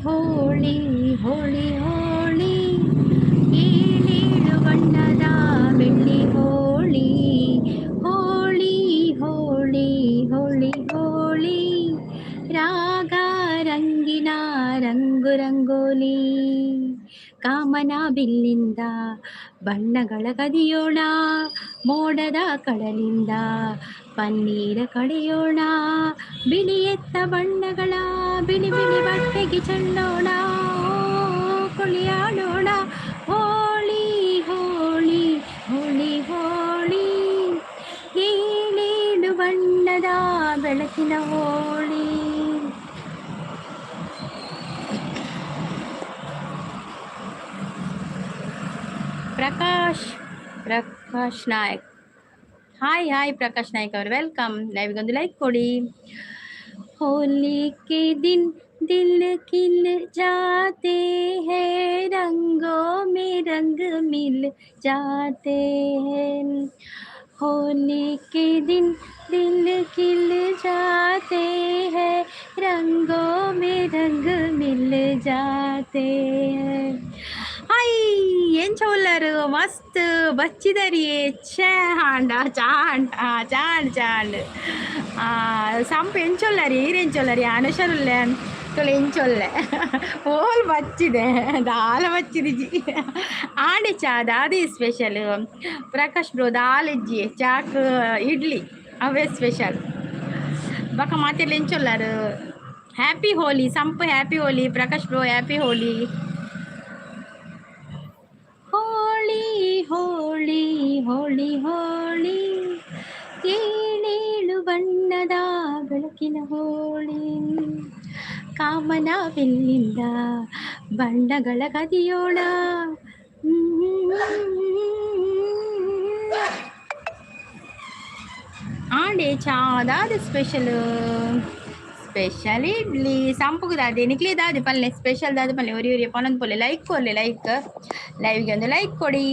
ಹೋಳಿ ಹೋಳಿ ಹೋಳಿ, ಏಳೇಳು ಬಣ್ಣದ ಬೆಳ್ಳಿ ಹೋಳಿ. ಹೋಳಿ ಹೋಳಿ ಹೋಳಿ ಹೋಳಿ, ರಾಗ ರಂಗಿನ ರಂಗು ರಂಗೋಲಿ. ಕಾಮನ ಬಿಲ್ಲಿಂದ ಬಣ್ಣಗಳ ಕದಿಯೋಣ, ಮೋಡದ ಕಡಲಿಂದ ಪನ್ನೀರ ಕಡೆಯೋಣ, ಬಿಳಿಯೆತ್ತ ಬಣ್ಣಗಳ ಬಿಳಿ ಬಿಳಿ ಬಟ್ಟೆಗೆ ಚೆಲ್ಲೋಣ, ಕುಳಿಯಾಡೋಣ. ಹೋಳಿ ಹೋಳಿ ಹೋಳಿ ಹೋಳಿ, ಏಳೇಳು ಬಣ್ಣದ ಬೆಳಕಿನ ಹೋಳಿ. ಪ್ರಕಾಶ್ ಪ್ರಕಾಶ್ ನಾಯಕ್, ಹಾಯ್ ಹಾಯ್ ಪ್ರಕಾಶ್ ನಾಯ್ಕ್ ಅವರು, welcome. ಲೈವ್ಗೆ ಒಂದು ಲೈಕ್ ಕೊಡಿ. ಹೋಲಿ ಕೆ ದಿನ್ ದಿಲ್ ಖಿಲ್ ಜಾತೆ ಹೈ, ರಂಗೋ ಮೇ ರಂಗ್ ಮಿಲ್ ಜಾತೆ ಹೈ. ಹೋಲಿ ಕೆ ದಿನ್ ದಿಲ್ ಖಿಲ್ ಜಾತೆ ಹೈ, ರಂಗೋ ಮೇ ರಂಗ್ ಮಿಲ್ ಜಾತೆ ಹೈ. ಹಾಯ್, ಎಂಚ ಉಲ್ಲರು? ಮಸ್ತ್ ಬಚ್ಚಿದರಿ. ಛೇ ಹಾಂಡ ಚಾಂಡ್ ಚಾಂಡ್ ಚಾಂಡ್ ಸಂಪ್ ಎಂಚೊಲ್ಲರಿ? ಈರ್ ಎಂಚೊಲ್ಲರಿ? ಅನುಷರುಲ್ಲೆ ತುಳು ಎಂಚೊಲ್ಲೆ? ಓಲ್ ಬಚ್ಚಿದೆ, ದಾಲ ಬಚ್ಚಿದಿಜಿ. ಆಂಡೆ ಚಾ ದಾದಿ ಸ್ಪೆಷಲ್ ಪ್ರಕಾಶ್ ಬ್ರೋ? ದಾಲ್ ಇಜ್ಜಿ, ಚಾಕ್ ಇಡ್ಲಿ ಅವೇ ಸ್ಪೆಷಲ್. ಬಕ ಮಾತೆಲ್ಲ ಎಂಚೊಲ್ಲಾರು? ಹ್ಯಾಪಿ ಹೋಲಿ ಸಂಪ್, ಹ್ಯಾಪಿ ಹೋಲಿ ಪ್ರಕಾಶ್ ಬ್ರೋ, ಹ್ಯಾಪಿ ಹೋಲಿ. ಹೋಳಿ ಹೋಳಿ ಹೋಳಿ ಹೋಳಿ, ಏಳೇಳು ಬಣ್ಣದ ಬೆಳಕಿನ ಹೋಳಿ. ಕಾಮನ ಬಿಲ್ಲಿಂದ ಬಣ್ಣಗಳ ಕದಿಯೋಣ. ಆಂಡೆ ಚಾದಾದ ಸ್ಪೆಷಲ್? ಸ್ಪೆಷಲ್ ಇಡ್ಲಿ. ಸಂಪುಗು ದಾದೆ ನಿಕ್ಲಿ ದಾದೆ ಪಲ್ಲೆ ಸ್ಪೆಷಲ್? ದಾದೆ ಪಲ್ಲೆ? ಒರಿ ಒರಿ ಪನೊಂದು ಪೊಲ್ಲೆ. Like ಕೊರ್ಲೆ, like. ಲೈವ್ಗೆ ಒಂದು ಲೈಕ್ ಕೊಡಿ.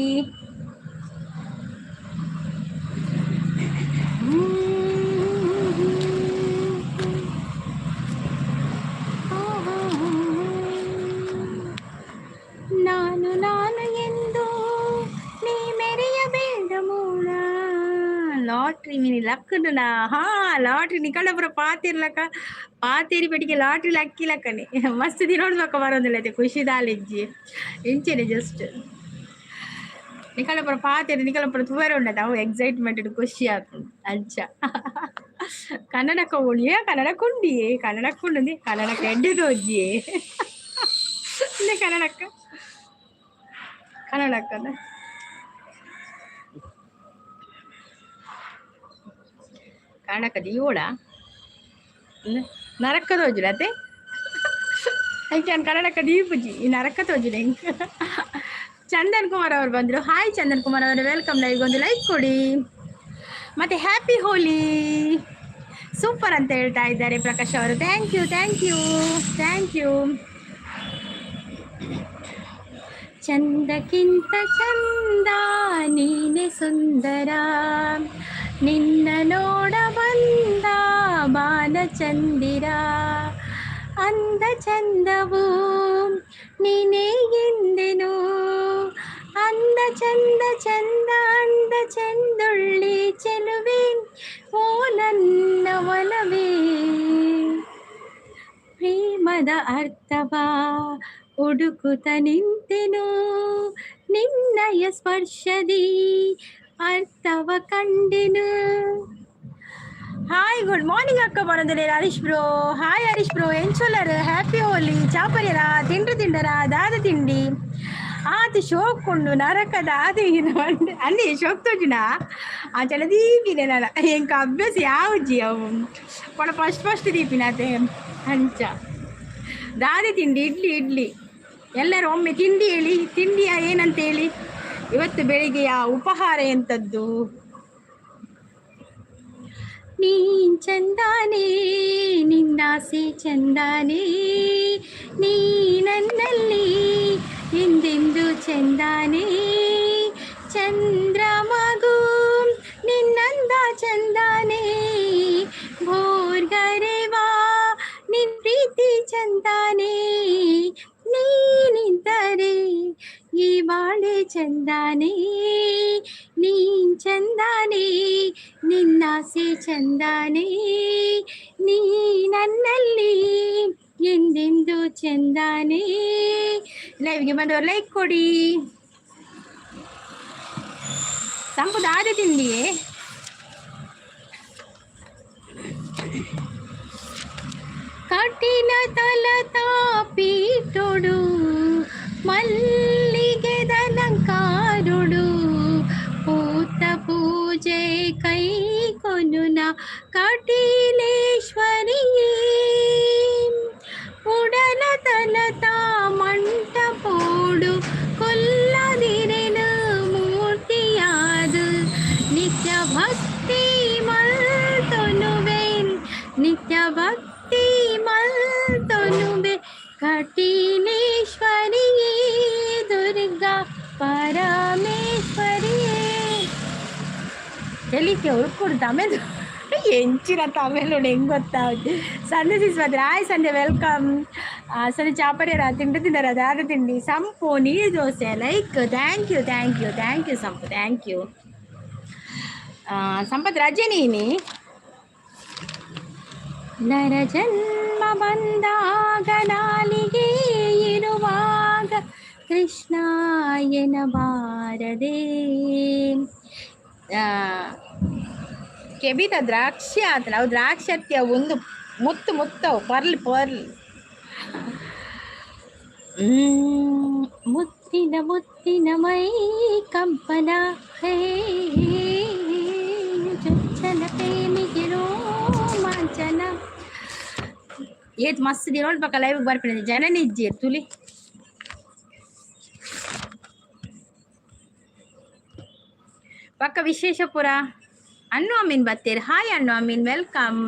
ನಾನು ನಾನು ಎಂದು ನೀ ಮೆರೆಯಬೇಡ ಮೂಳ. ಲಾಟ್ರಿ ಮಿನಿ ಲಕ್ಕುಂಡುನಾ? ಹಾ, ಲಾಟ್ರಿ ನಿಕಂಡ ಪೂರ ಪಾತಿರ್ಲಕ ಪಾತೇರಿ ಪೆಟ್ಟಿಗೆ ಲಾಟ್ರಿ ಲಕ್ಕಿ ಲಕ್ಕನೆ. ಮಸ್ತ್ ದಿನೋಡ್ ಬೊಕ್ಕ ಬರೋದಿಲ್ಲ, ಖುಷಿ ದಾಲಿಜ್ಜಿ ಇಂಚೆನೆ. ಜಸ್ಟ್ ನಿಕಲ ಪೂರ ಪಾತೇರಿ, ನಿಕಲ ಪೂರ ತೂವರೆ ಉಂಡತ, ಅವು ಎಕ್ಸೈಟ್ಮೆಂಟ್ ಖುಷಿ ಆಪುಂಡು ಅಂಚ. ಕನ್ನಡಕ್ಕ ಓಳಿಯೇ? ಕನ್ನಡಕ್ಕೆ ಉಂಡಿಯೇ? ಕನ್ನಡಕ್ಕೆ ಉಂಡು, ಕನ್ನಡಕ್ಕೆ ಎಡ್ಡೆ ತೋಜಿಯೇ. ಕನ್ನಡಕ್ಕ ಕನ್ನಡಕ್ಕದ ಕನ್ನಡಕ್ಕ ದೀವೋಡ ನರಕ ತೋಜುಲ ಅತ್ತೆ. ಐಕೆ ಕನ್ನಡಕ್ಕ ದೀಪುಜಿ, ಈ ನರಕ ತೋಜುಲ ಎಂಕ್. ಚಂದನ್ ಕುಮಾರ್ ಅವರು ಬಂದರು. ಹಾಯ್ ಚಂದನ್ ಕುಮಾರ್ ಅವರು, welcome. Live ಒಂದು ಲೈಕ್ ಕೊಡಿ. ಮತ್ತೆ ಹ್ಯಾಪಿ ಹೋಲಿ. ಸೂಪರ್ ಅಂತ ಹೇಳ್ತಾ ಇದ್ದಾರೆ ಪ್ರಕಾಶ್ ಅವರು. Thank you, thank you, thank you. ಚಂದಕ್ಕಿಂತ ಚಂದ ನೀನೆ ಸುಂದರ, ನಿನ್ನ ನೋಡ ಬಂದ ಬಾಲಚಂದಿರ. ಅಂದ ಚಂದವು ನೀನೇ ಎಂದೆನು, ಅಂದ ಚಂದ ಚಂದ ಅಂದ ಚಂದುಳ್ಳಿ ಚೆಲುವೆ, ಓ ನನ್ನ ಒಲವೇ. ಪ್ರೇಮದ ಅರ್ಥವ ಹುಡುಕುತ ನಿಂತೆನು, ನಿನ್ನಯ ಸ್ಪರ್ಶದಿ ಅರ್ಥವ ಕಂಡೆನು. ಹಾಯ್, ಗುಡ್ ಮಾರ್ನಿಂಗ್ ಅಕ್ಕ ಬರೋದಿಲ್ಲ Harish bro. Hi Harish bro, ಎಂಚೊಲ್ಲರ್? ಹ್ಯಾಪಿ ಹೋಲಿ. ಚಾಪರ್ಯರ ತಿಂಡ್ರು? ತಿಂಡರ? ದಾದ ತಿಂಡಿ? ಆತ ಶೋಕ್ ಉಂಡು ನರಕದ ಆದ ಅಲ್ಲಿ ಶೋಕ್ ತೋಜುನ ಆಚಲ ದೀಪಿನೆ. ನನ ಎಂಕ ಅಭ್ಯಾಸ ಯಾವುಜಿ ಅವು ಪಡ ಫಸ್ಟ್ ಫಸ್ಟ್ ದೀಪಿನ ಅತೆ ಅಂಚ. ದಾದೆ ತಿಂಡಿ? ಇಡ್ಲಿ ಇಡ್ಲಿ. ಎಲ್ಲರೂ ಒಮ್ಮೆ ತಿಂಡಿ ಹೇಳಿ, ತಿಂಡಿಯ ಏನಂತ ಹೇಳಿ. ಇವತ್ತು ಬೆಳಿಗ್ಗೆಯ ಉಪಹಾರ ಎಂಥದ್ದು? ನೀನ್ ಚಂದಾನೇ, ನಿನ್ನಾಸೆ ಚಂದಾನೇ, ನೀ ನನ್ನಲ್ಲಿ ಎಂದೆಂದು ಚಂದಾನೇ. ಚಂದ್ರಮಗು ನಿನ್ನಂದ ಚಂದಾನೇ, ಭೋರ್ಗರೆವಾ ನಿನ್ ಪ್ರೀತಿ ಚಂದಾನೇ. ಬಾಳೆ ಚಂದಾನೆ, ನೀನ್ ಚಂದಾನೆ, ನಿನ್ನಾಸೆ ಚಂದಾನೆ, ನೀ ನನ್ನಲ್ಲಿ ಎಂದೆಂದು ಚಂದಾನೆ. ಲೈವ್ಗೆ ಬಂದವರು ಲೈಕ್ ಕೊಡಿ. ಸಂಪು ದಾದ ತಿಂಡಿಯೇ? ಕಠಿಣ ತಲತಾಪೀಠೊಡು ಮಲ್ಲಿಗೆದಲಂಕಾರುಡು ಪೂತ ಪೂಜೆ ಕೈ ಕೊನುನ ಕಟೀಲೇಶ್ವರಿಯೇ. ಉಡಲ ತಲತ ಮಂಟಪೋಡು ಕೊಲ್ಲದಿರೆನು ಮೂರ್ತಿಯಾದು ನಿತ್ಯ ಭಕ್ತಿ ಮಲ್ತೊನುವೆ, ನಿತ್ಯ ಭಕ್ತಿ ಮಲ್ತೊನುವೆ ಕಟೀಲೇಶ್ವರಿಯೇ ದುರ್ಗಾ ಪರಮೇಶ್ವರಿಯೇ. ತೆಲಿಕೆ ಉಳ್ಕೊಡು ತಮಿಳು ಎಂಚಿನ ತಮಿಳು ಹೆಂಗ್ ಗೊತ್ತಾಗುತ್ತೆ. ಸಂಜೆ ಸಿಸ್ಪತ್ರೆ ಆಯ್ ಸಂಜೆ welcome. ಸಂಜೆ ಚಾಪರ್ಯರ ತಿಂಡಿ ತಿಂದರ ದಾದ ತಿಂಡಿ ಸಂಪು ನೀರು dosa like thank you thank you thank you Sampu thank you. Sampath ರಜೆ ನೀನಿ. ನರಜನ್ಮ ಬಂದಾಗ ನಾಲಿಗೆ ಇರುವಾಗ ಕೃಷ್ಣ ಎನಬಾರದೆ. ಕೆಬಿತ ದ್ರಾಕ್ಷಿ ಆತನ ಅವು ದ್ರಾಕ್ಷಿ ಅತ್ತಿ ಅವು ಒಂದು ಮುತ್ತು ಮುತ್ತವು ಪರ್ಲ್ ಪರ್ಲ್. ಮುತ್ತಿನ ಮುತ್ತಿನ ಮೈ ಕಂಪನ ಹೇ ಚೊಚ್ಚಲ ಪ್ರೇಮಿಗೆ ರೋಮಾಂಚನ. ಏತ್ ಮಸ್ತ್ ದಿನ ಪಕ್ಕ ಲೈವ್ ಬರ್ಪಿನ ಜನನಿ ಇಜ್ಜಿ ತುಲಿ. ಪಕ್ಕ ವಿಶೇಷಪುರ ಅಣ್ಣು ಅಮೀನ್ ಬತ್ತೀರ್. Hi Annu Amin welcome.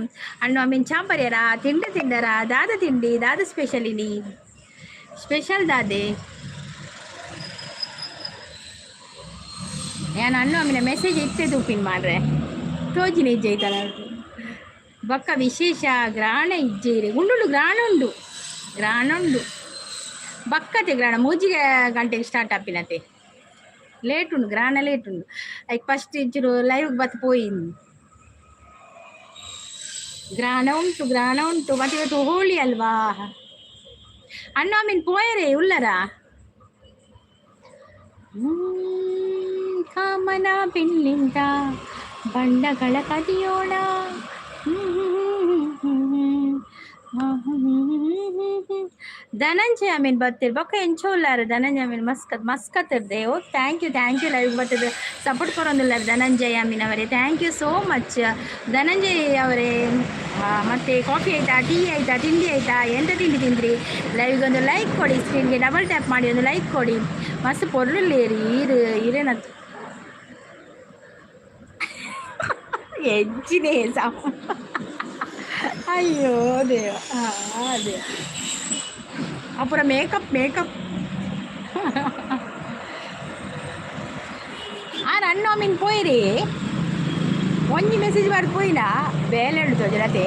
ಅಣ್ಣು ಅಮೀನ್ ಚಾಂಪರ್ಯರ ತಿಂಡಿ ತಿಂಡರ ದಾದ ತಿಂಡಿ ದಾದ ಸ್ಪೆಷಲ್ ಇನಿ ಸ್ಪೆಷಲ್ ದಾದೆ. ನಾನು ಅಣ್ಣು ಅಮ್ಮಿನ ಮೆಸೇಜ್ ಇತ್ತೆ ತೂಪಿನ್ ಮಾಡ್ರೆ ತೋಜಿನ ಇಜ್ಜೆ ಐತಲ್ಲ. ಬೊಕ್ಕ ವಿಶೇಷ ಗ್ರಾಣ ಇಜ್ಜೆ ಉಂಡುಂಡು ಗ್ರಾಣ ಉಂಡು ಗ್ರಾಣ ಉಂಡು ಬಕ್ಕತೆ ಗ್ರಾಣ ಮೂಜಿಗೆ ಗಂಟೆಗೆ ಸ್ಟಾರ್ಟ್ ಆಪಿನತೆ ಲೇಟ್ ಉಂಡು ಗ್ರಾಣ ಲೇಟ್ ಉಂಡು. ಐಕ್ ಫಸ್ಟ್ ಇಂಚೂರು ಲೈವ್ ಬತ್ ಪೋಯಿನ್. ಗ್ರಾಣ ಉಂಟು ಗ್ರಾಣ ಉಂಟು ಮತ್ತೆ ಇವತ್ತು ಹೋಳಿ ಅಲ್ವಾ. ಅಣ್ಣ ಮೀನ್ ಪೋಯರೆ ಉಲ್ಲರ. ಕಾಮನ ಬಿಲ್ಲಿಂದ ಬಣ್ಣಗಳ ಕದಿಯೋಣ. ಧನಂಜಯ ಅಮೀನ್ ಬರ್ತೀರಿ ಬೊಕ್ಕ ಎಂಚ ಉಲ್ಲಾರ ಧನಂಜಯ ಅಮೀನ್ ಮಸ್ಕತ್ ಮಸ್ಕತ್ ಇರ್ದೆ. ಓ thank you thank you live ಬರ್ತದೆ ಸಪೋರ್ಟ್ ಕೊರೊಂದುಲ್ಲಾರ ಧನಂಜಯ ಅಮೀನ್ ಅವರೇ thank you so much Dhananjay ಅವರೇ. ಮತ್ತೆ ಕಾಫಿ ಆಯ್ತಾ, ಟೀ ಆಯ್ತಾ, ತಿಂಡಿ ಆಯ್ತಾ, ಎಂತ ತಿಂಡಿ ತಿಂದ್ರಿ? ಲೈವ್ಗೆ ಒಂದು ಲೈಕ್ ಕೊಡಿ, ಸ್ಕ್ರೀನ್ಗೆ ಡಬಲ್ ಟ್ಯಾಪ್ ಮಾಡಿ ಒಂದು ಲೈಕ್ ಕೊಡಿ. ಮಸ್ತ್ ಪೊರ್ಲುಲ್ಲೇರಿ ಈರು ಈರೇನತ್ತು ಎಂಚಿನೇ ಸಮ. ಅಯ್ಯೋ ದೇವ ದೇವ ಅಪುರ ಮೇಕಪ್ ಮೇಕಪ್. ಆರ್ ಅಣ್ಣ ಮೀನ್ ಪೋಯಿರಿ ಒಂಜಿ ಮೆಸೇಜ್ ಮಾಡಿ ಪೋಯಿನ ಬೇಲೆ ಉಂಡು ತೋಜರತೆ.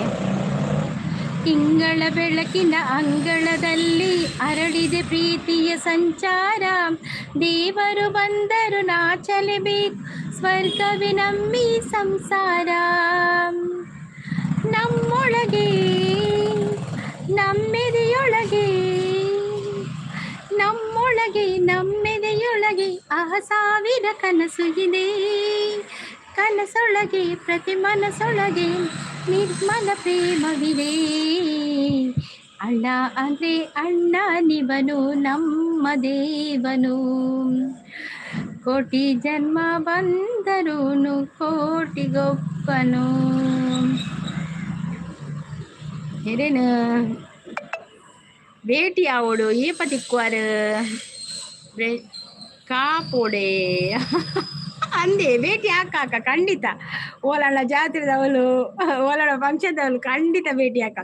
ತಿಂಗಳ ಬೆಳಕಿನ ಅಂಗಳದಲ್ಲಿ ಅರಳಿದೆ ಪ್ರೀತಿಯ ಸಂಚಾರ. ದೇವರು ಬಂದರು ನಾಚಲೇಬೇಕು ಸ್ವರ್ಗವೇ ನಮ್ಮಿ ಸಂಸಾರ. ನಮ್ಮೊಳಗೆ ನಮ್ಮೆದೆಯೊಳಗೆ ನಮ್ಮೊಳಗೆ ನಮ್ಮೆದೆಯೊಳಗೆ ಆ ಸಾವಿರ ಕನಸು ಇದೆ. ಕನಸೊಳಗೆ ಪ್ರತಿ ಮನಸೊಳಗೆ ನಿರ್ಮಲ ಪ್ರೇಮವಿದೆ. ಅಣ್ಣ ಅಂದ್ರೆ ಅಣ್ಣ ನಿವನು ನಮ್ಮ ದೇವನು. ಕೋಟಿ ಜನ್ಮ ಬಂದರೂನು ಕೋಟಿಗೊಪ್ಪನು. ಎರೇನು ಭೇಟಿ ಆವೊಡು ಏಪ ತಿಕ್ಕುವಾರು ಕಾಪೋಡೆ ಅಂದೆ ಭೇಟಿ ಹಾಕಾಕ ಖಂಡಿತ. ಓಲಣ್ಣ ಜಾತ್ರೆದವಳು ಓಲಣ್ಣ ಫಂಕ್ಷನ್ದವಳು ಖಂಡಿತ ಭೇಟಿ ಹಾಕ.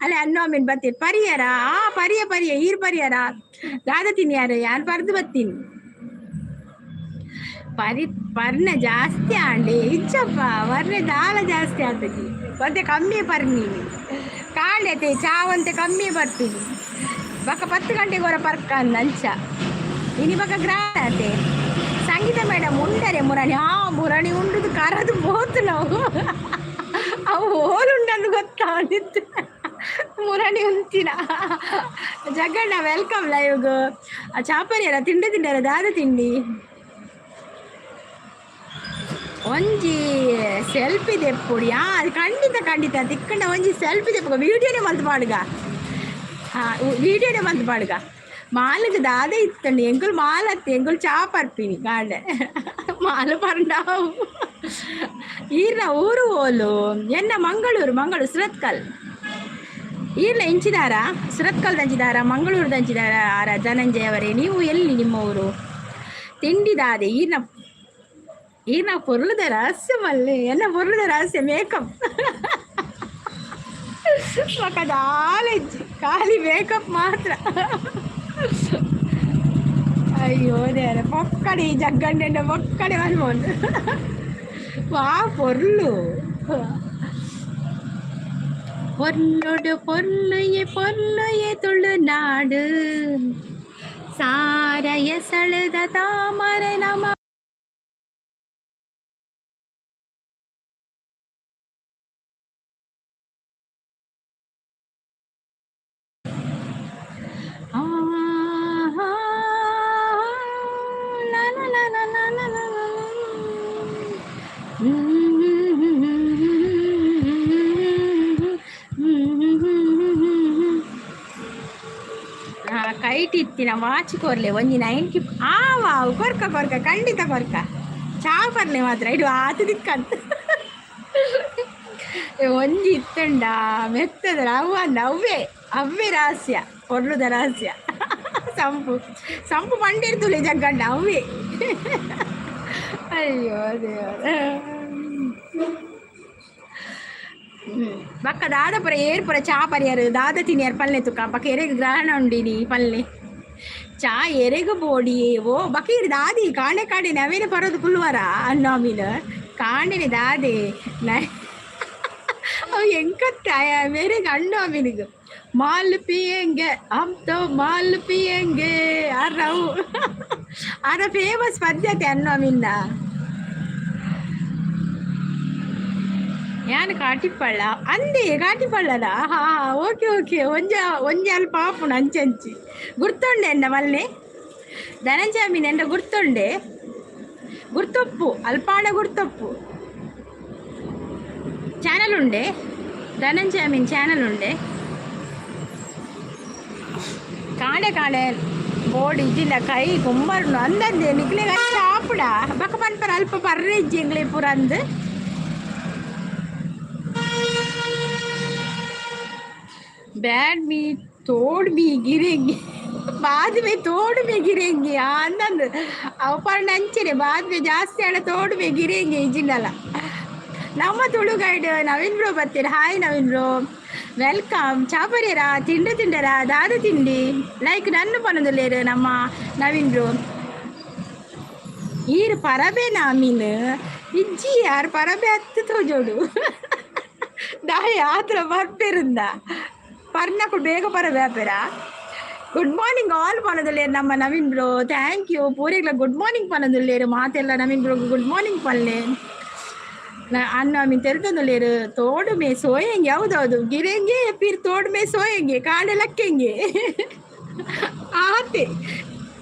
ಅಲ್ಲೇ ಅನ್ನ ಮೀನ್ ಬತ್ತೀನಿ ಪರಿಯರ ಆ ಪರಿಯ ಪರಿಯ ಈರ್ ಪರಿಯರ ದಾದ ತಿನ್ನಿಯಾರ ಯಾರು ಪರ್ದು ಬತ್ತೀನಿ ಪರಿ ಪರ್ನ ಜಾಸ್ತಿ ಆಂಡೆ ಇಚ್ಚಪ್ಪ ವರ್ಣೆ ದಾಲ ಜಾಸ್ತಿ ಆತಜಿ ಮತ್ತೆ ಕಮ್ಮಿ ಪರ್ನೀನಿ ಕಾಂಡೆತೆ ಚಾವಂತೆ ಕಮ್ಮಿ ಬರ್ತೀನಿ ಬಕ್ಕ 10 ಗಂಟೆಗೆ ಹೊರ ಪರ್ಕ ಅಂಚ ಇನಿ ಬಕ ಗ್ರಾಂಡ್ ಆತೆ. ಸಂಗೀತ ಮೇಡಮ್ ಉಂಡರೆ ಮುರಾಣಿ. ಆ ಮುರಾಣಿ ಉಂಡುದು ಕರದು ಪೋತು ನಾವು. ಅವು ಓಲುಂಡಂದು ಗೊತ್ತಾದಿತ್ತು. ಮುರಾಣಿ ಉಂಚಿನ ಜಗಣ್ಣ, welcome ಲೈವ್ಗ್. ಚಾಪರಿಯರ ತಿಂಡಿ ತಿಂಡರ? ದಾದ ತಿಂಡಿ? ಒಂಜಿ ಸೆಲ್ಫಿ ದೆಪ್ಪುಡಿ. ಆ, ಖಂಡಿತ ಖಂಡಿತ. ತಿಕ್ಕಂಡ ಒಂಜಿ ಸೆಲ್ಫಿ ದೆಪ್ಪುಗ. ವೀಡಿಯೋನೇ ಮಲ್ತ್ ಪಾಡುಗ. ಹಾಂ, ವೀಡಿಯೋನೇ ಮಲ್ತ್ ಪಾಡುಗ. ಮಾಲಗ್ ದಾದ ಇತ್ತಂడి? ಎಂಕುಲು ಮಾಲತ್ತಿ, ಎಂಕುಲು ಚಾ ಪರ್ಪಿನಿ ಕಾಂಡೆ. ಮಾಲು ಪರ್ಂಡಾವು. ಈರ್ನ ಊರು ಓಲು? ಎನ್ನ ಮಂಗಳೂರು, ಮಂಗಳೂರು ಸುರತ್ಕಲ್. ಈರ್ನ ಎಂಚಿದಾರ? ಸುರತ್ಕಲ್ ದಂಚಿದಾರ, ಮಂಗಳೂರು ದಂಚಿದಾರ? ಆರ ಧನಂಜಯ ಅವರೇ, ನೀವು ಎಲ್ಲಿ, ನಿಮ್ಮ ಊರು? ತಿಂಡಿದಾದೆ. ಈರ್ನ ಈರ್ನ ಪೊರ್ಲುದ ರಹಸ್ಯ ಮಲ್ಲೆ. ಎನ್ನ ಪೊರ್ಲುದ ರಹಸ್ಯ ಮೇಕಪ್. ದಾಲೆಜ್ಜಿ, ಖಾಲಿ ಮೇಕಪ್ ಮಾತ್ರ. ಅಯ್ಯೋ ದೇವರೇ, ಪೊಕ್ಕಡೆ ಈ ಜಗ್ಗಂಡೆಂಡ ಪೊಕ್ಕಡೆ ಮನ್ಮೋನ್. ವಾ ಪೊರ್ಲು, ಪೊರ್ಲುಡು ಪೊರ್ಲುಯೆ ಪೊರ್ಲುಯೆ ತುಳುನಾಡು. ಸಾರಯ ಸಳದ ತಾಮರ ನಮ. ಆಹಾ, ಲಾ ಲಾ ಲಾ ಲಾ ಲಾ ಲಾ ಲಾ ಲಾ. ಕೈಟ್ ಇತ್ತಿನ ವಾಚ್ ಕೊರ್ಲೆ ಒಂಜಿ 9. ಆ ವಾವ್, ಕೊರ್ಕ ಕೊರ್ಕ, ಖಂಡಿತ ಕೊರ್ಕ. ಚಾ ಪರ್ಲೆ ಮಾತ್ರ ಇಡು ಆತು ದಿಕ್ಕಂತ. ಒಂಜಿ ಇತ್ತಂಡ ಮೆತ್ತದ ಅವ್ವ ಅಂದ. ಅವ್ವೇ ಅವ್ವೇ ರಹಸ್ಯ, ಪೊರ್ಲುದ ರಹಸ್ಯ. ಸಂಪು ಸಂಪು ಪಂಡಿರ್ತುಲೆ ಜಗ್ಗಂಡ ಅವ್ವೇ. ಅಯ್ಯೋ ದೇವರ. ಬಕ್ಕ ದಾದ ಪುರ ಏರ್ ಪುರ ಚಾ ಪರಿಯಾರು? ದಾದ ತಿನಿಯರ್ ಪಲ್ಲೆ ತುಕ್ಕ. ಬಕ್ಕ ಎರೆಗ್ ಗ್ರಹಣ ಉಂಡಿನಿ ಪಲ್ಲೆ? ಚಾ ಎರೆಗು ಬೋಡಿ? ಓ ಬಕೀರ್ ದಾದಿ ಕಾಂಡೆ ಕಾಂಡೆ ನವೀನ ಪರೋದು ಕುಲ್ವರ ಅನ್ನಾಮಿನ ಕಾಂಡೆನೆ ದಾದೆ ಅವು ಎಂಕತ್ತ ಮೇರೆಗೆ ಅಣ್ಣು ಅಮೀನಿಗೆ. माल पियेंगे हम तो, माल पियेंगे. ಅರವು ಅರ ಫೇಮಸ್ ಪದ್ಧತಿ ಅನ್ನು ಅಮಿನ್ನ. ಯಾನ್ ಕಾಟಿಪಳ್ಳ ಅಂದೆ, ಕಾಟಿಪಳ್ಳದ. ಹಾ, ಓಕೆ ಓಕೆ. ಒಂಜ ಒಂಜಿ ಅಲ್ಪ ಆಪುಂಡು ಅಂಚಂಚಿ. ಗುರ್ತೊಂಡೆ ಎನ್ನ ಮಲ್ಲೆ ಧನಂಜಯ ಮೀನ್ ಎಂಡ ಗುರ್ತೊಂಡೆ. ಗುರ್ತೊಪ್ಪು ಅಲ್ಪಾಣ ಗುರ್ತೊಪ್ಪು. ಚಾನಲ್ ಉಂಡೆ, ಧನಂಜಯ ಮೀನ್ ಚಾನಲ್ ಉಂಡೆ. ಕಾಣೆ ಕಾಣೆ ಬೋರ್ಡ್ ಇಜ್ಜಿಂಡ ಕೈ ಕುಮ್ಮರ್ನು ಅಂದಂದೆ. ನಿಕ್ಲೆ ಆಪುಡ ಬಕ ಪನ್ಪರ ಅಲ್ಪ ಪರ್ರೆ ಇಜ್ಜಿ ಎಂಗ್ಲೆ ಪೂರ ಅಂದ್. बैड में तोड़ भी गिरेंगे, बाद में तोड़ में गिरेंगे. ಅಂದಂದು ಅವು ಪಂಡ ಅಂಚನೆ ಬಾದ್ ಮೇ ಜಾಸ್ತಿ ಹಣ ತೋಡ್ ಮೇ ಗಿರೇಂಗೆ ಇಜ್ಜಿಂಡಲ. ನಮ್ಮ ತುಳು ಗೈಡ್ ನವೀನ್ ಬ್ರೋ ಬರ್ತೀರ. Hi Naveen bro, welcome. ಚಾಪರಿಯರ? ತಿಂಡಿ ತಿಂಡರ? ದಾದ ತಿಂಡಿ? ಲೈಕ್ ನನ್ನ ಪನೊಂದುಲ್ಲೇರು ನಮ್ಮ ನವೀನ್ ಬ್ರೋ. ಈರ್ ಪರಬೇನಾ ಮೀನ್? ಇಜ್ಜಿ, ಯಾರು ಪರಬೆ ಹತ್ತು ತೋಜೋಡು. ದಾಯ ಆತ್ರ ಬರ್ಪೇರುಂದ ಪರ್ನಕುಲು ಬೇಗ ಪರಬೆ ಆಪೇರ. ಗುಡ್ ಮಾರ್ನಿಂಗ್ ಆಲ್ ಪನೊಂದುಲ್ಲೇರು ನಮ್ಮ ನವೀನ್ ಬ್ರೋ. Thank you. ಪೂರೆಗ್ಲ ಗುಡ್ ಮಾರ್ನಿಂಗ್ ಪನೊಂದುಲ್ಲೇರು ಮಾತೆಲ್ಲ. ನವೀನ್ ಬ್ರೋ, ಗುಡ್ ಮಾರ್ನಿಂಗ್ ಪಲ್ಲೆ. ಅನ್ನ ಮೀನ್ ತೆರೆತೊಂದುಲ್ಲೇರು. ತೋಡು ಮೇ ಸೋಯಂಗೆ. ಹೌದೌದು, ಗಿರೆಂಗೆ ಪಿರ್ ತೋಡು ಮೇ ಸೋಯಂಗೆ, ಕಾಂಡೆ ಲಕ್ಕೆಂಗೆ ಆತೆ.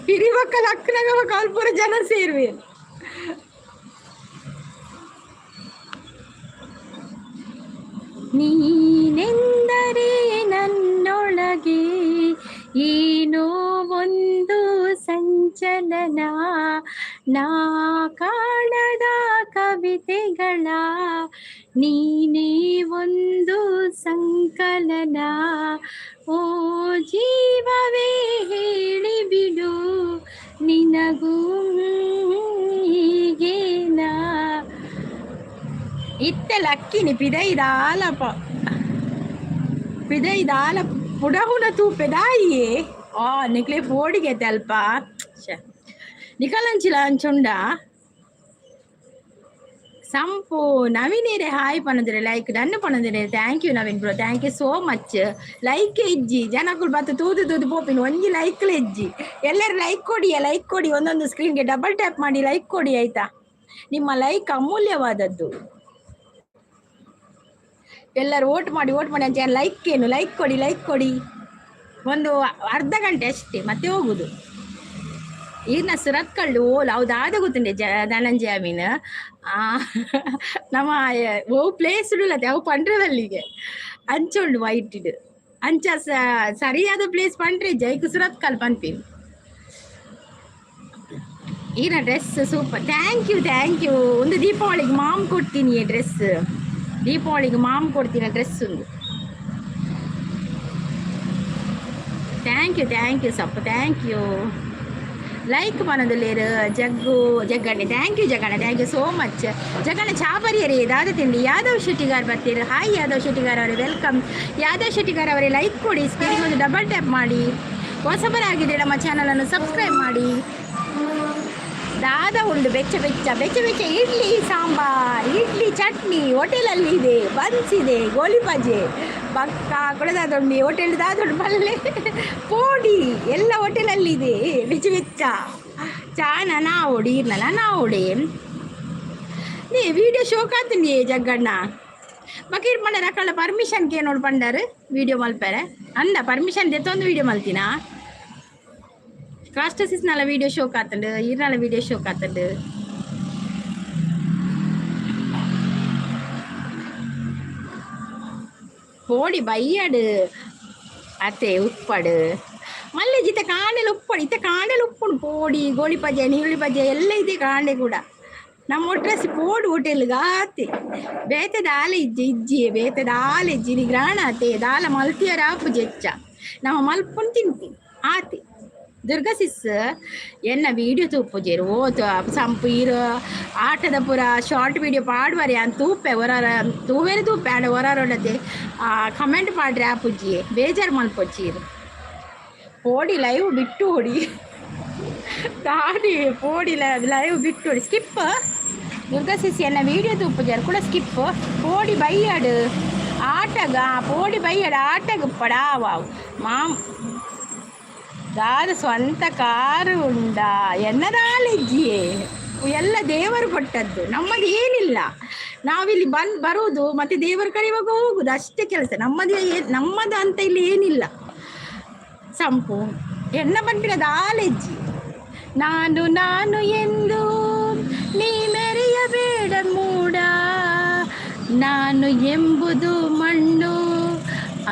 ಪಿರಿ ಬೊಕ್ಕ ಲಕ್ಕನಗ ಬೊಕ್ಕ ಪೂರ ಜನ ಸೇರುವೆರ್. ನೀನೆಂದರೆ ನನ್ನೊಳಗೆ ಏನೋ ಒಂದು ಸಂಚಲನ. ನಾ ಕಾಣದ ಕವಿತೆಗಳ ನೀನೇ ಒಂದು ಸಂಕಲನ. ಓ ಜೀವವೇ ಹೇಳಿಬಿಡು, ನಿನಗೂ ಹೀಗೇನಾ? ಇತ್ತೆ ಲಕ್ಕಿನಿ ಪಿದೈದಾಲಪ ಪಿದೈದಾಲ ಪುಡಹುನ ತೂಪೆ ದಾಯಿಯೇ. ಆ ನಿಕ್ಲೆ ಪೋಡಿಗೆ ಅಲ್ಪ ನಿಕಲಂಚಿಲ ಅಂಚುಂಡ. ಸಂಪು ನವೀನೇರೆ ಹಾಯ್ ಪನಂದ್ರೆ ಲೈಕ್ ಡನ್ ಪನಂದ್ರೆ. Thank you Naveen bro, thank you so much. Like ಇಜ್ಜಿ, ಜನಕುಲು ಬತ್ತು ತೂದು ತೂದು ಪೋಪಿನ, ಒಂಜಿ ಲೈಕ್ ಇಜ್ಜಿ. ಎಲ್ಲರೂ ಲೈಕ್ ಕೊಡಿ, ಲೈಕ್ ಕೊಡಿ. ಒಂದೊಂದು ಸ್ಕ್ರೀನ್ಗೆ ಡಬಲ್ ಟ್ಯಾಪ್ ಮಾಡಿ ಲೈಕ್ ಕೊಡಿ, ಆಯ್ತಾ? ನಿಮ್ಮ ಲೈಕ್ ಅಮೂಲ್ಯವಾದದ್ದು. ಎಲ್ಲರೂ ವೋಟ್ ಮಾಡಿ, ವೋಟ್ ಮಾಡಿ ಅಂತ. ಲೈಕ್ ಏನು, ಲೈಕ್ ಕೊಡಿ, ಲೈಕ್ ಕೊಡಿ. ಒಂದು ಅರ್ಧ ಗಂಟೆ ಅಷ್ಟೇ, ಮತ್ತೆ ಹೋಗುದು. ಈರ್ನ ಸುರತ್ಕಲ್ಲು ಓಲ್ ಹೌದಾದ ಗೊತ್ತುಂಡೆ ಜ ಧನಂಜಯ ಮೀನ್ ನಮ್ಮ ಓ ಪ್ಲೇಸ್ ಉಳ್ಳತೆ ಅವು ಪಂಡ್ರವಲ್ಲಿಗೆ ಅಂಚ ಉಂಡು ವೈಟ್ ಅಂಚ ಸರಿಯಾದ ಪ್ಲೇಸ್ ಪಂಡ್ರೆ ಜೈಕ್ ಸುರತ್ಕಲ್ ಪನ್ಪಿನ್. ಈನ dress super. Thank you, thank you. ಒಂದು ದೀಪಾವಳಿಗೆ ಮಾಮ್ ಕೊಡ್ತೀನಿ ಡ್ರೆಸ್. ದೀಪಾವಳಿಗೆ ಮಾಮ್ ಕೊಡ್ತೀನಿ ಡ್ರೆಸ್ ಒಂದು. Thank you, thank you ಸಪ್ಪ, thank you. Like ಪನೊಂದುಲ್ಲೆರ್ jug ಜಗ್ಗಣ್ಣೆ. Thank you Jagganna, thank you so much Jagganna. ಚಾಬರಿಯರೇ ದಾದ ತಿಂಡಿ? ಯಾದವ್ ಶೆಟ್ಟಿಗಾರ್ ಬರ್ತೀರಿ. ಹಾಯ್ ಯಾದವ್ ಶೆಟ್ಟಿಗಾರ್ ಅವರೇ, welcome. Yadav Shettigar ಅವರೇ, ಲೈಕ್ ಕೊಡಿ, ಸ್ಕ್ರೀನಿಗೆ ಒಂದು ಡಬಲ್ ಟ್ಯಾಪ್ ಮಾಡಿ. ಹೊಸಬರಾಗಿದ್ದರೆ ನಮ್ಮ ಚಾನಲನ್ನು ಸಬ್ಸ್ಕ್ರೈಬ್ ಮಾಡಿ. ದಾದ ಉಂಡು? ಬೆಚ್ಚ ಬೆಚ್ಚ ಬೆಚ್ಚ ಬೆಚ್ಚ ಇಡ್ಲಿ ಸಾಂಬಾರ್, ಇಡ್ಲಿ ಚಟ್ನಿ ಹೋಟೆಲಲ್ಲಿ ಇದೆ. ಬನ್ಸ್ ಇದೆ, ಗೋಲಿಬಜೆ ಬಕ್ಕ ಕುಳದಾದೊಂಡಿ ಹೋಟೆಲ್ ದಾದೊಂಡು ಪಲ್ಲೆ ಪೋಡಿ ಎಲ್ಲ ಹೋಟೆಲಲ್ಲಿ ಇದೆ. ಬೆಚ್ಚ ಬೆಚ್ಚ ಚಾ ನಾವೊಡಿ ಇರ್ನಲ್ಲ ನಾವೊಡಿ. ನೀ ವಿಡಿಯೋ ಶೋಕಾತುಂಡಿ ಜಗ್ಗಣ್ಣ. ಬಕೀರ್ ಪಂಡರ ಅಕ್ಕಳ ಪರ್ಮಿಷನ್ ಕೇನೋಡು ಪಂಡರ್ ವಿಡಿಯೋ ಮಲ್ಪೆರೆ ಅಂದ. ಪರ್ಮಿಷನ್ ದೆತ್ತೊಂದು ವಿಡಿಯೋ ಮಲ್ತಿನಾ. ಕ್ರಾಸ್ಟಸಿಸ್ನಲ್ಲ ವಿಡಿಯೋ ಶೋಕ್ ಆತಂಡು, ಈರ್ನಲ್ಲ ವಿಡಿಯೋ ಶೋಕ್ ಆತಂಡು. ಪೋಡಿ ಬಯ್ಯಡು ಅತ್ತೆ ಉಪ್ಪಡು ಮಲ್ಲೆ ಜಿತ ಕಾಂಡೆಲ್ ಉಪ್ಪಡು ಇತ್ತ ಕಾಂಡೆಲ್ ಉಪ್ಪುಂಡು. ಪೋಡಿ ಗೋಳಿಪಜೆ ನೀರುಳ್ಳಿ ಬಜೆ ಎಲ್ಲ ಇದೆ ಕಾಂಡೆ ಕೂಡ. ನಮ್ಮ ಒಟ್ರಾಸಿ ಪೋಡು ಹೋಟೆಲ್ಗೆ ಆತೆ. ಬೇತೆ ದಾಲ ಇಜ್ಜಿ ಇಜ್ಜಿ, ಬೇತೆ ದಾಲ ಇಜ್ಜಿ. ಗ್ರಾಣ ಆತೆ ದಾಲ ಮಲ್ತಿಯರ ಆಪು ಜೆಚ್ಚ ನಮ್ಮ ಮಲ್ಪುನ್ ತಿನ್ಪಿ ಆತೆ. ದುರ್ಗಾ ಸಿಸ್ ಎನ್ನ ವೀಡಿಯೋ ತೂಪುಜೆರ್ ಓ ಸಂಪು ಇರು ಆಟದ ಪೂರ ಶಾರ್ಟ್ ವೀಡಿಯೋ ಪಾಡುವರೆ ಅಂತ ತೂಪೆ ಒರಾರ ತೂವೇರು ತೂಪೆ ಆಡ ಒರಾರೊಡತೆ ಕಮೆಂಟ್ ಪಾಡ್ರೆ ಆಪುಜಿ, ಬೇಜಾರು ಮಲ್ಪೊಚ್ಚೀರು. ಪೋಡಿ ಲೈವ್ ಬಿಟ್ಟು ಹೊಡಿ ದಾಡಿ ಪೋಡಿ ಲೈವ್ ಬಿಟ್ಟು ಹೊಡಿ. ಸ್ಕಿಪ್. ದುರ್ಗಾ ಸಿಸ್ ಎನ್ನ ವೀಡಿಯೋ ತೂಪುಜಾರ್ ಕೂಡ ಸ್ಕಿಪ್. ಪೋಡಿ ಬೈಯಾಡು ಆಟಗ ಪೋಡಿ ಬೈಯಾಡು ಆಟಗ ಪಡಾವಾವ್ ಮಾಮ್. ದಾದ ಸ್ವಂತ ಕಾರು ಉಂಡಾ? ಎನ್ನದಾಲಿಜ್ಜಿಯೇ, ಎಲ್ಲ ದೇವರು ಕೊಟ್ಟದ್ದು, ನಮ್ಮದು ಏನಿಲ್ಲ. ನಾವಿಲ್ಲಿ ಬಂದು ಬರುವುದು ಮತ್ತೆ ದೇವರು ಕರೆಯುವಾಗ ಹೋಗುದು, ಅಷ್ಟೇ ಕೆಲಸ ನಮ್ಮದೇ. ನಮ್ಮದು ಅಂತ ಇಲ್ಲಿ ಏನಿಲ್ಲ. ಸಂಪು ಎಣ್ಣ ಪನ್ಪಿನ ದಾಲೆಜ್ಜಿ. ನಾನು ನಾನು ಎಂದು ನೀ ಮೆರೆಯಬೇಡ ಮೂಡ, ನಾನು ಎಂಬುದು ಮಣ್ಣು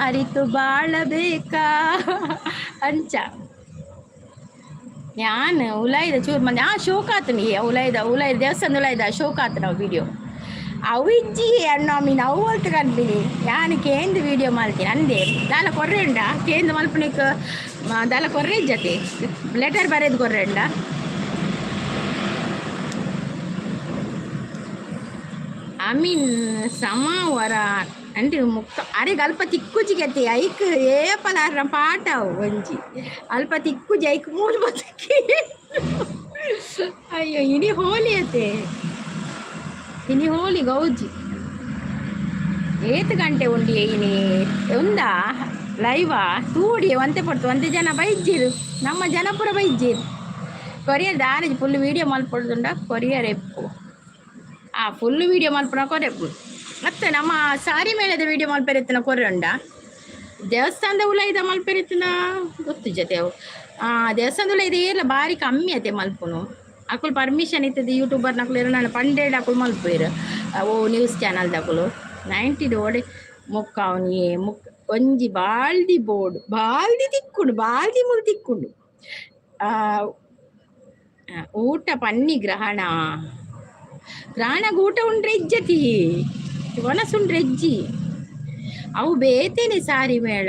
ಅರಿತು ಬಾಳಬೇಕಾ ಅಂಚ. ಯಾನ್ ಉಲಾಯ್ದ ಚೂರು ಮಂದಿ ಆ ಶೋಕ್ ಆತನಿ. ಉಲಾಯ್ದ ಉಲಾಯ್ದ ದೇವಸ್ಥಾನ ಉಲಾಯ್ದ ಶೋಕ್ ಆತ ನಾವು ವಿಡಿಯೋ. ಅವು ಇಜ್ಜಿ ಅಣ್ಣ ಮೀನು ಅವು ಅಲ್ತ ಕನ್ಪಿನಿ. ಯಾನ್ ಕೇಂದ್ ವಿಡಿಯೋ ಮಲ್ತೀನಿ ಅಂದೆ. ದಾಲ ಕೊರ್ರೆ ಉಂಡ ಕೇಂದ್ ಮಲ್ಪನಿಕ್ ದಾಲ ಕೊರ್ರೆ ಜತೆ ಲೆಟರ್ ಬರೆದು ಕೊರ್ರೆ ಉಂಡ. I mean ಸಮಾವರ ಅಂದ್ರೆ ಮುಕ್ಕ ಅರೆಗ್ ಅಲ್ಪ ತಿಕ್ಕುಜಿಗತೆ ಐಕ್ ಏಪಲಾರ ಪಾಠ ಒಂಜಿ ಅಲ್ಪ ತಿಕ್ಕುಜಿ ಐಕ್ ಮೂಲು ಬತ್ತಕಿ. ಅಯ್ಯೋ, ಇನಿ ಹೋಲಿ ಅತೆ, ಇನಿ ಹೋಲಿ ಗೌಜಿ. ಏತ್ ಗಂಟೆ ಉಂಡಿ ಇನಿ ಉಂದಾ ಲೈವಾ ತೂಡಿ ಒಂತೆ ಪಡ್ತು ಒಂತೆ ಜನ ಬೈಜ್ಜಿರು, ನಮ್ಮ ಜನಪುರ ಬೈಜ್ಜಿರು. ಕೊರಿಯರ್ ದಾನೇಜ್ ಫುಲ್ ವೀಡಿಯೋ ಮಲ್ಪೊಡ್ದುಂಡ ಕೊರಿಯರ್ ಎಪ್ಪು ಆ ಫುಲ್ ವೀಡಿಯೋ ಮಲ್ಪುನ ಕೊರೆಪ್ಪು. ಮತ್ತೆ ನಮ್ಮ ಸಾರಿ ಮೇಳದ ವೀಡಿಯೋ ಮಲ್ಪೆರೆತ್ತಿನ ಕೊರ್ರೆ ದೇವಸ್ಥಾನದ ಉಲೈದ ಮಲ್ಪೆರೆತ್ತಿನ ಗೊತ್ತು ಜೊತೆ ಅವು. ಆ ದೇವಸ್ಥಾನದ ಉಲೈದ ಏರ್ಲ ಬಾರಿ ಕಮ್ಮಿ ಅತೆ ಮಲ್ಪುನು. ಅಕುಲು ಪರ್ಮಿಷನ್ ಇತ್ತದ ಯೂಟ್ಯೂಬರ್ ನಕುಲು ಇರೋ ಪಂಡೇಡ್ ಅಕುಲು ಮಲ್ಪುವೆರ್. ಓ ನ್ಯೂಸ್ ಚಾನಲ್ ದಕುಲು ನೈಂಟಿ ಓಡೆ ಮುಕ್ಕ ಅವನಿಯೇ ಮುಕ್ ಒಂಜಿ ಬಾಲ್ದಿ ಬೋರ್ಡ್ ಬಾಲ್ದಿ ತಿಕ್ಕುಂಡು, ಬಾಲ್ದಿ ಮುಲ್ ತಿಕ್ಕುಂಡು. ಊಟ ಪನ್ನಿ ಗ್ರಹಣ ಗ್ರಹಣಗೂಟ ಉಂಡ್ರೆ ಇಜ್ಜತಿ ಒಣಸುಂಡ್ರೆಜ್ಜಿ ಅವು ಬೇತೇನೆ. ಸಾರಿ ಮೇಳ,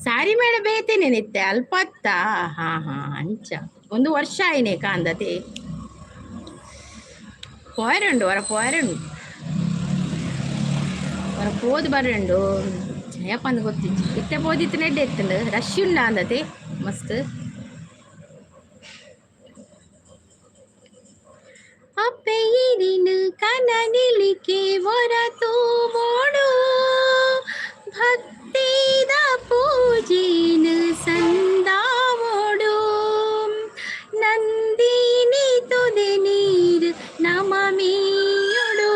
ಸಾರಿ ಮೇಳ ಬೇತೇನೆ ನಿತ್ತೆ ಅಲ್ಪತ್ತ. ಹಾ ಹಾ, ಅಂಚ ಒಂದು ವರ್ಷ ಆಯ್ನೆ ಕಾಂದತೆ ಪೋಯರುಂಡು ಹೊರ ಪೋಯರುಂಡು ಹೊರ ಪೋದು ಬರಂಡು ಏಪಂದು ಗೊತ್ತಿಜ್ಜಿ. ಇತ್ತೆ ಪೋದಿತ್ತು ನೆಡ್ಡೆ ಎತ್ತುಂಡು. ರಶ್ ಉಂಡ ಅಂದತೆ ಮಸ್ತ್. ಅಪ್ಪೆ ಇರಿನ ಕನನಿಲಿಕೆ ಒರ ತೂವೋಡು ಭಕ್ತಿದ ಪೂಜೆನ ಸಂದಾವೋಡು. ನಂದಿನಿ ತುದೆ ನೀರು ನಮ ಮೀಯೊಡು,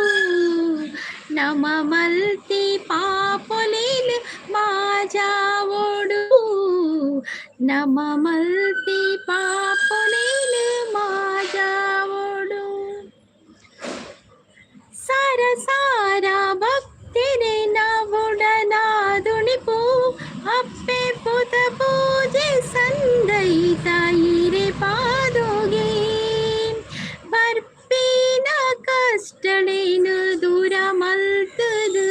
ನಮ ಮಲ್ತಿ ಪಾಪೊಲೆನ್ ಮಾಜಾವೋಡು, ನಮ ಮಲ್ತಿ ಪಾಪೊಲೆನ್ ಮಾಜಾವೋಡು. ಸಾರ ಸಾರ ಭಕ್ತಿರೆನ ಒಡನಾದುಣಿಪು, ಅಪ್ಪೆ ಪುತ ಪೂಜೆ ಸಂದೈತ ಇರೆ ಪಾದೋಗೆ. ಬರ್ಪಿನ ಕಷ್ಟಳೇನು ದೂರ ಮಲ್ತದು,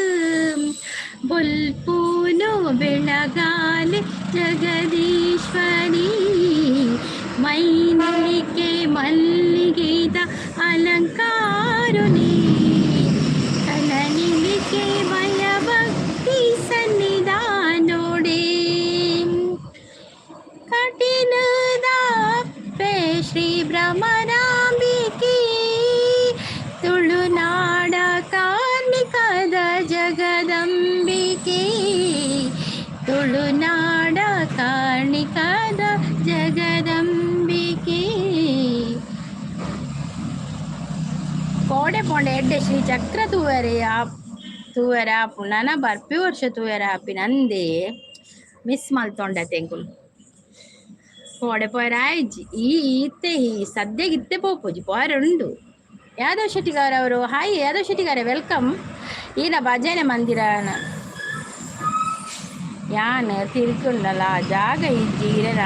ಬೊಲ್ಪುನು ಬೆಳಗಾಲೆ ಜಗದೀಶ್ವರಿ. ಮೈನಿಲಿಕೆ ಮಲ್ಲಿಗೆದ ಅಲಂಕಾರುನಿ, ಕನನಿಲಿಕೆ ಭಯಭಕ್ತಿ ಸನ್ನಿಧಾನೋಡೆ. ಕಟೀಲುದ ಅಪ್ಪೆ ಶ್ರೀ ಭ್ರಮರಾಂಬಿಕೆ, ತುಳುನಾಡ ಕಾರ್ಣಿಕದ ಜಗದಂಬಿಕೆ, ತುಳುನಾಡ ಕಾರ್ಣಿಕದ ಜಗದಂಬಿಕೆ. ಕೋಡೆ ಪೋಂಡೆ ಎಡ್ಡೆ ಶ್ರೀ ಚಕ್ರ ತೂವರೆ ಆ ತೂವರೆ ಆಪುಂಡು. ನನ ಬರ್ಪಿ ವರ್ಷ ತೂವರೆ ಆಪಿನ ಅಂದೇ ಮಿಸ್ ಮಲ್ತೊಂಡೆ ಎಂಕುಲು. ಕೋಡೆ ಪೋಯೆರೆ ಆಯ್ಜಿ. ಈ ಇತ್ತೆ ಈ ಸದ್ಯಗೆ ಇತ್ತೆ ಪೋಪುಜಿ, ಪೋಯೆರೆ ಉಂಡು. ಯಾದವ್ ಶೆಟ್ಟಿಗಾರ್ ಅವರು, ಹಾಯ್ ಯಾದವ್ ಶೆಟ್ಟಿಗಾರೆ, welcome. ಈನ ಭಜನೆ ಮಂದಿರನ ಯಾನ್ ತಿರ್ಕುಂಡಲ ಜಾಗ ಇಜ್ಜಿ ಇರೆನ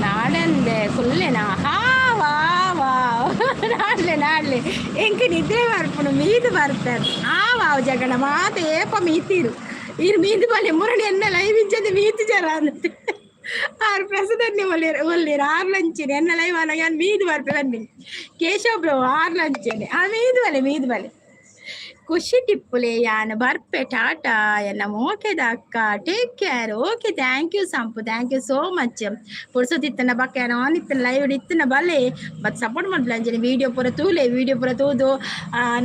ನಾಡಂದೆ ಕುಲ್ಲೆನ. ಹಾ, ವಾ ವಾ, ನಾಡ್ಲೆ ನಾಡ್ಲೆ. ಎಂಕ್ ನಿದ್ರೆ ಬರ್ಪುಂಡು, ಮೀದು ಬರ್ಪೆರ್. ಆ ವಾವ್ ಜಗಣ ಮಾತ ಏಪ ಮೀತೀರು ಈರ್? ಮೀದು ಬಲೆ ಮುರಳಿ ಎನ್ನ ಲೈವ್ ಇಜ್ಜದೆ ಮೀತು ಜರ ಅಂದ್. ಆರ್ ಪ್ರಸದನ್ನೇ ಒಲ್ಲೆರ್ ಒಲ್ಲೆರ್. ಆರ್ ಲಂಚನೆ ಎನ್ನ ಲೈವ್ ಅಲ್ಲ, ಯಾನ್ ಮೀದು ಬರ್ಪೆ ಬನ್ನಿ. ಕೇಶವ್ ಬ್ರೋ, ಆರ್ ಲಂಚನೆ. ಆ ಮೀದು ಬಲೆ, ಮೀದು ಬಲೆ. ಖುಷಿ ಟಿಪ್ಪುಲೆ, ಯಾನ್ ಬರ್ಪೆ, ಟಾಟಾ ಎನ್ನ ಮೋಕೆದ ಅಕ್ಕ, take care. Okay, thank you ಸಂಪು, thank you so much. ಪುರ್ಸೊತ್ತಿತ್ತನ ಬಕ್ಕ ಯಾನ್ ಆನ್ ಇತ್ತನ ಲೈವ್ ಇತ್ತನ ಬಲೆ ಬಟ್ ಸಪೋರ್ಟ್ ಮಲ್ಪುಲೆ. ಅಂಚನೆ ವಿಡಿಯೋ ಪೂರ ತೂಲೆ, ವಿಡಿಯೋ ಪೂರ ತೂದು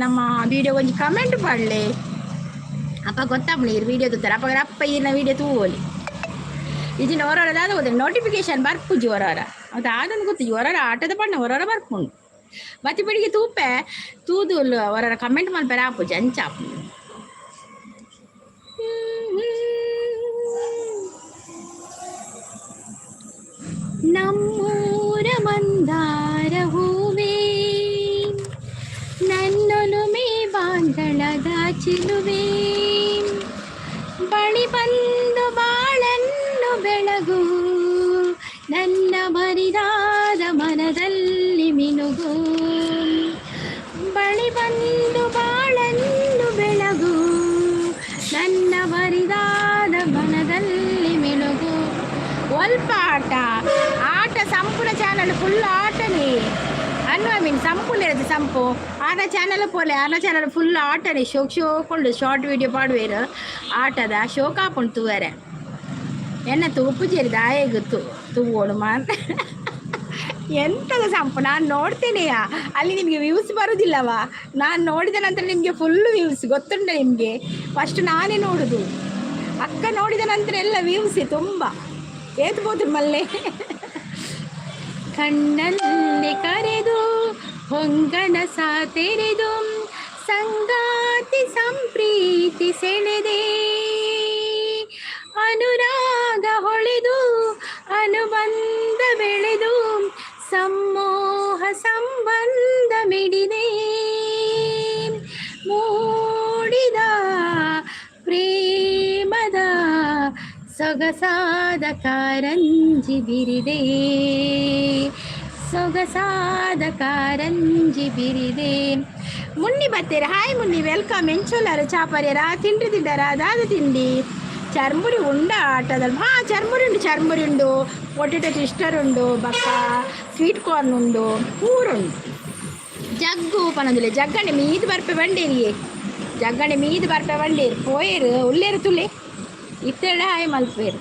ನಮ್ಮ ವಿಡಿಯೋ ಒಂಜಿ ಕಮೆಂಟ್ ಪಾಡ್ಲೆ. ಅಪ್ಪ ಗೊತ್ತಾಪುಂಡು ಈರ್ ವಿಡಿಯೋ ತೂತಾರ. ಅಪ್ಪಗ ಅಪ್ಪ ಈರ್ನ ವಿಡಿಯೋ ತೂವೊಲಿ. ಇಜಿನ ಹೊರೊರ ದಾದ ಗೊತ್ತಿಲ್ಲ, ನೋಟಿಫಿಕೇಶನ್ ಬರ್ಪುಜಿ ಹೊರೊರ. ಅದು ಆದೊಂದು ಗೊತ್ತಿಜಿ. ಹೊರೊರ ಆಟದ ಪಣ್ಣ ಹೊರೊರ ಬರ್ಪುಂಡು. ಬತ್ತಿ ಬಿಡಿಗೆ ತೂಪೆ ತೂದು ಹೊರೊರ ಕಮೆಂಟ್ ಮಲ್ಪೆರೆ ಆಪುಜಿ, ಅಂಚ ಆಪುಂಡು. ನಮ್ಮೂರ ಮಂದಾರ ಹೂವೇ, ನನ್ನೊಲುಮೆ ಬಾಂಧಳದ ಚಿಲುವೆ, ಬಳಿ ಬಂದು ಬಾಳನ್ನು ಬೆಳಗು, ನನ್ನ ಬರಿದಾದ ಮನದಲ್ಲಿ ಮಿನುಗು. ಬಳಿ ಬಂದು ಬಾಳನ್ನು ಬೆಳಗು, ನನ್ನ ಬರಿದಾದ ಮನದಲ್ಲಿ ಮಿನುಗು. ಒಲ್ಪ ಆಟ ಆಟ ಸಂಪೂರ್ಣ ಚಾನಲ್ ಫುಲ್ ಆಟನೇ ಅನ್ನು. I mean ಸಂಪೂರ್ಣ ಇರುತ್ತೆ ಸಂಪು ಆನ ಚಾನಲ್ ಪೋಲೆ. ಆನ ಚಾನಲ್ ಫುಲ್ ಆಟನೇ. ಶೋಕ್ ಶೋಕ್ ಶಾರ್ಟ್ ವಿಡಿಯೋ ಪಾಡುವೇರು. ಆಟದ ಶೋಕ್ ಆಪುಂಡು ತೂವರೆ. ಎನ್ನ ತೂಪುಜೇರಿ ದಾಯೆಗ್ ತೂವೋಡು ಮಾರ್ ಎಂತದ ಸಂಪು? ನಾನು ನೋಡ್ತೇನೆಯಾ, ಅಲ್ಲಿ ನಿಮಗೆ ವ್ಯೂಸ್ ಬರುವುದಿಲ್ಲವಾ? ನಾನು ನೋಡಿದ ನಂತರ ನಿಮಗೆ ಫುಲ್ ವ್ಯೂಸ್ ಗೊತ್ತುಂಟ ನಿಮಗೆ? ಫಸ್ಟ್ ನಾನೇ ನೋಡುದು. ಅಕ್ಕ ನೋಡಿದ ನಂತರ ಎಲ್ಲ ವ್ಯೂಸ್ ತುಂಬ ಏತ್ಬೋದು ಮಲ್ಲೆ. ಕಣ್ಣಲ್ಲಿ ಕರೆದು ಹೊಂಗನಸ ತೆರೆದು ಸಂಗಾತಿ ಸಂಪ್ರೀತಿ ಸೆಳೆದೆ, ಅನುರಾಗ ಹೊಳೆದು ಅನುಬಂಧ ಬೆಳೆದು ಸಮ್ಮೋಹ ಸಂಬಂಧ ಮಿಡಿದೆ. ಮೂಡಿದ ಪ್ರೇಮದ ಸೊಗಸಾದ ಕಾರಂಜಿ ಬಿರಿದೆ, ಸೊಗಸಾದ ಕಾರಂಜಿ ಬಿರಿದೆ. ಮುನ್ನಿ ಬತ್ತೀರ? Hi Munni, welcome. ಎಂಚೊಲ್ಲಾರ ಚಾಪರ್ಯರ? ತಿಂಡಿ ತಿಂಡಾರ? ದಾದ ತಿಂಡಿ? ಚರ್ಮುರಿ ಉಂಡ ಆಟದಲ್ಲಿ. ಹಾಂ, ಚರ್ಮುರಿ ಉಂಡು, ಚರ್ಮುರಿ ಉಂಡು, ಪೊಟೆಟೊ ಟ್ವಿಸ್ಟರ್ ಉಂಡು, ಬೊಕ್ಕ ಸ್ವೀಟ್ ಕಾರ್ನ್ ಉಂಡು, ಪೂರುಂಡು. ಜಗ್ಗು ಪನೊಂದುಲ್ಲೆ. ಜಗ್ಗಂಡೆ ಮೀದ್ ಬರ್ಪೆ ಬಂಡೇರಿಯೇ, ಜಗ್ಗಂಡೆ ಮೀದ್ ಬರ್ಪೆ ಬಂಡೇರು ಪೋಯೇರು ಉಲ್ಲೇರು ತುಲೆ ಇತ್ತೆರಡ ಹಾಯ್ ಮಲ್ಪೇರು.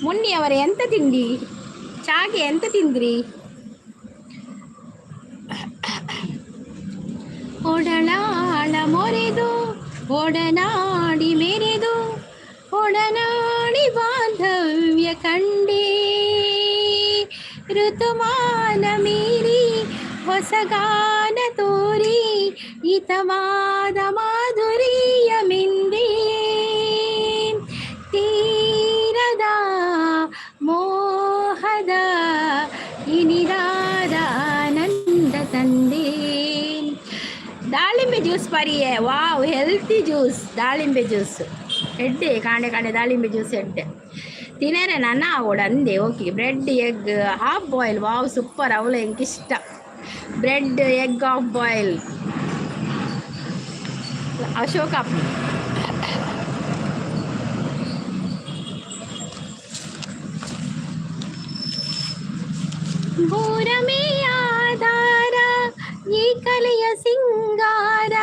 ಮುನ್ನಿ ಅವರ, ಎಂತ ತಿಂಡಿ? ಚಾಗೆ ಎಂತ ತಿಂದ್ರಿ? ಒಡಲಾಳ ಮೊರೆದು ಒಡನಾಡಿ ಮೆರೆದು ಒಡನಾಡಿ ಬಾಂಧವ್ಯ ಕಂಡೇ. ಋತುಮಾನ ಮೀರಿ ಹೊಸಗಾನ ತೋರಿ ಹಿತವಾದ ಮಾಧುರ್ಯ ಮಿಂದೆ. ತೀರದ ಮೋಹದ ಇನಿದಾದ ಆನಂದ ತಂದೆ. ದಾಳಿಂಬೆ ಜ್ಯೂಸ್ ಪರಿಯೆ. ವಾವ್, ಹೆಲ್ತಿ ಜ್ಯೂಸ್ ದಾಳಿಂಬೆ ಜ್ಯೂಸ್. ಎಡ್ಡೆ ಕಾಂಡೆ ಕಾಂಡೆ ದಾಳಿಂಬೆ ಜ್ಯೂಸ್ ಎಡ್ಡೆ ತಿನ್ನರೆ ನನ್ನ ಆವೋಡು ಅಂದೆ. Okay, bread egg half boil. Wow, super. ಅವಳು ಎಂಕಿಷ್ಟ ಬ್ರೆಡ್ ಎಗ್ ಹಾಫ್ ಬಾಯ್ಲ್. ಅಶೋಕ. ಭೂರಮೇ ಆಧಾರ, ಈ ಕಲೆಯ ಸಿಂಗಾರ.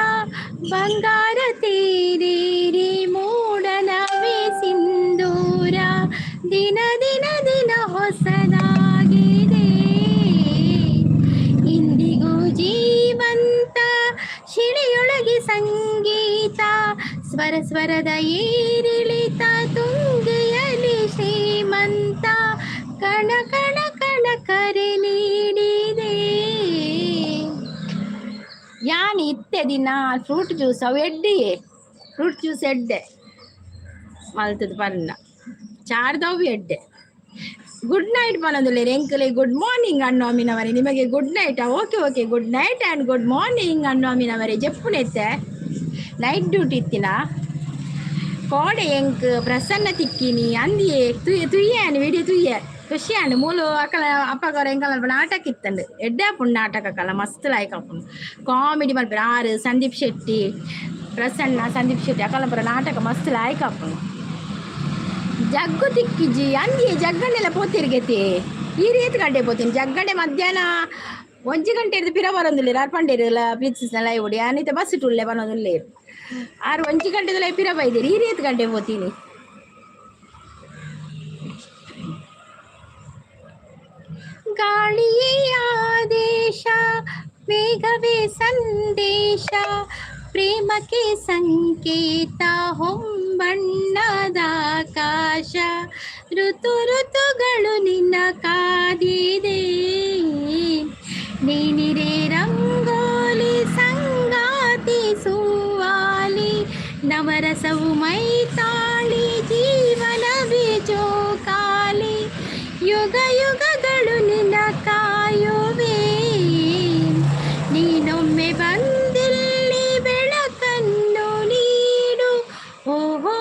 ಬಂಗಾರ ತೇರೇರಿ ಮೂಡನವೇ ಸಿಂಧೂರ. ದಿನ ದಿನ ದಿನ ಹೊಸದಾಗಿದೆ. ಇಂದಿಗೂ ಜೀವಂತ ಶಿಳೆಯೊಳಗೆ ಸಂಗೀತ. ಸ್ವರ ಸ್ವರದ ಏರಿಳಿತ ತುಂಗೆಯಲಿ ಶ್ರೀಮಂತ. ಕಣ ಕಣ ಕಣ ಕರೆ ನೀಡಿದೆ. ಯಾನ್ ಇತ್ತೆ ದಿನ ಫ್ರೂಟ್ ಜ್ಯೂಸ್ ಅವು ಎಡ್ಡೆಯೇ. ಫ್ರೂಟ್ ಜ್ಯೂಸ್ ಎಡ್ಡೆ ಮಲ್ತದ ಪನ್ನ ಚಾರ್ದವು ಎಡ್ಡೆ. ಗುಡ್ ನೈಟ್ ಪನೊಂದುಲ್ಲೆರ್ ಎಂಕಲೆ. ಗುಡ್ ಮಾರ್ನಿಂಗ್ ಅಣ್ಣು ಅಮ್ಮಿನವರೆ. ನಿಮಗೆ good night. Okay okay, good night and good morning Annu ಅಮ್ಮಿನವರೆ. ಜೆಪ್ಪುನೆತ್ತೆ ನೈಟ್ ಡ್ಯೂಟಿ ಇತ್ತಿನ ಕೋಡೆ ಎಂಕ್ ಪ್ರಸನ್ನ ತಿಕ್ಕಿನಿ ಅಂದಿಯೇ. ತುಯ್ಯ ತುಯ್ಯಾನು ವಿಡಿಯೋ ತುಯ್ಯ ಖುಷಿ ಆಂಡ್. ಮೂಲು ಅಕಲ ಅಪ್ಪಗವರ ಎಂಕಲ ನಾಟಕ ಇತ್ತಂಡು. ಎಡ್ಡೆ ಆಪುಂಡು ನಾಟಕ ಕಲ. ಮಸ್ತ್ ಲಾಯ್ಕ್ ಆಪುಂಡು. ಕಾಮಿಡಿ ಮಲ್ಪೆರ್ ಆರು ಸಂದೀಪ್ ಶೆಟ್ಟಿ, ಪ್ರಸನ್ನ, ಸಂದೀಪ್ ಶೆಟ್ಟಿ ಅಕಲ ಪೂರ. ನಾಟಕ ಮಸ್ತ್ ಲಾಯ್ಕ್ ಆಪುಂಡು. ಜಗ್ಗು ತಿಕ್ಕಿಜಿ ಅಂದಿಯೇ. ಜಗ್ಗಂಡೆಲ್ಲ ಪೋತಿರ್ಗೆತಿ. ಈ ರೀತಿ ಗಂಟೆ ಪೋತೀನಿ ಜಗ್ಗಂಡೆ. ಮಧ್ಯಾಹ್ನ 1 ಗಂಟೆ ಪಿರ ಬರೋದಿಲ್ಲ ಅರ್ಪಂಡೇರು ಪ್ಲೀಸ್ ಲೈವ್ ಉಡಿ ಅನಿತ ಬಸ್ ಟುಲ್ಲೆ ಬರೋದಿಲ್ಲ. ಆರು 1 ಗಂಟೆದಲ್ಲ ಪಿರ ಬೈದಿರಿ. ಈ ರೀತಿ ಗಂಟೆ ಪೋತೀನಿ. ಗಾಳಿಯೇ ಆದೇಶ, ಮೇಘವೇ ಸಂದೇಶ, ಪ್ರೇಮಕ್ಕೆ ಸಂಕೇತ ಹೊಂಬಣ್ಣದ ಆಕಾಶ. ಋತು ಋತುಗಳು ನಿನ್ನ ಕಾದಿದೆ. ನೀನಿರೆ ರಂಗೋಲಿ, ಸಂಗಾತಿ ಸುವಾಲಿ. ನವರಸವು ಮೈತಾಳಿ, ಜೀವನವೇ ಜೋಕಾಲಿ. ಯುಗ ಯುಗಗಳು ನಿನ್ನ ಕಾಯುವೆ. ನೀನೊಮ್ಮೆ ಬಂದಿಲ್ಲಿ ಬೆಳಕನ್ನು ನೀಡು. ಓಹೋ.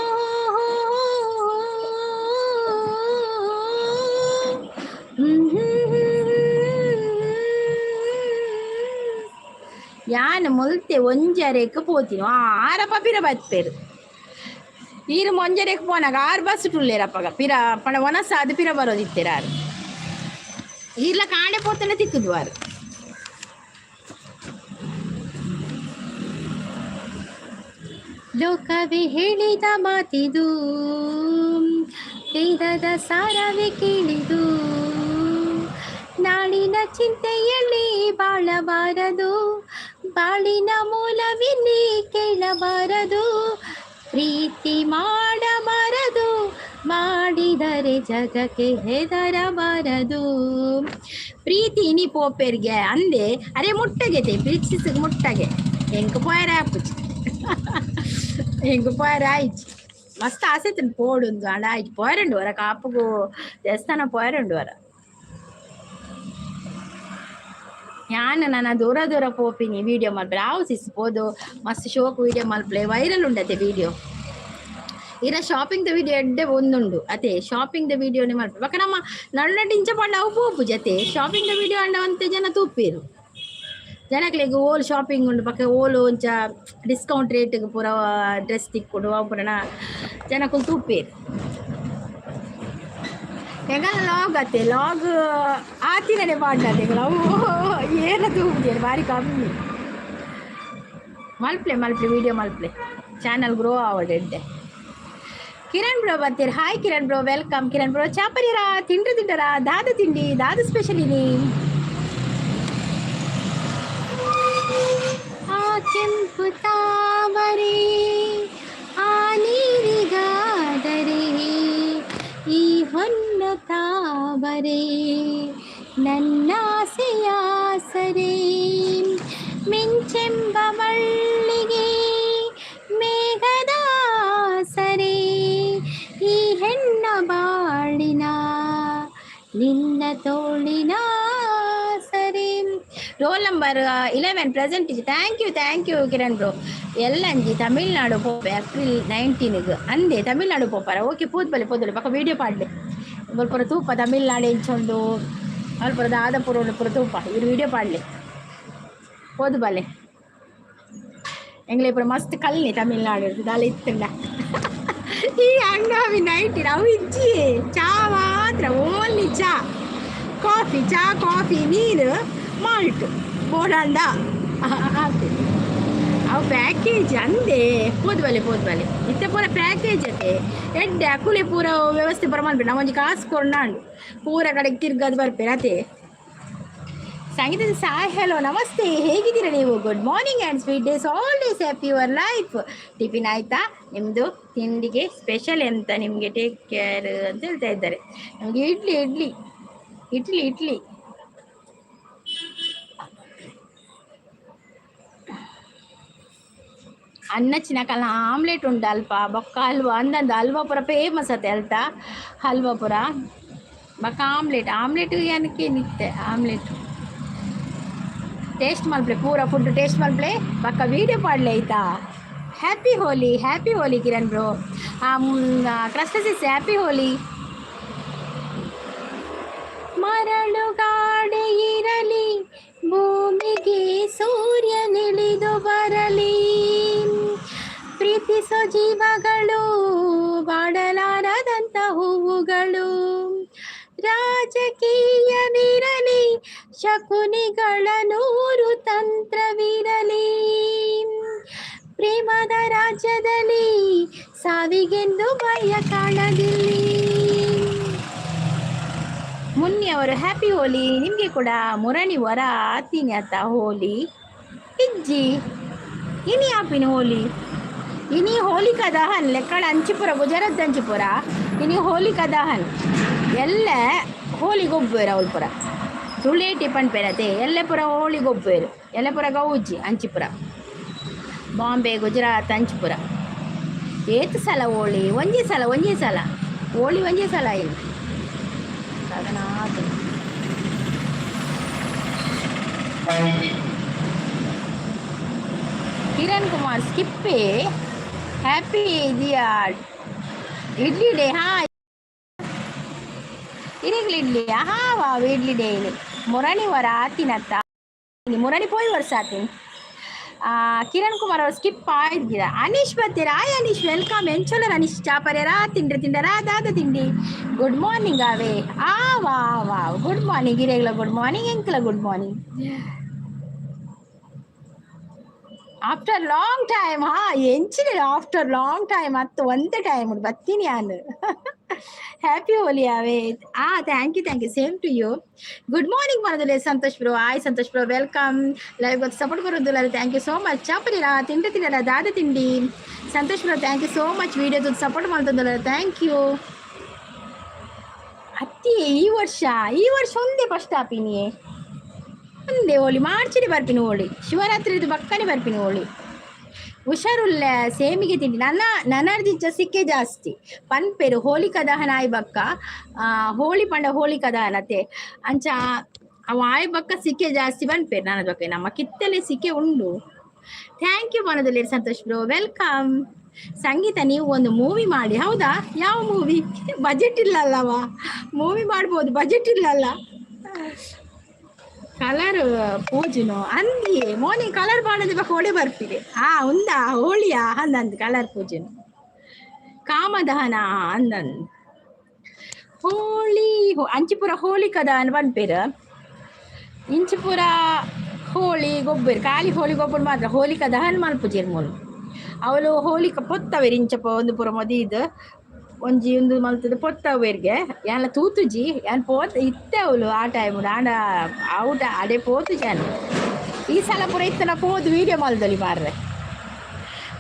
ಯಾನ್ ಮುಲ್ತೆ ಒಂಜರೆಕ್ ಪೋತಿನ ಆರಪ್ಪ ಪಿರ ಬತ್ಪೇರು. ಈರು ಒಂಜರೆಕ್ ಪೋನಾಗ ಆರು ಬಸ್ ಟುಲ್ಲೇರಪ್ಪಗ ಪಿರ ಪಣ ಒನಸ ಅದು ಪಿರ ಬರೋದಿತ್ತೆರ ಆರು. ಈರ್ಲ ಕಾಂಡೆ ಪೋತನೆ ತಿಕ್ಕುದುವಾರು. ಲೋಕವೇ ಹೇಳಿದ ಮಾತಿದು, ವೇದದ ಸಾರವೇ ಕೇಳಿದು. ನಾಳಿನ ಚಿಂತೆಯಲ್ಲಿ ಬಾಳಬಾರದು, ಬಾಳಿನ ಮೂಲವಿಲ್ಲಿ ಕೇಳಬಾರದು. ಪ್ರೀತಿ ಮಾಡಬಾರದು, ಮಾಡಿದರೆ ಜಗಕ್ಕೆ ಹೆದರಬಾರದು. ಪ್ರೀತಿ ಇನಿ ಪೋಪೆರ್ಗೆ ಅಂದೆ. ಅರೆ ಮುಟ್ಟಗೆತೆ ಪ್ರೀತಿಸಿಗೆ ಮುಟ್ಟಗೆ ಎಂಕ್ ಪೋಯರ ಆಪುಜಿ. ಎಂಕ್ ಪೋಯರ ಆಯ್ತು. ಮಸ್ತ್ ಆಸೆ ತಿನ್ ಪೋಡುಂದು ಅಂಡ ಆಯ್ತು. ಪೋಯರಂಡು ವರ ಕಾಪುಗು ದೇವಸ್ಥಾನ ಪೋಯರಂಡು ವರ. ಯಾನ್ ನನ ದೂರ ದೂರ ಪೋಪಿನಿ ವಿಡಿಯೋ ಮಲ್ಪರೆ. ಆವು ಸಿಸ್ ಪೋದು ಮಸ್ತ್ ಶೋಕ್ ವಿಡಿಯೋ ಮಲ್ಪಲೆ. ವೈರಲ್ ಉಂಡತೆ ವಿಡಿಯೋ. ಇರ ಶಾಪಿಂಗ್ the video ಎಡ್ಡೆ ಒಂದುಂಡು ಅತೆ. ಶಾಪಿಂಗ್ ದ ವಿಡಿಯೋನೇ ಮಲ್ಪೆ ಬೊಕ ನಮ್ಮ ನಡು ಇಂಚ ಪಂಡ ಅವು ಪೋಪು ಜತೆ. ಶಾಪಿಂಗ್ ದ ವಿಡಿಯೋ ಅಂಡ ಒಂತೆ ಜನ ತೂಪೇರು. ಜನಕ್ಲೆಗ್ ಓಲ್ ಶಾಪಿಂಗ್ ಉಂಡು ಬೊಕ ಓಲು ಒಂಚ ಡಿಸ್ಕೌಂಟ್ ರೇಟ್ ಪೂರ ಡ್ರೆಸ್ ತಿಕ್ಕುಂಡು ಅವು ಪೂರ ಜನಕುಲು ತೂಪೇರು. ಎಂಕಲ್ನ ಲಾಗ್ ಅತ್ತೆ. ಲಾಗ್ ಆತಿನಡೆ ಪಾಡ್ಲತೆ. ಅವು ಏನ ತೂಪುಜೆರ್, ಬಾರಿ ಕಮ್ಮಿ. ಮಲ್ಪ್ಲೆ ಮಲ್ಪ್ಲೆ, ವಿಡಿಯೋ ಮಲ್ಪ್ಲೆ. ಚಾನಲ್ ಗ್ರೋ ಆವಡ್ ಎಡ್ಡೆ. ಕಿರಣ್ ಬ್ರೋ ಬರ್ತೀರಿ. Hi Kiran bro, welcome Kiran bro. ಚಾಪರಿರಾ ತಿಂಡ್ರು ತಿಂಡರಾ? ದಾದ ತಿಂಡಿ, ದಾದ ಸ್ಪೆಷಲ್ ಇನಿ? ಕೆಂಪು ತಾವರೆ ಆ ನೀರಿಗಾದರೆ ಈ ಹೊನ್ನ ತಾವರೆ ನನ್ನಾಸೆಯ ಸರೆ. ಮಿಂಚೆಂಬ ಮಳ್ಳಿಗೆ ಮೇಘದ ಸರೆ ಈ ಹೆಣ್ಣ ಬಾಳಿನ ನಿನ್ನ ತೋಳಿನ ಸರಿ. Roll number 11 present. Thank you, thank you Kiran bro. ಎಲ್ಲಂಜಿ Tamil Nadu ಪೋಪೆ April 19ಗೆ ಅಂದೆ. ತಮಿಳ್ನಾಡು ಪೋಪಾರ? ಓಕೆ, ಪೂದ್ಬಲೆ ಪೋದಲೆ. ಪಕ್ಕ ವೀಡಿಯೋ ಪಾಡ್ಲೆ. ಪೂರ ತೂಪ ತಮಿಳ್ನಾಡು ಎಂಚುಂಡು, ಅಲ್ಪ ದಾದಪುರ ಉಂಡು, ಪೂರ ತೂಪ. ಇವ್ರು ವೀಡಿಯೋ ಪಾಡ್ಲೆ, ಪೋದು ಬಲೆ. ಎಂಗ್ಲೆ ಪೂರ ಮಸ್ತ್ ಕಲ್ನಿ ತಮಿಳ್ನಾಡು ದಾಲ ಇತ್ತಂಡ. ಈ ಹಂಗಾಮಿ ನೈಟ್ ಅವು ಇಜ್ಜಿ, ಚಾ ಮಾತ್ರ, ಓನ್ಲಿ ಚಾ ಕಾಫಿ, ಚಾ ಕಾಫಿ, ನೀರು, ಮಾಲ್ಟ್ ಬೋಡಂಡ ಹಾಕ್ತೀನಿ. ಅವು ಪ್ಯಾಕೇಜ್ ಅಂದೆ. ಪೋದು ಬಲೆ, ಪೋದು ಬಲೆ. ಇತ್ತೆ ಪೂರ ಪ್ಯಾಕೇಜ್ ಅತೆ. ಎಡ್ಡೆ ಅಕುಲೆ ಪೂರ ವ್ಯವಸ್ಥೆ ಪೂರ ಮಲ್ಪೆ. ನಾವು ಒಂಜಿ ಕಾಸು ಕೊರ್ನಾಂಡು ಪೂರ ಕಡೆಗೆ ತಿರ್ಗದು ಬರ್ಪೇರು ಅತೆ. ಸಂಗೀತ ಸಾಯ್, ಹಲೋ, ನಮಸ್ತೆ. ಹೇಗಿದ್ದೀರಾ ನೀವು? Good morning and sweet days, all days happy your life. Tiffin ಆಯ್ತಾ ನಿಮ್ಮದು? ತಿಂಡಿಗೆ ಸ್ಪೆಷಲ್ ಎಂತ ನಿಮಗೆ? ಟೇಕ್ ಕೇರ್ ಅಂತ ಹೇಳ್ತಾ ಇದ್ದಾರೆ. ನಮಗೆ ಇಡ್ಲಿ, ಇಡ್ಲಿ, ಇಡ್ಲಿ, ಇಡ್ಲಿ. ಅನ್ನಚ್ಚಿನಕಲ್ನ ಆಮ್ಲೆಟ್ ಉಂಡು ಅಲ್ಪ. ಬೊಕ್ಕ ಹಲ್ವ ಅಂದಂದು. ಹಲ್ವ ಪೂರ ಫೇಮಸ್ ಅತ್ತೆ ಅಲ್ತ. ಹಲ್ವ ಪೂರ, ಬೊಕ್ಕ ಆಮ್ಲೆಟ್. ಆಮ್ಲೆಟ್ ಏನಕ್ಕೆ ನಿತ್ತೆ. ಆಮ್ಲೆಟ್ ಟೇಸ್ಟ್ ಮಲ್ಪಲೆ, ಪೂರ ಫುಡ್ ಟೇಸ್ಟ್ ಮಲ್ಪಲೆ, ಬೊಕ್ಕ ವೀಡಿಯೋ ಪಾಡ್ಲೆ, ಆಯ್ತಾ? Happy Holi, happy Holi Kiran bro. ಕ್ರಸ್ಟಸಿಸ್, happy Holi. ಮರಳುಗಾಡೆ ಇರಲಿ, ಭೂಮಿಗೆ ಸೂರ್ಯನಿಳಿದು ಬರಲಿ, ಪ್ರೀತಿಸೋ ಜೀವಗಳು ಬಾಡಲಾರದಂತ ಹೂವುಗಳು, ರಾಜಕೀಯವಿರಲಿ, ಶಕುನಿಗಳ ನೂರು ತಂತ್ರವಿರಲಿ, ಪ್ರೇಮದ ರಾಜ್ಯದಲ್ಲಿ ಸಾವಿಗೆಂದು ಭಯ ಕಾಣದಿಲ್ಲಿ. ಮುನ್ನಿ ಅವರು, ಹ್ಯಾಪಿ ಹೋಲಿ ನಿಮಗೆ ಕೂಡ. ಮುರಣಿ ವರ ಆತೀನಿ ಅತ್ತ. ಹೋಲಿ ಇಜ್ಜಿ, ಇನಿ ಆಪಿನ ಹೋಲಿ. ಇನಿ ಹೋಲಿಕಾ ದಹನ್ ಲೆಕ್ಕಳ. ಅಂಚಿಪುರ, ಗುಜರಾತ್ ಅಂಚಿಪುರ ಇನಿ ಹೋಲಿಕಾ ದಹನ್. ಎಲ್ಲ ಹೋಲಿ ಗೊಬ್ಬೇರು ಅವಲ್ಪುರ. ಧುಳೇಟಿ ಪನ್ಪೇರತೆ. ಎಲ್ಲ ಪುರ ಹೋಳಿ ಗೊಬ್ಬೇರು, ಎಲ್ಲ ಪುರ ಗೌಜಿ ಅಂಚಿಪುರ. ಬಾಂಬೆ, ಗುಜರಾತ್ ಅಂಚಿಪುರ. ಏತ್ ಸಲ ಹೋಳಿ? ಒಂಜೇ ಸಲ, ಒಂಜೇ ಸಲ ಹೋಳಿ, ಒಂಜೇ ಸಲ ಇನ್ನು ಗಗನಾಥ. ಕಿರಣ್ ಕುಮಾರ್ ಸ್ಕಿಪ್ಪೆ. ಹ್ಯಾಪಿ ಇದೆಯಾ ಇಡ್ಲಿ ಡೇ? ಹಾಂ, ಇರಿಗ್ಲು ಇಡ್ಲಿ. ಹಾ, ವಾವ್, ಇಡ್ಲಿ ಡೇ ಇಲ್ಲಿ. ಮುರಣಿ ವರ ಆತಿನತ್ತ. ಮುರಣಿ ಪೋಯಿ ವರ್ಷ ಆತೀನಿ. ಕಿರಣ್ ಕುಮಾರ್ ಅವರು ಸ್ಕಿಪ್ ಆಯ್ದಿರ. ಅನೀಶ್ ಬರ್ತೀರಾ? ಆಯ್ ಅನೀಶ್, welcome. ಎಂಚೋಲರ್ ಅನೀಶ್? ಚಾಪರ್ಯರಾ? ತಿಂಡ್ರಿ? ತಿಂಡರಾ? ದಾದ ತಿಂಡಿ? ಗುಡ್ ಮಾರ್ನಿಂಗ್ ಅವೇ. ಆ ವಾ ವಾ, ಗುಡ್ ಮಾರ್ನಿಂಗ್. ಇರೇಗ್ಲ ಗುಡ್ ಮಾರ್ನಿಂಗ್, ಎಂಕ್ಲ good morning. After long time. ಹಾ, ಎಂಚಿನ ಆಫ್ಟರ್ ಲಾಂಗ್ ಟೈಮ್ ಅತ್ತು? ಒಂದೇ ಟೈಮ್ ಬತ್ತೀನಿ ನಾನು. ಹ್ಯಾಪಿ ಹೋಲಿ ಅವೇ. ಆ, thank you, thank you, same to you. Good morning ಮನದಲ್ಲಿ ಸಂತೋಷ್ bro. ಆಯ್ ಸಂತೋಷ್ ಬ್ರೋ, welcome. Live ಗೊತ್ತು ಸಪೋರ್ಟ್ ಬರೋದಿಲ್ಲ. Thank you so much. ಚಾಪರಿರಾ? ತಿಂಡಿ ತಿನ್ನಲ್ಲ? ದಾದ ತಿಂಡಿ? Santosh bro, thank you so much. Video support ಮಾಡ್ತದಲ್ಲ, thank you. ಅತ್ತಿ, ಈ ವರ್ಷ, ಈ ವರ್ಷ ಒಂದೇ ಫಸ್ಟ್ ಆಪಿನಿ. ಒಂದೇ ಹೋಳಿ ಮಾರ್ಚಿಡಿ ಬರ್ಪಿನಿ. ಹೋಳಿ ಶಿವರಾತ್ರಿದು ಬಕ್ಕನೆ ಬರ್ಪಿನಿ ಹೋಳಿ. ಹುಷಾರುಲ್ಲ. ಸೇಮಿಗೆ ತಿಂಡಿ. ನನ್ನ ನನರ್ದಿಂಚ ಸಿಕ್ಕೆ ಜಾಸ್ತಿ ಪನ್ಪೆರು ಹೋಲಿಕಾ ದಹನ ಆಯ್ ಬಕ್ಕ. ಹೋಳಿ ಪಂಡ ಹೋಲಿಕಾ ದಹನತೆ. ಅಂಚ ಅವ ಆಯ್ ಬಕ್ಕ ಸಿಕ್ಕೆ ಜಾಸ್ತಿ ಪನ್ಪೆರು ನನ್ನ ಬಕ್ಕ. ನಮ್ಮ ಕಿತ್ತಲೆ ಸಿಕ್ಕೆ ಉಂಡು. Thank you ಮನದಲ್ಲಿ ಸಂತೋಷ್ ಬ್ರೋ, welcome. ಸಂಗೀತ, ನೀವು ಒಂದು ಮೂವಿ ಮಾಡಿ. ಹೌದಾ? ಯಾವ ಮೂವಿ? ಬಜೆಟ್ ಇಲ್ಲ ಅಲ್ಲವಾ? ಮೂವಿ ಮಾಡ್ಬೋದು, ಬಜೆಟ್ ಇಲ್ಲಲ್ಲ. ಕಲರ್ ಪೂಜುನು ಅಂದಿಯೇ ಮೋನಿ. ಕಲರ್ ಪಾಡದೆ ಬೊಕ ಹೋಳಿ ಬರ್ಪಿದೆ. ಆ ಉಂದಾ ಹೋಳಿಯಾ ಅಂದಂದು. ಕಲರ್ ಪೂಜುನು ಕಾಮದಹನ ಅಂದಂದು. ಹೋಳಿ ಅಂಚಿಪುರ ಹೋಳಿಕಾ ದಹನ ಪನ್ಪೆರ್. ಇಂಚಿಪುರ ಹೋಳಿ ಗೊಬ್ಬೆರ್. ಖಾಲಿ ಹೋಳಿ ಗೊಬ್ಬರು ಮಾತ್ರ, ಹೋಲಿಕಾ ದಹನ ಮಲ್ಪುಜೆರ್ ಮೂಲು. ಅವಳು ಹೋಲಿಕ ಪೊತ್ತವೆರ್. ಇಂಚಪ ಒಂದು ಪೂರ ಮದೀದ್ ಒಂಜಿ ಉಂದು ಮಲ್ತದ ಪೊತ್ತವೆರ್ಗೆ. ಯಾನ್ಲ ತೂತುಜಿ, ಯಾನ್ ಪೋತ್ ಇತ್ತೆ ಅವಳು ಆ ಟೈಮ್. ಆಂಡ ಔಟ ಅಡೆ ಪೋತುಜಿ ಯಾನ್. ಈ ಸಲ ಪೂರ ಇತ್ತನ ಪೋದು ವೀಡಿಯೋ ಮಲ್ದೊಲಿ ಮಾರ್ರೆ.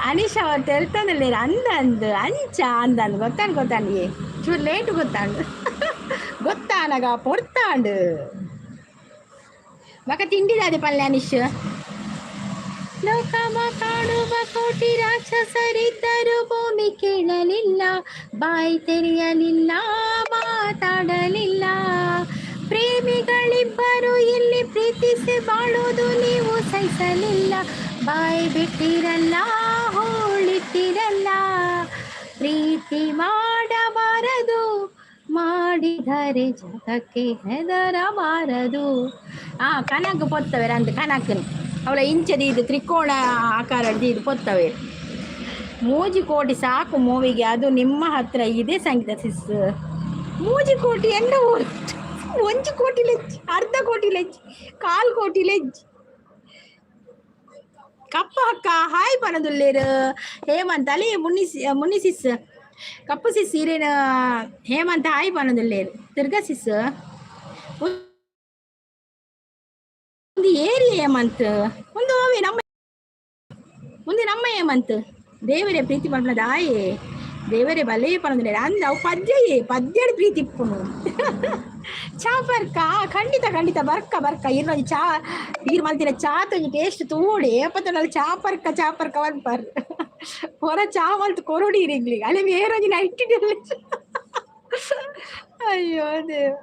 ಅನಿಶ್ ಅವರು ತೆಲ್ತಂದಿಲ್ಲ. ಅಂದ ಅಂದ್ ಅಂಚ ಅಂದ ಅಂದ್ ಗೊತ್ತಾಂಡ್ ಗೊತ್ತಾಂಡ್. ಏ ಚೂರು ಲೇಟ್ ಗೊತ್ತಾಂಡ್. ಗೊತ್ತಾನಗ ಪೊರ್ತಾಂಡ್. ಬಕ ತಿಂಡಿದಾದೆ ಪಲ್ಲೆ ಅನಿಶ್. ಲೋಕಮ ಕಾಣುವ ಕೋಟಿ ರಾಕ್ಷಸರಿದ್ದರು ಭೂಮಿ ಕೇಳಲಿಲ್ಲ, ಬಾಯಿ ತೆರೆಯಲಿಲ್ಲ, ಮಾತಾಡಲಿಲ್ಲ. ಪ್ರೇಮಿಗಳಿಬ್ಬರು ಇಲ್ಲಿ ಪ್ರೀತಿಸಿ ಬಾಳೋದು ನೀವು ಸಹಿಸಲಿಲ್ಲ, ಬಾಯಿ ಬಿಟ್ಟಿರಲ್ಲ, ಹೋಳಿಟ್ಟಿರಲ್ಲ. ಪ್ರೀತಿ ಮಾಡಬಾರದು, ಮಾಡಿದರೆ ಜಗಕ್ಕೆ ಹೆದರಬಾರದು. ಆ ಕನಕ ಪೊತ್ತವೆ ಅಂದ್ ಕನಕನ್ ಅವಳ ಇಂಚದ ಇದು ತ್ರಿಕೋಣ ಆಕಾರ ಇದು ಪೊತ್ತವೆ. ಮೂಜಿ ಕೋಟಿ ಸಾಕು ಮೂವಿಗೆ, ಅದು ನಿಮ್ಮ ಹತ್ರ ಇದೆ ಸಂಗೀತ ಸಿಸ್. ಮೂಜಿ ಕೋಟಿ ಎಂಡ ಒಂಜಿ ಕೋಟಿ ಲೆಚ್ಚಿ, ಅರ್ಧ ಕೋಟಿ ಲೆಚ್ಚಿ, ಕಾಲು ಕೋಟಿ ಲೆಜ್ಜಿ. ಕಪ್ಪ ಅಕ್ಕ ಹಾಯ್ ಪನದುಲ್ಲೇರು. ಹೇಮಂತ್ ಅಲಿ ಮುನ್ನಿ ಮುನ್ನಿ ಸಿಸ್ ಕಪ್ಪು ಸಿಸ್ ಸೀರೆನ. ಹೇಮಂತ್ ಹಾಯ್ ಪನದುಲ್ಲೇರು. ತಿರ್ಗ ಸಿಸ್ ಒಂದು ಏರಿ ಹೇಮಂತ್ ಒಂದು ಓವೆ ನಮ್ಮ ಒಂದು ನಮ್ಮ ಹೇಮಂತ್. ದೇವರೇ ಪ್ರೀತಿ ಪನ್ಪುನ ಆಯೆ ದೇವರೇ ಬಲೇ ಪನೊಂದುಲ್ಲೆರ್. ಅಂದ್ ಅವು ಪದ್ಯ ಪದ್ಯಡ್ ಪ್ರೀತಿ ಇಪ್ಪುನು. ಚಾ ಬರ್ಕ? ಖಂಡಿತ ಖಂಡಿತ ಬರ್ಕ ಬರ್ಕ. ಈರ್ನೊಂಜಿ ಚಾ, ಈರ್ ಮಲ್ತಿನ ಚಾತ ಒಂಜಿ ಟೇಸ್ಟ್ ತೂಡೆ. ಏಪತ್ತುಂಡಲ ಚಾ ಪರ್ಕ ಚಾ ಪರ್ಕ ಪನ್ಪರ್. ಪೊರ ಚಾ ಮಲ್ತ್ ಕೊರೊಡು ಇರೆಗ್ಲಿ. ಅಲೆ ಬೇರೊಂಜಿ ನೈಟ್. ಅಯ್ಯೋ ದೇವ.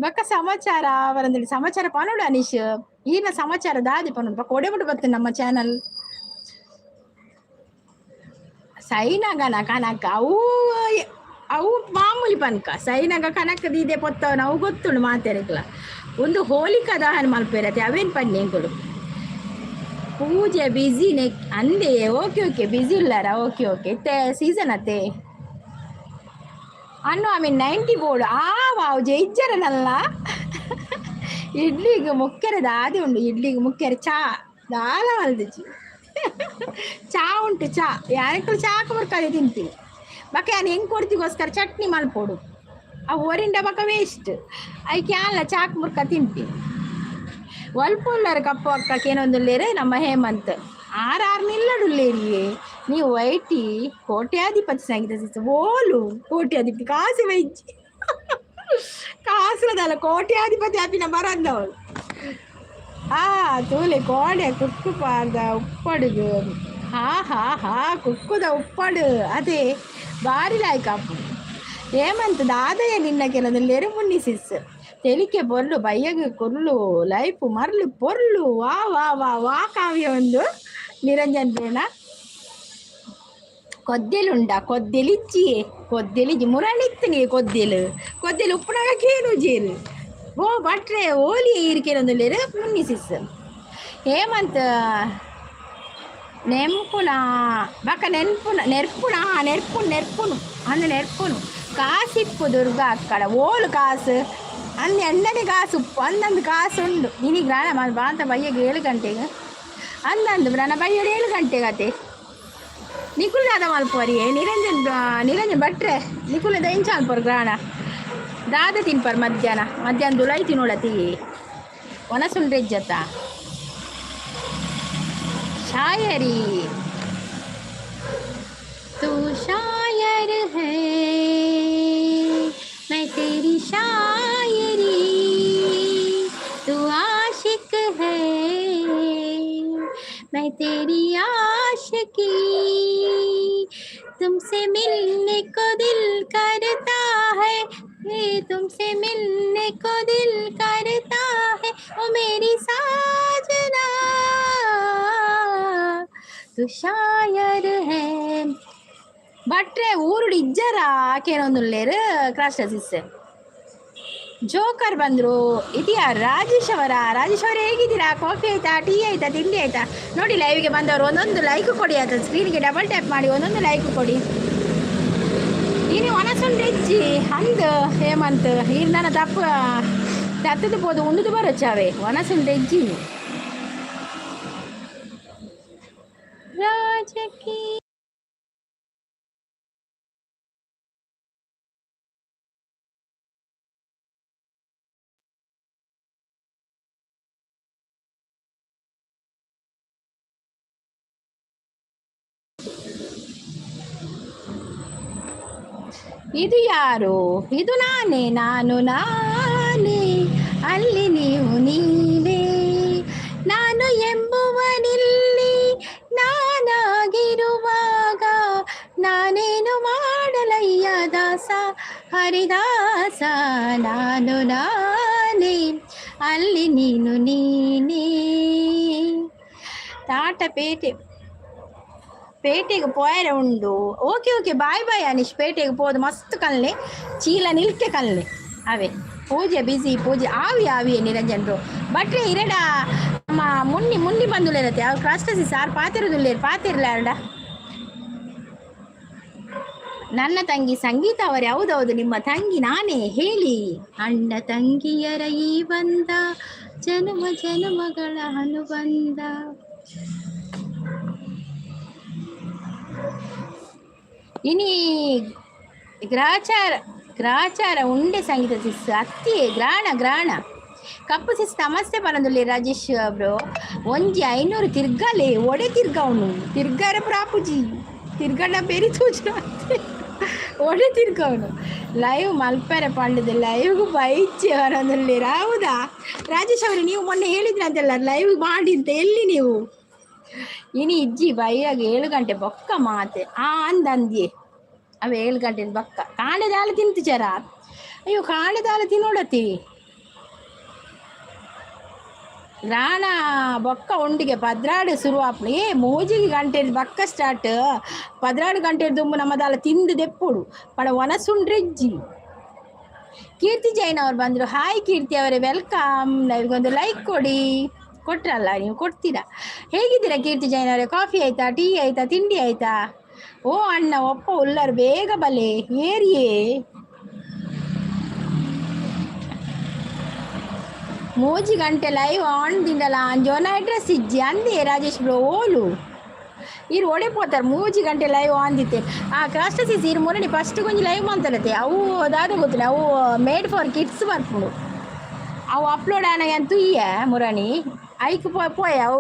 ಬೊಕ್ಕ ಸಮಾಚಾರ ಬರಂದಿಲ್ಲ. ಸಮಾಚಾರ ಪನೊಡು ಅನೀಶ್. ಈರ್ನ ಸಮಾಚಾರ ದಾದಿ ಪನೊಡು. ಬೊಕ್ಕ ಒಡೆ ಮುಟ್ಟು ಬತ್ತು ನಮ್ಮ ಚಾನಲ್? ಸೈನಗನ ಕನಕ ಅವು ಅವು ಮಾಮೂಲಿ ಪನ್ಕ. ಸೈನಗ ಕನಕ ದೀದೆ ಪೊತ್ತವನ ಅವು ಗೊತ್ತುಂಡು ಮಾತೆರೆಗ್ಲ. ಒಂದು ಹೋಲಿಕಾ ದಹನ ಮಲ್ಪೆರತೆ, ಅವೇನ್ ಪನ್ನಿ ಎಂಕುಲು. ಪೂಜೆ ಬಿಸಿ ನೆಕ್ ಅಂದೆ. ಓಕೆ ಓಕೆ, ಬಿಸಿ ಉಲ್ಲಾರ? Okay okay. ಇತ್ತೆ ಸೀಸನ್ ಅತ್ತೆ ಅನ್ನು. I mean 90 board ಆ ವಾವ್ ಜೈಜರನಲ್ಲ. ಇಡ್ಲಿಗೆ ಮುಖ್ಯರ ದಾದಿ ಉಂಡು. ಇಡ್ಲಿಗೆ ಮುಖ್ಯರ ಚಾ ದಾಲ ಮಲ್ದಿಜಿ. ಚಾ ಉಂಟು ಚಾ. ಯಾರಕ್ಕೂ ಚಾಕು ಬರ್ಕದೆ ತಿಂತೀವಿ. ಬಕ ಯಾನ್ ಹೆಂಗ್ ಕೊಡ್ತಿಗೋಸ್ಕರ ಚಟ್ನಿ ಮಲ್ಪೊಡು. ಅವು ಒರಿಂಡ ಬಕ ವೇಸ್ಟ್. ಐಕೆ ಅಲ್ಲ ಚಾಕ್ ಮುರ್ಕ ತಿಂತೀನಿ. ಒಲ್ಪುಲ್ಲರ್ ಕಪ್ಪು ಅಕ್ಕ ಕೇನೊಂದುಲ್ಲೇರು ನಮ್ಮ ಹೇಮಂತ್. ಆರ್ ಆರ್ ನಿಲ್ಲಡುಲ್ಲೇರಿಯೇ ನೀವು. ವೈಟಿ ಕೋಟ್ಯಾಧಿಪತಿ ಸಂಗೀತ ಸಿಸ್. ಓಲು ಕೋಟ್ಯಾಧಿಪತಿ? ಕಾಸು ವೈಜಿ ಕಾಸುಲದಲ್ಲ ಕೋಟ್ಯಾಧಿಪತಿ ಆಪಿನ ಬರಂದವಳು. ಆ ತೂಲೆ ಕೋಡೆ ಕುಕ್ಕು ಪಾರ್ದ ಉಪ್ಪಡುಗು. ಹಾ ಹಾ ಹಾ, ಕುಕ್ಕುದ ಉಪ್ಪಡು ಅದೇ ಬಾರಿ ಲಾಯ್ಕ್ ಅಪ್ಪು. ಹೇಮಂತ್ ದಾದಯ್ಯ ನಿನ್ನ ಕೆಲವೊಂದು ಮುನ್ನಿ ಸಿಸ್. ತೆಲಿಕೆ ಬೊಲ್ಲು ಬಯ್ಯಗ್ ಕೊರ್ಲು ಲೈಫ್ ಮರ್ಲು ಪೊರ್ಲು. ವಾ ವಾ ವಾ ವಾ. ಕಾವ್ಯ ಒಂದು ನಿರಂಜನ್ ಬ್ರೋಣ. ಕೊದ್ದೆಲುಂಡ? ಕೊದ್ದೆಲಿಜ್ಜಿಯೇ, ಕೊದ್ದೆಲಿಜ್ಜಿ. ಮುರಳಿತ್ತು ಕೊದ್ದೆಲು. ಕೊದ್ದೆಲು ಉಪ್ಪುನಾಗ ಕೇನು ಜೇರು. ಓ ಭಟ್ರೆ ಓಲಿ ಇರಿಕೆನೊಂದುಲ್ಲೆರ್ ಮುನ್ನಿ ಸಿಸ್. ಹೇಮಂತ್ ನೆಂಪುನ ಬಕ ನೆನ್ಪುನ ನೆರ್ಪುನ ನೆರ್ಪುನು ನೆರ್ಪುನು ಅಂದ್ ನೆರ್ಪುನು. ಕಾಸಿಪ್ಪು ದುರ್ಗಾ ಅಕ್ಕಡ. ಓಲು ಕಾಸು ಅಂದ್ ಎಣ್ಣನೆ ಕಾಸು ಉಪ್ಪು ಅಂದಂದು ಕಾಸು ಉಂಡು. ಇನಿ ಗ್ರಾಣ ಬಾಂತ ಬಯ್ಯಗೆ 7 ಗಂಟೆಗೆ ಅಂದಂದು ನನ್ನ ಬಯ್ಯಡು 7 ಗಂಟೆಗೆ ಅತೆ. ನಿಕುಲ್ ದಾದ ಮಲ್ಪುವರಿಯೇ? ನಿರಂಜನ್ ನಿರಂಜನ್ ಭಟ್ರೆ, ನಿಕುಲ್ ಎಂಚ ಮಲ್ಪುವರ್? ಗ್ರಾಣ ದಾದ ತಿನ್ಪರ್ ಮಧ್ಯಾಹ್ನ? ಮಧ್ಯಾಹ್ನ ದುಲೈ ತಿನ್ನೋಳತಿ ಒನಸುಂಡ್ರೆಜ್ಜತ್ತ. शायरी. तू शायर है, मैं तेरी शायरी. तू आशिक है, मैं तेरी आशिकी. तुमसे मिलने को दिल करता है ये, तुमसे मिलने को दिल करता है. ओ मेरी साजना, तू शायर है. ಭಟ್ರೆ ಊರುಡು ಇಜ್ಜರ ಕೇನೊಂದುಲ್ಲೇರು. ಕ್ರಾಶ್ ಸಿಸ್ ಜೋಕರ್ ಬಂದ್ರು. ಇದೆಯಾ ರಾಜೇಶ್ ಅವರ? ರಾಜೇಶ್ ಅವರು ಹೇಗಿದ್ದೀರಾ? ಕಾಫಿ ಆಯ್ತಾ? ಟೀ ಆಯ್ತಾ? ತಿಂಡಿ ಆಯ್ತಾ? ನೋಡಿ, ಲೈವ್ಗೆ ಬಂದವರು ಒಂದೊಂದು ಲೈಕ್ ಕೊಡಿ ಆಯ್ತಾ? ಸ್ಕ್ರೀನ್ಗೆ ಡಬಲ್ ಟ್ಯಾಪ್ ಮಾಡಿ ಒಂದೊಂದು ಲೈಕ್ ಕೊಡಿ. ಇನಿ ಒನಸುಂಡೆಜ್ಜಿ ಅಂದ್ ಹೇಮಂತ್. ಈರ್ ನನ್ನ ತಪ್ಪು ತತ್ತದು ಪೋದು ಉಂಡುದು ಬರೋಚಾವೆ. ಒನಸುಂಡೆಜ್ಜಿ ರಾಜಕೀಯ. ಇದು ಯಾರು? ಇದು ನಾನೇ, ನಾನು ನಾನೇ, ಅಲ್ಲಿ ನೀವು ನೀವೇ. ನಾನು ಎಂಬುವನಿಲ್ಲಿ ನಾನಾಗಿರುವಾಗ ನಾನೇನು ಮಾಡಲಯ್ಯ ದಾಸ ಹರಿದಾಸ. ನಾನು ನಾನೇ, ಅಲ್ಲಿ ನೀನು ನೀನೇ. ತಾಟ ಪೇಟೆ, ಪೇಟೆಗೆ ಪೋಯರೆ ಉಂಡು. Okay okay, bye bye Anish. ಪೇಟೆಗೆ ಪೋದು ಮಸ್ತ್ ಕಲ್ಲೆ, ಚೀಲ ನಿಲ್ಕೆ ಕಲ್ಲೆ. ಅವೇ ಪೂಜೆ ಬಿಸಿ ಪೂಜೆ ಆವಿ ಆವಿ. ನಿರಂಜನ್ ಬ್ರೋ, ಭಟ್ರೆ, ಇರಡ ನಮ್ಮ ಮುನ್ನಿ ಮುನ್ನಿ ಬಂದುಲೇರತ್ತೆ. ಅವು ಕ್ರಾಸ್ಟಸಿ ಸಾರ್ ಪಾತಿರುದುಲ್ಲೇರು, ಪಾತಿರ್ಲ ಅರಡ. ನನ್ನ ತಂಗಿ ಸಂಗೀತ ಅವರೇ, ಹೌದೌದು, ನಿಮ್ಮ ತಂಗಿ ನಾನೇ, ಹೇಳಿ. ಅಣ್ಣ ತಂಗಿಯರ ಈ ಬಂಧ ಜನುಮ ಜನುಮಗಳ ಅನುಬಂಧ. ಇನಿ ಗ್ರಾಚಾರ ಗ್ರಾಚಾರ ಉಂಡೆ ಸಂಗೀತ ಸಿಸ್ ಅತ್ತಿ ಗ್ರಾಣ ಗ್ರಾಣ ಕಪ್ಪು ಸಿಸ್. ನಮಸ್ತೆ ಪನೊಂದುಲ್ಲೆ ರಾಜೇಶ್ ಬ್ರೋ. ಒಂಜಿ 500 ತಿರ್ಗಲೆ, ಒಡೆ ತಿರ್ಗವನು? ತಿರ್ಗಾರ ಪ್ರಾಪುಜಿ, ತಿರ್ಗಂಡ ಬೇರಿ ತೂಜು, ಒಡೆ ತಿರ್ಗವನು? ಲೈವ್ ಮಲ್ಪೆರೆ ಪಂಡದ ಲೈವ್ಗೆ ಬೈಚಿ ಪನೊಂದುಲ್ಲೆರ್. ಹೌದಾ ರಾಜೇಶ್ ಅವರೇ? ನೀವು ಮೊನ್ನೆ ಹೇಳಿದ್ರಿ ಅಂತೆಲ್ಲ ಲೈವ್ ಮಾಡಿ ಅಂತ, ಎಲ್ಲಿ ನೀವು? ಇನಿ ಇಜ್ಜಿ, ಬೈಯಾಗ 7 ಗಂಟೆ ಬೊಕ್ಕ ಮಾತೆ ಆ ಅಂದಂದ್ಯೆ. ಅವ 7 ಗಂಟೆ ಬೊಕ್ಕ ಕಾಂಡೆ ದಾಲ ತಿಂತು ಜರ. ಅಯ್ಯೋ, ಕಾಂಡೆ ದಾಲ ತಿನ್ನೋಡತಿ. ಗ್ರಾಣ ಬೊಕ್ಕ ಉಂಡಿಗೆ 12 ಶುರು ಆಪುಂಡು. ಏ, ಮೂಜಿಗೆ ಗಂಟೆ ಬೊಕ್ಕ ಸ್ಟಾರ್ಟ್. 12 ಗಂಟೆ ದುಂಬು ನಮ್ಮದಾಲ ತಿಂದು ದೆಪ್ಪೊಡು ಪಡ ವನಸುಂಡ್ರೆಜ್ಜಿ. ಕೀರ್ತಿ ಜೈನ್ ಅವ್ರು ಬಂದರು. ಹಾಯ್ ಕೀರ್ತಿ ಅವರೇ, welcome. ಲೈವ್ಗೊಂದು ಲೈಕ್ ಕೊಡಿ. ಕೊಟ್ರಲ್ಲ, ನೀವು ಕೊಡ್ತೀರಾ. ಹೇಗಿದ್ದೀರಾ ಕೀರ್ತಿ ಜೈನ್ ಅವರೇ? ಕಾಫಿ ಆಯ್ತಾ? ಟೀ ಆಯ್ತಾ? ತಿಂಡಿ ಆಯ್ತಾ? ಓ ಅಣ್ಣ, ಒಪ್ಪ ಉಲ್ಲರ್, ಬೇಗ ಬಲೆ ಏರಿಯೇ. 3 ಗಂಟೆ ಲೈವ್ ಆನ್ ದಿಂಡಲ ಅಂಜೋನ ಅಡ್ರೆಸ್ ಇಜ್ಜಿ ಅಂದೆ ರಾಜೇಶ್ ಬ್ರೋ. ಓಲು ಇರು, ಒಡೆ ಪೋತಾರೆ? 3 ಗಂಟೆ ಲೈವ್ ಆನ್ ದಿತ್ತೆ. ಆ ಕ್ರಾಸ್ಟಸಿಸ್ ಇರು ಮೊನ್ನೆ ಫಸ್ಟ್ ಕೊಂಚ ಲೈವ್ ಮಂತಲತೆ. ಅವು ದಾದ ಗೊತ್ತಿಲ್ಲ, ಅವು ಮೇಡ್ ಫಾರ್ ಕಿಡ್ಸ್ ಬರ್ಪುಂಡು. ಅವು ಅಪ್ಲೋಡ್ ಆನಗ ತುಯ್ಯ ಮುರಣಿ ಐಕ್ ಪೋಯ್ ಅವು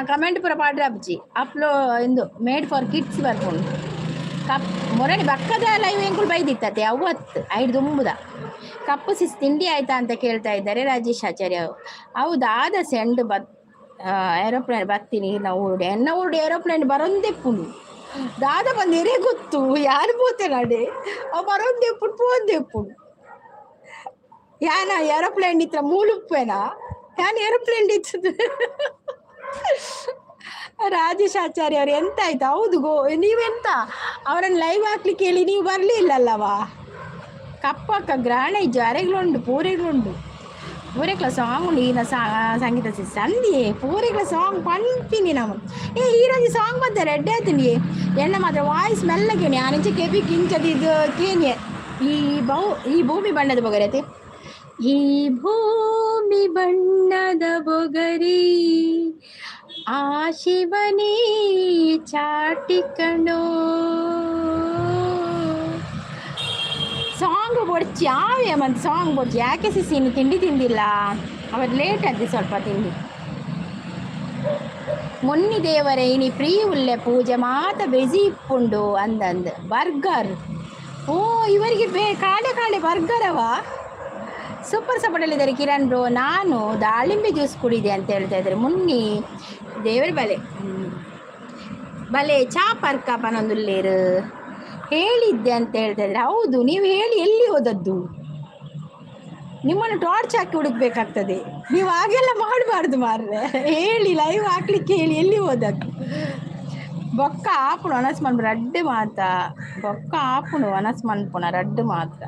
ಕಮೆಂಟ್ ಪೂರ ಪಾಡ್ರಾಪುಜಿ. ಅಪ್ಲೋ ಇಂದು ಮೇಡ್ ಫಾರ್ ಕಿಡ್ಸ್ ಬರ್ಪುಂಡು. ಕಪ್ ಮೊರಣಿ ಬಕ್ಕದ ಲೈವ್ ಎಂಕುಲು ಬೈದಿತ್ತತೆ ಅವತ್ತು ಐಡ್ ದುಂಬುದ. ಕಪ್ಪು ಸಿಸ್, ತಿಂಡಿ ಆಯ್ತಾ ಅಂತ ಕೇಳ್ತಾ ಇದ್ದಾರೆ ರಾಜೇಶ್ ಆಚಾರ್ಯ. ಹೌದಾದ ಸೆಂಡ್ ಬತ್ ಏರೋಪ್ಲೇನ್ ಬತ್ತೀನಿ ನಾವು ಊರುಡೆ ಎನ್ನ ಊರುಡೆ ಏರೋಪ್ಲೇನ್ ಬರೊಂದೆಪ್ಪುಂಡು. ದಾದ ಬಂದಿರೇ ಗೊತ್ತು, ಯಾರು ಪೋತೆ ನಡೆ. ಅವು ಬರೊಂದೆಪ್ಪುಂಡು, ಪೋಂದೆಪ್ಪುಂಡು. ಯಾನ ಏರೋಪ್ಲೇನ್ ಇತ್ರ ಮೂಲುಪ್ಪೇನಾ? ಯಾನ್ ಏರೋಪ್ಲೇನ್ ಇತ್ತದ? ರಾಜೇಶ್ ಆಚಾರ್ಯ ಅವರು, ಎಂತ ಆಯ್ತು? ಹೌದು ಗೋ, ನೀವೆಂತ ಅವರನ್ನು ಲೈವ್ ಹಾಕ್ಲಿಕ್ಕೆ ಹೇಳಿ ನೀವು ಬರಲಿಲ್ಲಲ್ಲವಾ? ಕಪ್ಪಕ್ಕ ಗ್ರಹಣ ಇಜ್ಜು, ಅರೆಗ್ಲುಂಡು, ಪೂರೆಗ್ಲುಂಡು, ಪೂರೆಕ್ಲ ಸಾಂಗ್ ಉಂಡು. ಈನ ಸಂಗೀತ ಸಂದಿಯೇ ಪೂರೆಕ್ಲ ಸಾಂಗ್ ಪನ್ಪಿನಿ ನಮ್ಮ. ಏ, ಈರೊಂಜಿ ಸಾಂಗ್ ಬಂತ ರೆಡ್ಡಿ ಆಯ್ತೀನಿ. ಎಣ್ಣ ಮಾತ್ರ ವಾಯ್ಸ್ ಮೆಲ್ಲಗೇನಿ ಆನಿಂಚ ಕೆಬಿ ಕಿಂಚದಿದ್ದು ಕೇನಿಯೆ. ಈ ಬಹು ಈ ಭೂಮಿ ಬಣ್ಣದ ಬೊಗರೆ, ಈ ಭೂಮಿ ಬಣ್ಣದ ಬೊಗರಿ, ಆ ಶಿವನೇ ಚಾಟಿ ಕಣೋ. ಸಾಂಗ್ ಬೊಡ್ಚಿ ಆವೆ ಮತ್ತು ಸಾಂಗ್ ಬೊಡ್ಚಿ. ಯಾಕೆ ಸಿಸಿ ಇನ್ನು ತಿಂಡಿ ತಿಂದಿಲ್ಲ? ಅವತ್ತು ಲೇಟ್ ಆಯ್ತು ಸ್ವಲ್ಪ ತಿಂಡಿ. ಮೊನ್ನಿ ದೇವರೇ, ಇನಿ ಪ್ರೀ ಉಲ್ಲೆ, ಪೂಜೆ ಮಾತ ಬೆಜಿ ಇಪ್ಪುಂಡು ಅಂದಂದು. ಬರ್ಗರ್, ಓ ಇವರಿಗೆ ಬೇ ಕಾಡೆ ಕಾಡೆ ಬರ್ಗರ್ ಅವ. ಸೂಪರ್ ಸಪೋರ್ಟಲ್ಲಿದ್ದಾರೆ ಕಿರಣ್ ಬ್ರೋ. ನಾನು ದಾಳಿಂಬೆ ಜ್ಯೂಸ್ ಕುಡಿದೆ ಅಂತ ಹೇಳ್ತಾ ಇದ್ದಾರೆ. ಮುನ್ನಿ ದೇವರ ಬಲೆ ಬಲೆ ಚಾ ಪರ್ಕ ಪನೊಂದುಲ್ಲೇರು. ಹೇಳಿದ್ದೆ ಅಂತ ಹೇಳ್ತಾ ಇದ್ದಾರೆ. ಹೌದು, ನೀವು ಹೇಳಿ ಎಲ್ಲಿ ಹೋದದ್ದು? ನಿಮ್ಮನ್ನು ಟಾರ್ಚ್ ಹಾಕಿ ಹುಡುಕ್ಬೇಕಾಗ್ತದೆ. ನೀವು ಹಾಗೆಲ್ಲ ಮಾಡಬಾರ್ದು ಮಾರ್ರೆ. ಹೇಳಿ, ಲೈವ್ ಹಾಕ್ಲಿಕ್ಕೆ ಹೇಳಿ ಎಲ್ಲಿ ಹೋದದ್ದು? ಬೊಕ್ಕ ಆಪುಣು ಒಣಸ್ ಮನ್ಪುಣ ರಡ್ಡ್ ಮಾತ. ಬೊಕ್ಕ ಆಪುಣು ಒಣಸ್ ಮನ್ಪುಣ ರಡ್ಡ್ ಮಾತ್ರ.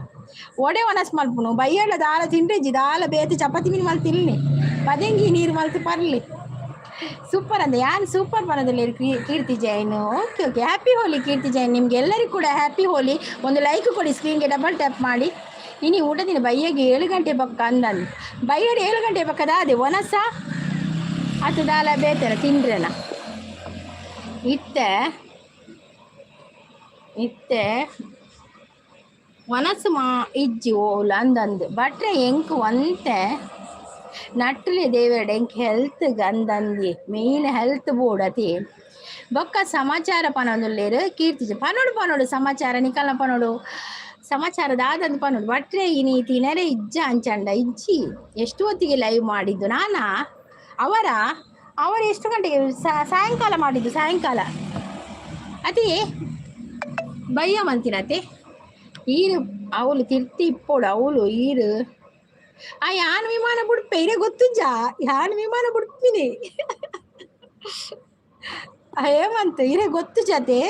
ಒಡೆ ಒಣಸ್ ಮಲ್ಪುನು? ಬಯ್ಯಡ ದಾಲ ತಿಂಡ್ರೆಜ್ಜಿ, ದಾಲ ಬೇತೆ ಚಪಾತಿ ಮೀನು ಮಲ್ತ್ ತಿನ್ನಿ, ಪದೆಂಗಿ ನೀರು ಮಲ್ತ್ ಪರ್ಲಿ. ಸೂಪರ್ ಅಂದೆ ಯಾನ್ ಸೂಪರ್ ಪನದಲ್ಲಿ ಕೀರ್ತಿ ಜೈನ್. ಓಕೆ ಓಕೆ, ಹ್ಯಾಪಿ ಹೋಲಿ ಕೀರ್ತಿ ಜೈನ್. ನಿಮ್ಗೆ ಎಲ್ಲರಿಗೂ ಕೂಡ ಹ್ಯಾಪಿ ಹೋಲಿ. ಒಂದು ಲೈಕ್ ಕೊಡಿ, ಸ್ಕ್ರೀನ್ಗೆ ಡಬಲ್ ಟ್ಯಾಪ್ ಮಾಡಿ. ಇನಿ ಊಟದಿನ ಬಯ್ಯಗೆ 7 ಗಂಟೆ ಪಕ್ಕ ಅಂದಂದು. ಬಯ್ಯಡ 7 ಗಂಟೆ ಪಕ್ಕದ ಅದೇ ಒನಸ ಅತ್ತು ದಾಲ ಬೇತೆರ ತಿಂಡ್ರೆನ? ಇತ್ತೆ ಇತ್ತೆ ಒನಸು ಮಾ ಇಜ್ಜಿ ಓಲ್ ಅಂದಂದು. ಭಟ್ರೆ, ಎಂಕ್ ಒಂತೆ ನಟ್ಟಲೆ ದೇವೆರಡ ಎಂಕ್ ಹೆಲ್ತ್ ಅಂದಂದಿ, ಮೇನ್ ಹೆಲ್ತ್ ಬೋಡತಿ. ಬೊಕ್ಕ ಸಮಾಚಾರ ಪನೊಂದುಲ್ಲೆರ್ ಕೀರ್ತಿ. ಪನೊಡು ಪನೊಡು ಸಮಾಚಾರ ನಿಕಲ್ನ ಪನೊಡು. ಸಮಾಚಾರ ದಾದಂದು ಪನ್ನೋಡು ಬಟ್ರೆ ಇನಿ ತಿನರೆ ಇಜ್ಜ ಅಂಚಂಡ ಇಜ್ಜಿ. ಎಷ್ಟು ಹೊತ್ತಿಗೆ ಲೈವ್ ಮಾಡಿದ್ದು ನಾನಾ? ಅವರ ಅವರು ಎಷ್ಟು ಗಂಟೆಗೆ? ಸಾಯಂಕಾಲ ಮಾಡಿದ್ದು, ಸಾಯಂಕಾಲ. ಅದೇ ಬಯ್ಯ ಮಂತಿನತೆ. ಈರು ಅವಳು ತಿರ್ತಿ ಇಪ್ಪೋಡು ಅವಳು ಈರು. ಆ ಯಾನ್ ವಿಮಾನ ಬುಡ್ಪೆ ಇರೆ ಗೊತ್ತುಜ್ಜಾ? ಯಾನ್ ವಿಮಾನ ಬುಡ್ಪಿನಿ ಹೇಮಂತ್, ಇರೆ ಗೊತ್ತು ಜತೆ.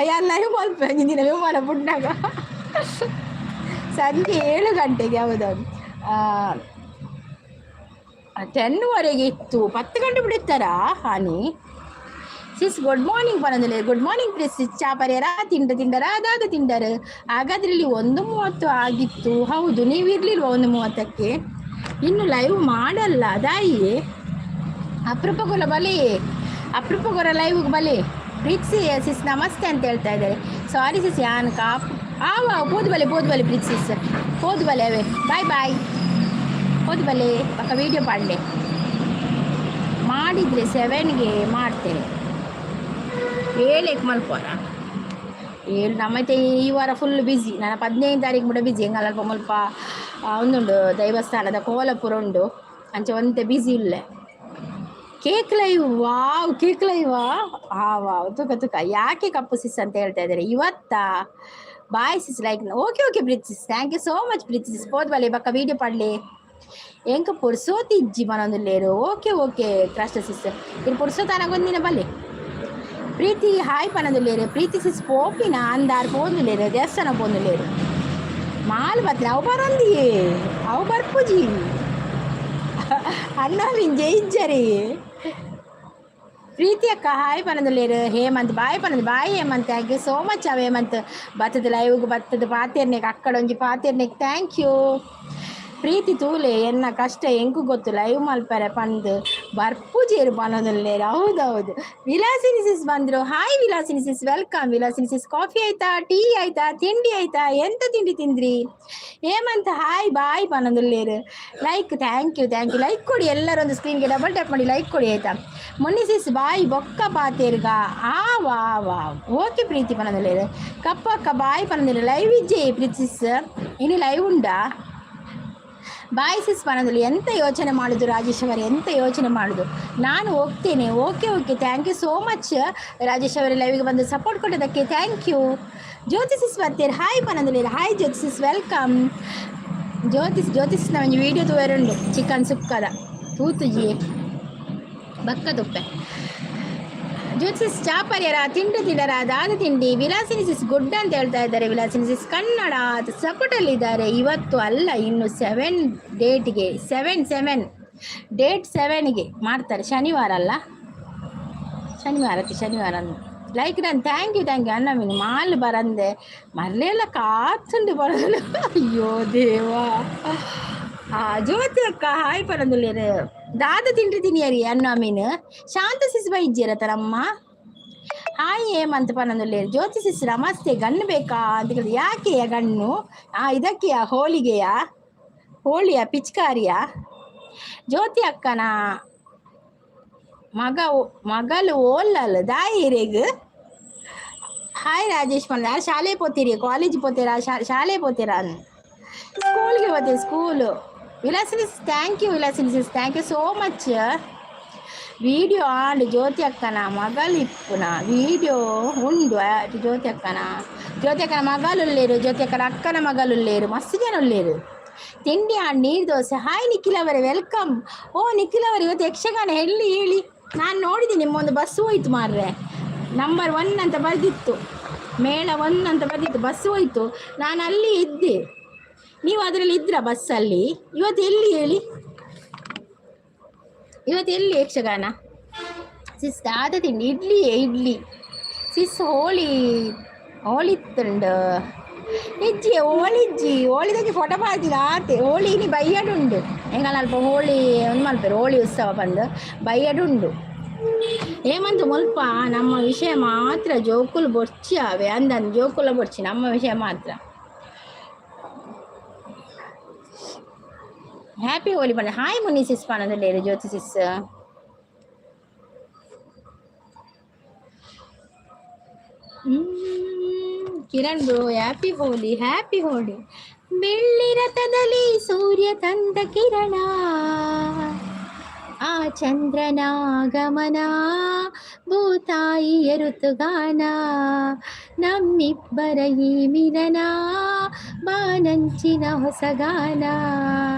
ಯಾನ್ ಲೈವ್ ಮಲ್ಪೆ ದಿನ ವಿಮಾನ ಬುಡ್ನಾಗ ಸಂಜೆ 7 ಗಂಟೆಗೆ. ಹೌದೌದು, 10ವರೆಗೆ ಇತ್ತು. 10 ಗಂಟೆ ಬಿಡುತ್ತಾರಾ ಹಾನಿ? ಸಿಸ್, ಗುಡ್ ಮಾರ್ನಿಂಗ್ ಪನಂದಲೆ. Good morning please sis. ಚಾ ಪರಿಯರ? ತಿಂಡ ತಿಂಡರ? ಅದಾದ ತಿಂಡರು. ಹಾಗಾದ್ರೆ ಇಲ್ಲಿ 1:30 ಆಗಿತ್ತು. ಹೌದು, ನೀವು ಇರ್ಲಿಲ್ವಾ 1:30ಕ್ಕೆ? ಇನ್ನು ಲೈವ್ ಮಾಡಲ್ಲ ದಾಯಿ. ಅಪರೂಪಗೊಲ ಬಲಿ, ಅಪರೂಪಗೊರ ಲೈವ್ ಬಲಿ. ಪ್ರೀತ್ಸಿ ಸಿಸ್, ನಮಸ್ತೆ ಅಂತ ಹೇಳ್ತಾ ಇದ್ದಾರೆ. ಸಾರಿ ಸಿಸ್, ಯಾನ್ ಕಾಪ್ ಆವ. ಪೋದು ಬಲೆ, ಪೋದು ಬಲೆ. ಪ್ರೀತ್ ಸಿಸ್, ಪೋದು ಬಲೆ ಅವೇ. ಬಾಯ್ ಬಾಯ್, ಪೋದು ಬಲೆ. ಪಕ್ಕ ವೀಡಿಯೋ ಪಾಡಲೆ. ಮಾಡಿದರೆ 7ಗೆ ಮಾಡ್ತೇನೆ. ಏಳಕ್ಕೆ ಮಲ್ಪೋರ? ಏಳು ನಮ್ಮೈತೆ. ಈ ವಾರ ಫುಲ್ ಬ್ಯುಸಿ ನಾನು. 15 ತಾರೀಕು ಕೂಡ ಬ್ಯುಸಿ. ಎಂಗಲ್ ಅಲ್ಪ ಮುಲ್ಪ ಒಂದುಂಡು, ದೈವಸ್ಥಾನದ ಕೋಲಪುರ ಉಂಡು. ಅಂಚೆ ಒಂತೆ ಬ್ಯುಸಿ ಇಲ್ಲ. ಕೇಕ್ ಲೈವ್, ವಾವ್, ಕೇಕ್ ಲೈವಾ? ಹಾ, ವಾವ್. ತುಕ ತುಕ, ಯಾಕೆ ಕಪ್ಪು ಸಿಸ್ ಅಂತ ಹೇಳ್ತಾ ಇದ್ದಾರೆ ಇವತ್ತಾ? Bye sis, like. Okay okay Preethi sis, thank you so much Preethi sis. ಪೋದ್ ಬಲೆ, ಬಕ್ಕ ವೀಡಿಯೋ ಪಾಡ್ಲೆ. ಎಂಕ ಪುರ್ಸೋತಿ ಇಜ್ಜಿ ಮನೊಂದುಲ್ಲೇರು. ಓಕೆ ಓಕೆ ಕ್ರಾಸ್ಟ ಸಿಸ್, ಇರು ಪುರ್ಸೋತಾನ ಒಂದಿನ ಬಲ್ಲೆ. ಪ್ರೀತಿ ಹಾಯ್ ಪನೊಂದುಲ್ಲೇರು. ಪ್ರೀತಿ ಸಿಸ್, ಪೋಪಿನ ಅಂದಾರ್ ಪೋಂದುಲ್ಲೇರು, ದೇವಸ್ಥಾನ ಪೋಂದುಲ್ಲೇರು. ಮಾಲ್ ಬತ್ಲೆ ಅವು ಬರಂದಿಯೇ, ಅವು ಬರ್ಪುಜಿ. ಅಣ್ಣ ಜಯಿಜ್ಜರಿ. ಪ್ರೀತಿ ಅಕ್ಕ ಹಾಯ್ ಪನೊಂದುಲ್ಲೇರು. ಹೇಮಂತ್ ಬಾಯ್ ಪನೊಂದು. Bye Hemanth, thank you so much. ಅವ ಹೇಮಂತ್ ಬತ್ತದ ಲೈವ್ಗೆ ಬತ್ತದ ಪಾತೆರ್ನೆಕ್, ಅಕ್ಕಡೊಂಜಿ ಪಾತೆರ್ನೆಕ್ thank you. ಪ್ರೀತಿ ತೂಲೆ, ಎನ್ನ ಕಷ್ಟ ಎಂಕು ಗೊತ್ತು. ಲೈವ್ ಮಲ್ಪರೆ ಪಂದ್ ಬರ್ಪುಜೇರು ಪನೊಂದುಲ್ಲೇರು. ಹೌದೌದು. ವಿಲಾಸಿನಿ ಸಿಸ್ ಬಂದ್ರು. Hi Vilasini sis, welcome. Vilasini sis, coffee ಆಯ್ತಾ? ಟೀ ಆಯ್ತಾ? ತಿಂಡಿ ಆಯ್ತಾ? ಎಂತ ತಿಂಡಿ ತಿಂದ್ರಿ? ಹೇಮಂತ್ ಹಾಯ್ ಬಾಯ್ ಪನೊಂದುಲ್ಲೇರು. Like, thank you, thank you. Like ಕೊಡಿ ಎಲ್ಲರೊಂದು, ಸ್ಕ್ರೀನ್ಗೆ ಡಬಲ್ ಟ್ಯಾಪ್ ಮಾಡಿ ಲೈಕ್ ಕೊಡಿ, ಆಯ್ತಾ? ಮೊನ್ನೆ ಸಿಸ್ ಬಾಯ್, ಬೊಕ್ಕ ಪಾತೇರ್ಗ. ಆ ವಾ ವಾ, ಓಕೆ. ಪ್ರೀತಿ ಪನೊಂದುಲ್ಲೇರು. ಕಪ್ಪಕ್ಕ ಬಾಯ್ ಪನೊಂದುಲ್ಲೇರು. ಲೈವ್ ಇಜ್ಜೆ ಪ್ರೀತಿ ಸಿಸ್? ಇನ್ನು ಲೈವ್ ಉಂಡಾ? ಬಾಯ್ ಸಿಸ್ ಪನದಲ್ಲಿ. ಎಂತ ಯೋಚನೆ ಮಾಡೋದು ರಾಜೇಶ್ ಅವರೇ, ಎಂತ ಯೋಚನೆ ಮಾಡೋದು? ನಾನು ಹೋಗ್ತೇನೆ. Okay okay, thank you so much Rajesh ಅವರೇ. ಲೈವಿಗೆ ಬಂದು ಸಪೋರ್ಟ್ ಕೊಟ್ಟದಕ್ಕೆ thank you. ಜ್ಯೋತಿ ಸಿಸ್ ಬರ್ತೀರಿ, ಹಾಯ್ ಪನದಲ್ಲಿ. ಹಾಯ್ ಜ್ಯೋತಿ ಸಿಸ್, welcome. ಜ್ಯೋತಿಸ್ ಜ್ಯೋತಿಸ್ನ ಒಂಜಿ ವೀಡಿಯೋ ತೂವೆರುಂಡು. ಚಿಕನ್ ಸುಕ್ಕದ ತೂತುಜಿ ಬಕ್ಕ ತುಪ್ಪೆ. ಜ್ಯೋತಿಸ್, ಚಾಪರ್ಯರ? ತಿಂಡಿ ತಿಂಡರ? ದಾದ ತಿಂಡಿ? ವಿಲಾಸಿನಿ ಸಿಸ್ ಗುಡ್ ಅಂತ ಹೇಳ್ತಾ ಇದ್ದಾರೆ. ವಿಲಾಸಿನಿ ಸಿಸ್ ಕನ್ನಡ ಸಪೋರ್ಟಲ್ಲಿ ಇದ್ದಾರೆ. ಇವತ್ತು ಅಲ್ಲ, ಇನ್ನು 7 ಡೇಟ್ಗೆ, ಸೆವೆನ್ ಸೆವೆನ್ ಡೇಟ್ 7ಗೆ ಮಾಡ್ತಾರೆ. ಶನಿವಾರ ಅಲ್ಲ, ಶನಿವಾರ, ಶನಿವಾರ. Like done, thank you, thank you. ಅಣ್ಣ ಮೀನು ಮಾಲ್ ಬರಂದೆ ಮರಲೆಲ್ಲ ಕಾತುಂಡು ಬರೋದು. ಅಯ್ಯೋ ದೇವಾ. ಆ ಜ್ಯೋತಿ ಅಕ್ಕ ಹಾಯ್ ಪರಂದುಲ್ಲೇರು. ದಾದ ತಿಂಡಿ ತಿನಿಯರಿ ಅನ್ನ ಮೀನು. ಶಾಂತ ಸಿಸ್ ಬೈಜ್ಜಿರ ತರಮ್ಮ. ಹಾಯ್ ಹೇಮಂತ್ ಪನಂದುಲ್ಲೇರು. ಜ್ಯೋತಿ ಸಿಸ್ ನಮಸ್ತೆ. ಗಣ್ಣು ಬೇಕಾ ಅಂತ ಕೇಳಿದೆ. ಯಾಕೆಯ ಗಣ್ಣು? ಆ ಇದಕ್ಕೆಯ? ಹೋಳಿಗೆಯ? ಹೋಳಿಯ ಪಿಚ್ಕಾರಿಯ? ಜ್ಯೋತಿ ಅಕ್ಕನ ಮಗ ಮಗಳು ಓಲ್ಲಲ್ಲ ದಾಯಿರೆಗ್. ಹಾಯ್ ರಾಜೇಶ್ ಬಂದ. ಶಾಲೆ ಪೋತೀರಿ? ಕಾಲೇಜ್ ಪೋತೀರಾ? ಶಾಲೆ ಪೋತೀರಾ? ಸ್ಕೂಲ್ಗೆ ಹೋಗ್ತೀರಿ school? Vilasini thank you. Vilasini sis, thank you so much. Video and ಜ್ಯೋತಿ ಅಕ್ಕನ ಮಗಳಿಪ್ಪುನ ವಿಡಿಯೋ ಉಂಡು. ಜ್ಯೋತಿ ಅಕ್ಕನ, ಜ್ಯೋತಿ ಅಕ್ಕನ ಮಗಲುಲ್ಲೇರು, ಜ್ಯೋತಿ ಅಕ್ಕನ ಅಕ್ಕನ ಮಗಲುಲ್ಲೇರು, ಮಸ್ತ್ ಜನ ಉಲ್ಲೇರು. ತಿಂಡಿ ಆಂಡ್ ನೀರು ದೋಸೆ. ಹಾಯ್ ನಿಖಿಲ್ ಅವರೇ, welcome. ಓ ನಿಖಿಲ್ ಅವರೇ, ಇವತ್ತು ಯಕ್ಷಗಾನ ಎಲ್ಲಿ ಹೇಳಿ? ನಾನು ನೋಡಿದೆ, ನಿಮ್ಮೊಂದು ಬಸ್ ಹೋಯ್ತು ಮಾರ್ರೆ. ನಂಬರ್ 1 ಅಂತ ಬರೆದಿತ್ತು, ಮೇಳ 1 ಅಂತ ಬರೆದಿತ್ತು. ಬಸ್ ಹೋಯ್ತು, ನಾನು ಅಲ್ಲಿ ಇದ್ದೆ. ನೀವು ಅದರಲ್ಲಿ ಇದ್ರ ಬಸ್ಸಲ್ಲಿ? ಇವತ್ತು ಎಲ್ಲಿ ಹೇಳಿ? ಇವತ್ತು ಎಲ್ಲಿ ಯಕ್ಷಗಾನ? ಸಿಸ್, ದಾದ ತಿಂಡಿ? ಇಡ್ಲಿ, ಇಡ್ಲಿ. ಸಿಸ್, ಹೋಳಿ ಹೋಳಿ ತುಂಡು ಇಜ್ಜಿ? ಹೋಳಿಜ್ಜಿ, ಹೋಳಿದಾಗೆ ಫೋಟೋ ಪಾಡ್ದಿಲ್ಲ ಆತೆ. ಹೋಳಿ ಇನಿ ಬಯ್ಯಡುಂಡು. ಎಂಗಲ್ ಅಲ್ಪ ಹೋಳಿ ಒಂದು ಮಲ್ಪೆರು, ಹೋಳಿ ಉತ್ಸವ ಬಂದು ಬಯ್ಯಡುಂಡು. ಹೇಮಂತ್, ಮುಲ್ಪ ನಮ್ಮ ವಿಷಯ ಮಾತ್ರ ಜೋಕುಲು ಬೊರ್ಚಿ ಅವೆ ಅಂದನ್. ಜೋಕುಲ ಬೊರ್ಚಿ, ನಮ್ಮ ವಿಷಯ ಮಾತ್ರ. ಹ್ಯಾಪಿ ಹೋಲಿ ಬಣ್ಣ. ಹಾಯ್ ಮುನಿ ಸಿಸ್ ಪನಂದುಲ್ಲೇರು. ಜ್ಯೋತಿ ಸಿಸ್. Kiran bro, happy Holi, happy Holi. ಬೆಳ್ಳಿ ರಥದಲ್ಲಿ ಸೂರ್ಯ ತಂದ ಕಿರಣ, ಆ ಚಂದ್ರನ ಗಮನ, ಭೂತಾಯಿಯ ಋತುಗಾನ, ನಮ್ಮಿಬ್ಬರ ಈ ಮಿಲನ, ಬಾನಂಚಿನ ಹೊಸಗಾನ.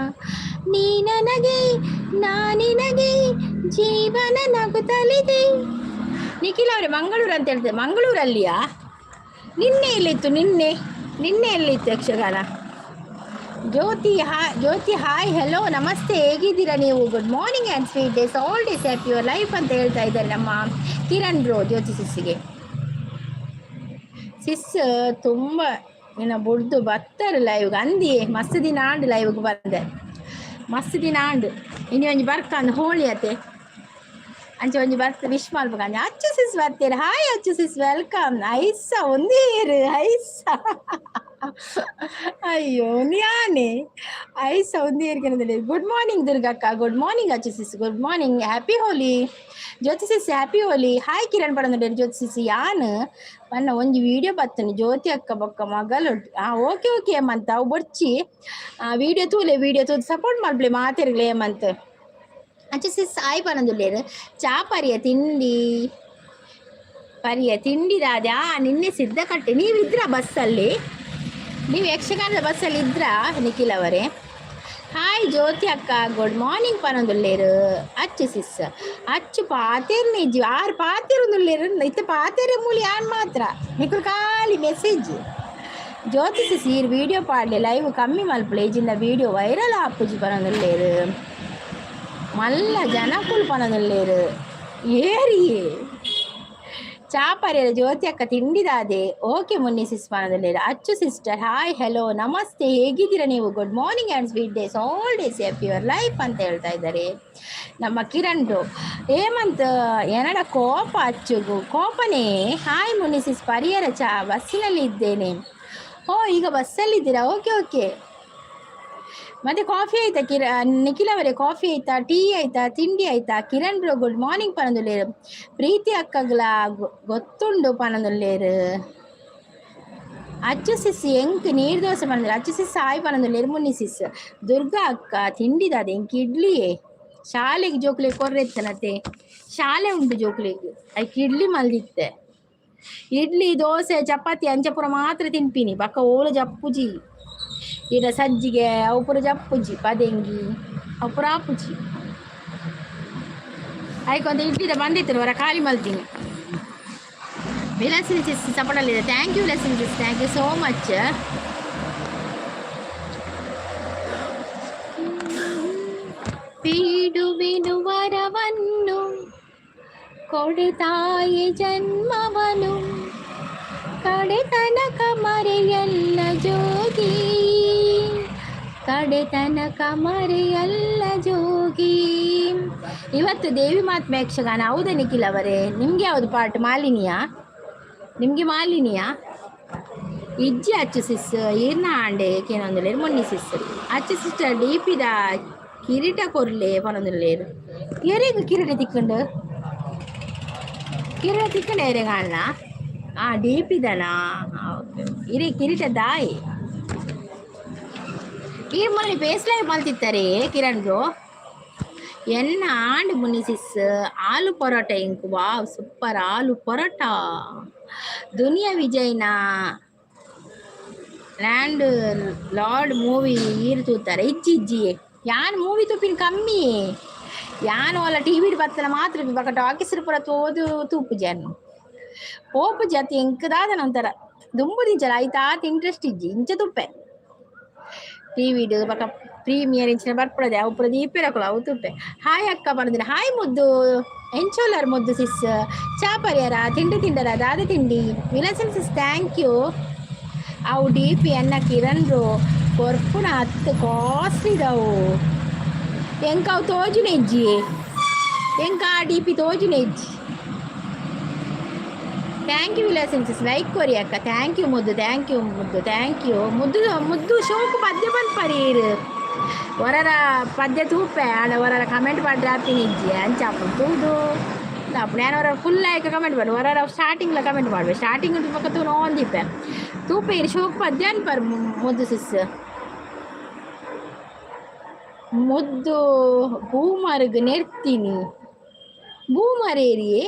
ನೀ ನನಗೆ, ನಾನಿನಗೆ, ಜೀವನ ನಗುತ್ತಲಿದೆ. ನಿಖಿಲ್ ಅವರೇ, ಮಂಗಳೂರು ಅಂತ ಹೇಳ್ತಾರೆ. ಮಂಗಳೂರಲ್ಲಿಯಾ? ನಿನ್ನೆ ಎಲ್ಲಿತ್ತು? ನಿನ್ನೆ ನಿನ್ನೆ ಎಲ್ಲಿತ್ತು ಯಕ್ಷಗಾನ? ಜ್ಯೋತಿ ಹಾ, ಜ್ಯೋತಿ ಹಾಯ್, ಹಲೋ, ನಮಸ್ತೆ. ಹೇಗಿದ್ದೀರಾ ನೀವು? Good morning and sweet days, all days happy your life ಅಂತ ಹೇಳ್ತಾ ಇದ್ದಾರೆ ನಮ್ಮ ಕಿರಣ್ ಬ್ರೋ ಜ್ಯೋತಿ ಸಿಸ್ಸಿಗೆ. ಸಿಸ್ ತುಂಬ ನಿನ್ನ ಬುಡ್ದು ಬತ್ತಾರೆ ಲೈವ್ಗೆ ಅಂದಿ. ಮಸ್ತ್ ದಿನ ಆಂಡ್ ಲೈವ್ಗೆ ಬಂದೆ, ಮಸ್ತ್ ದಿನ ಆಂಡ್. ಇನ್ನು ಒಂಜಿ ಬರ್ಕಂದು ಹೋಳಿ ಅತೆ, ಅಂಚೆ ಒಂಜಿ ಬರ್ತ ವಿಶ್ ಮಲ್ಪಕ. ಅಚ್ಚು ಸಿಸ್ ಬರ್ತೀರ. ಹಾಯ್ ಅಚ್ಚು ಸಿಸ್, welcome. ಐಸ ಒಂದೇರು ಐಸ. ಅಯ್ಯೋ, ಯಾನೆ ಐಸ ಒಂದೇರ್ಗೆ. ಗುಡ್ ಮಾರ್ನಿಂಗ್ ದುರ್ಗಕ್ಕ. Good morning Achchu sis, good morning. Happy Holi Jyothi sis, happy Holi. Hi Kiran ಪಡಂದ್ರೆ ಜ್ಯೋತಿ ಸಿಸ್. ಯಾನ್ ಪನ್ನ ಒಂಜಿ ವಿಡಿಯೋ ಬತ್ತನಿ ಜ್ಯೋತಿ ಅಕ್ಕ ಬೊಕ್ಕ ಮಗಲು. ಹಾಂ, ಓಕೆ ಓಕೆ ಹೇಮಂತ. ಅವು ಬೊರ್ಚಿ, ವಿಡಿಯೋ ತೂಲೆ, ವಿಡಿಯೋ ತೂದು ಸಪೋರ್ಟ್ ಮಲ್ಪಲೆ ಮಾತೆರ್ಗ್ಲೆ ಹೇಮಂತ್. ಅಂಚೆ ಸಿಸ್ ಆಯ್ ಪನೊಂದುಲ್ಲೆರ್. ಚಾ ಪರಿಯ, ತಿಂಡಿ ಪರಿಯ, ತಿಂಡಿ ದಾದ್ಯಾ? ನಿನ್ನೆ ಸಿದ್ಧಕಟ್ಟೆ ನೀವಿದ್ರಾ ಬಸ್ಸಲ್ಲಿ? ನೀವು ಯಕ್ಷಗಾನದ ಬಸ್ಸಲ್ಲಿ ಇದ್ರಾ ನಿಖಿಲ್ ಅವರೇ? ಹಾಯ್ ಜ್ಯೋತಿ ಅಕ್ಕ, ಗುಡ್ ಮಾರ್ನಿಂಗ್ ಪನೊಂದುಲ್ಲೆರ್ ಅಚ್ಚು ಸಿಸ್. ಅಚ್ಚು ಪಾತೆರ್ನೆ ಇಜ್ಜಿ, ಆರು ಪಾತೆರೊಂದುಲ್ಲೆರ್. ಇತ್ತೆ ಪಾತೆರೆ ಮೂಲಿ ಆನ್ ಮಾತ್ರ, ನಿಕುಲು ಖಾಲಿ ಮೆಸೇಜ್. ಜ್ಯೋತಿ ಸಿಸ್, ಈರ್ ವಿಡಿಯೋ ಪಾಡ್ಲೆ, ಲೈವ್ ಕಮ್ಮಿ ಮಲ್ಪುಲೆ, ಇಜಿಂದ ವಿಡಿಯೋ ವೈರಲ್ ಆಪುಜಿ ಪನೊಂದುಲ್ಲೆರ್. ಮಲ್ಲ ಜನಕುಲು ಪನೊಂದುಲ್ಲೆರ್. ಏರಿಯೇ ಚಾಪರ್ಯರ ಜ್ಯೋತಿ ಅಕ್ಕ, ತಿಂಡಿದಾದೆ. ಓಕೆ ಮುನ್ನಿ ಸಿಸ್ ಪನೊಂದುಲ್ಲೆರ್. ಅಚ್ಚು ಸಿಸ್ಟರ್ ಹಾಯ್, ಹಲೋ, ನಮಸ್ತೆ. ಹೇಗಿದ್ದೀರಾ ನೀವು? Good morning and sweet days, all days happy your life ಅಂತ ಹೇಳ್ತಾ ಇದ್ದಾರೆ ನಮ್ಮ ಕಿರಣ್. ಹೇಮಂತ್ ಏನಡ ಕೋಪ? ಅಚ್ಚುಗು ಕೋಪನೇ? ಹಾಯ್ ಮುನ್ನಿ ಸಿಸ್, ಪರಿಯರ ಚಾ? ಬಸ್ಸಿನಲ್ಲಿ ಇದ್ದೇನೆ. ಓ, ಈಗ ಬಸ್ಸಲ್ಲಿದ್ದೀರಾ? Okay okay. ಮತ್ತೆ ಕಾಫಿ ಆಯ್ತಾ ನಿಖಿಲ್ ಅವರೇ? ಕಾಫಿ ಆಯ್ತಾ? ಟೀ ಆಯ್ತಾ? ತಿಂಡಿ ಆಯ್ತಾ? ಕಿರಣ್ ಬ್ರೋ ಗುಡ್ ಮಾರ್ನಿಂಗ್ ಪನೊಂದುಲ್ಲೇರು. ಪ್ರೀತಿ ಅಕ್ಕಗ್ಲ ಗೊತ್ತುಂಡು ಪನೊಂದುಲ್ಲೇರು. ಅಚ್ಚು ಸಿಸ್, ಎಂಕ್ ನೀರು ದೋಸೆ ಪನೊಂದುಲ್ಲೇರು. ಅಚ್ಚು ಸಿಸ್ ಆಯ್ ಪನೊಂದುಲ್ಲೇರು. ಮುನ್ನಿ ಸಿಸ್. ದುರ್ಗಾ ಅಕ್ಕ, ತಿಂಡಿದಾದ? ಎಂಕ್ ಇಡ್ಲಿಯೇ. ಶಾಲೆಗೆ ಜೋಕ್ಲೆಗ್ ಕೊರ್ರೆತ್ತನತೆ, ಶಾಲೆ ಉಂಟು ಜೋಕ್ಲೆಗ್, ಐಕ್ ಇಡ್ಲಿ ಮಲ್ದಿತ್ತೆ. ಇಡ್ಲಿ, ದೋಸೆ, ಚಪಾತಿ ಅಂಚ ಪೂರ ಮಾತ್ರ ತಿನ್ಪಿನಿ, ಬಕ್ಕ ಓಲು ಜಪ್ಪುಜಿ. ಇರ ಸಜ್ಜಿಗೆ ಅವು ಪೂರ ಜಪ್ಪುಜಿ, ಪದೆಂಗಿ ಅವು ಪೂರ ಆಪುಜಿ. ಐಕ್ ಒಂದು ಇಡ್ಲಿದ ಬಂದಿತ್ತು, ಹೊರ ಖಾಲಿ ಮಲ್ತೀನಿ. ವಿಲಾಸಿನಿ ಸಿಸ್ ಸಪೋರ್ಟಲ್ಲಿದೆ. Thank you Vilasini sis, thank you so much. ಬೇಡುವೆನು ವರವನ್ನು, ಕೊಡೆ ತಾಯಿ ಜನ್ಮವನು, ಕಡೆತನಕ ಮರೆಯಲ್ಲ ಜೋಗಿ, ಕಡೆತನಕ ಮರೆಯಲ್ಲ ಜೋಗಿ. ಇವತ್ತು ದೇವಿ ಮಹಾತ್ಮೆ ಯಕ್ಷಗಾನ, ಹೌದಾ ನಿಖಿಲ್ ಅವರೇ? ನಿಮ್ಗೆ ಯಾವುದು ಪಾರ್ಟ್? ಮಾಲಿನಿಯಾ? ನಿಮಗೆ ಮಾಲಿನಿಯಾ? ಇಜ್ಜಿ ಅಚ್ಚು ಸಿಸ್, ಈರ್ನ ಆಂಡೆ ಕೇನೊಂದುಲ್ಲೇರು ಮೊನ್ನಿ ಸಿಸ್. ಅಚ್ಚು ಸಿಸ್ಟರ್, ಡಿಪಿದ ಕಿರೀಟ ಕೊರ್ಲೆ ಪನೊಂದುಲ್ಲೇರು. ಎರೆಗ್ ಕಿರೀಟ ತಿಕ್ಕಂಡು? ಕಿರೀಟ ತಿಕ್ಕಂಡು ಎರೆಗ್ ಅಣ್ಣ? ಆ ಡಿಪಿದನಾ? ಓಕೆ. ಇರಿ ಕಿರೀಟ ದಾಯಿ ಈ ಮೊನ್ನೆ ಫೇಸ್ ಲೈವ್ ಮಲ್ತಿತ್ತಾರೆ ಕಿರಣ್ ಬ್ರೋ. ಎನ್ನ ಆಂಡ್ ಮುನ್ನಿ ಸಿಸ್. ಆಲೂ ಪರೋಟ ಇಂಕ್. ವಾವ್, ಸೂಪರ್ ಆಲೂ ಪರೋಟ. ದುನಿಯಾ ವಿಜಯ್ನ ಲ್ಯಾಂಡ್ ಲಾರ್ಡ್ ಮೂವಿ ಈರ್ ತೂತಾರೆ? ಇಜ್ಜಿ ಇಜ್ಜಿ, ಯಾನ್ ಮೂವಿ ತೂಪಿನ ಕಮ್ಮಿ. ಯಾನ್ ಓಲ ಟಿವಿ ಬತ್ತನ ಮಾತ್ರ, ಬೊಕ ಟಾಕೀಸ್ ಪೂರ ತೋದು ತೂಪುಜಿ. ಅನ್ನು ಪೋಪುಜಿ ಅತ್. ಎಂಕ್ ದಾದನ ಒಂಥರ ದುಂಬು ದಿಂಚಲ ಐತಾತ್ ಇಂಟ್ರೆಸ್ಟ್ ಇಜ್ಜಿ. ಇಂಚ ತುಪ್ಪೆ ಟಿವಿಡ್, ಬೊಕ ಪ್ರೀಮಿಯರ್ ಇಂಚಿನ ಬರ್ಪುಡದೆ, ಅವು ಪೂರ ದೀಪೆರಕುಲು, ಅವು ತುಪ್ಪೆ. ಹಾಯ್ ಅಕ್ಕ ಪಂಡಿನ. ಹಾಯ್ ಮುದ್ದು, ಎಂಚೋಲರ್ ಮುದ್ದು ಸಿಸ್? ಚಾ ಪರಿಯರ? ತಿಂಡಿ ತಿಂಡರ? ದಾದ ತಿಂಡಿ? ವಿಲಸನ್ ಸಿಸ್, thank you. ಅವು ಡಿ ಪಿ ಅನ್ನ ಕಿರಣ್ ಬ್ರೋ ಕೊರ್ಪುನ ಅತ್ತು, ಕಾಸ್ಟ್ಲಿದವು. ಎಂಕ್ ಅವು ತೋಜುನ ಇಜ್ಜಿ, ಎಂಕ್ ಆ ಡಿ ಪಿ ತೋಜುನ ಇಜ್ಜಿ. Thank you Vilasini sis. Like ಕೊರಿ ಅಕ್ಕ. Thank you ಮುದ್ದು, thank you ಮುದ್ದು, thank you ಮುದ್ದು. ಮುದ್ದು ಶೋಕು ಪದ್ಯ ಪನ್ಪರೀರ್. ಹೊರರ ಪದ್ಯ ತೂಪೆ ಆಂಡ ಹೊರರ ಕಮೆಂಟ್ ಪಾಡ್ರೆ ಆಪಿನ ಇಜ್ಜಿ, ಅಂಚ ಆಪುಂಡು ತೂದು ಅಪ್ಪು. ನಾನು ಹೊರ ಫುಲ್ ಆಯ್ಕ ಕಮೆಂಟ್ ಮಾಡು, ಹೊರರ ಸ್ಟಾರ್ಟಿಂಗ್ಲ ಕಮೆಂಟ್ ಮಾಡುವೆ. ಸ್ಟಾರ್ಟಿಂಗ್ ಪಕ್ಕ ತೂ ಒಂದಿಪ್ಪೆ. ತೂಪೇರು ಶೋಕ್ ಪದ್ಯಾನ್ ಪರ್ ಮುದ್ದು ಸಿಸ್ ಮುದ್ದು ಬೂಮರ್ಗ್ ನೆರ್ತೀನಿ. ಬೂಮರೇರಿಯೇ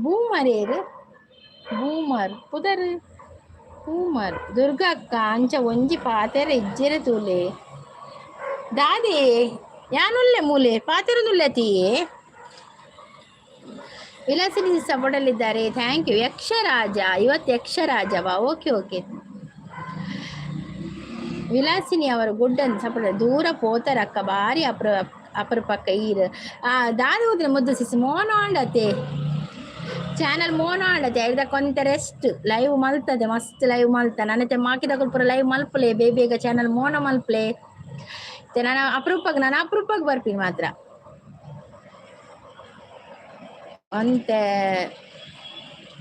ಬೂಮರೇರು ಬೂಮರ್ ಪುದರ್ ಬೂಮರ್. ದುರ್ಗಕ್ಕ ಅಂಚ ಒಂಜಿ ಪಾತೆರ ಇಜ್ಜೆರೆ ತೂಲೆ ದಾದೆ ಯಾನುಲ್ಲೆ ಮೂಲೆ ಪಾತೆರನುಲ್ಲೆ. Vilasini ಸಪೋರ್ಟಲ್ಲಿದ್ದಾರೆ, thank you. Yaksharaja, ಇವತ್ತು ಯಕ್ಷರಾಜವಾ? Okay okay. ವಿಲಾಸಿನಿ ಅವರು ಗುಡ್ ಅಂತ ಸಪೋರ್ಟ್. ದೂರ ಪೋತಾರಕ್ಕ, ಭಾರಿ ಅಪರೂಪಕ್ಕ ಈರ್. ದಾದ ಹೋದ್ರೆ ಮುದ್ದು ಸಿಸ್ ಮೋನ ಆಂಡತೆ ಚಾನಲ್ ಮೋನ ಆಂಡತೆ. ಐದ ಕೊಂತ ರೆಸ್ಟ್, ಲೈವ್ ಮಲ್ತದೆ, ಮಸ್ತ್ ಲೈವ್ ಮಲ್ತ. ನನ್ನತೆ ಮಾಕಿದ ಪೂರ ಲೈವ್ ಮಲ್ಪಲೆ, ಬೇಗ ಬೇಗ ಚಾನಲ್ ಮೋನ ಮಲ್ಪಲೆ. ನಾನು ಅಪರೂಪಕ್ಕೆ, ನಾನು ಅಪರೂಪಕ್ಕೆ ಬರ್ತೀನಿ ಮಾತ್ರ. ಅಂತೆ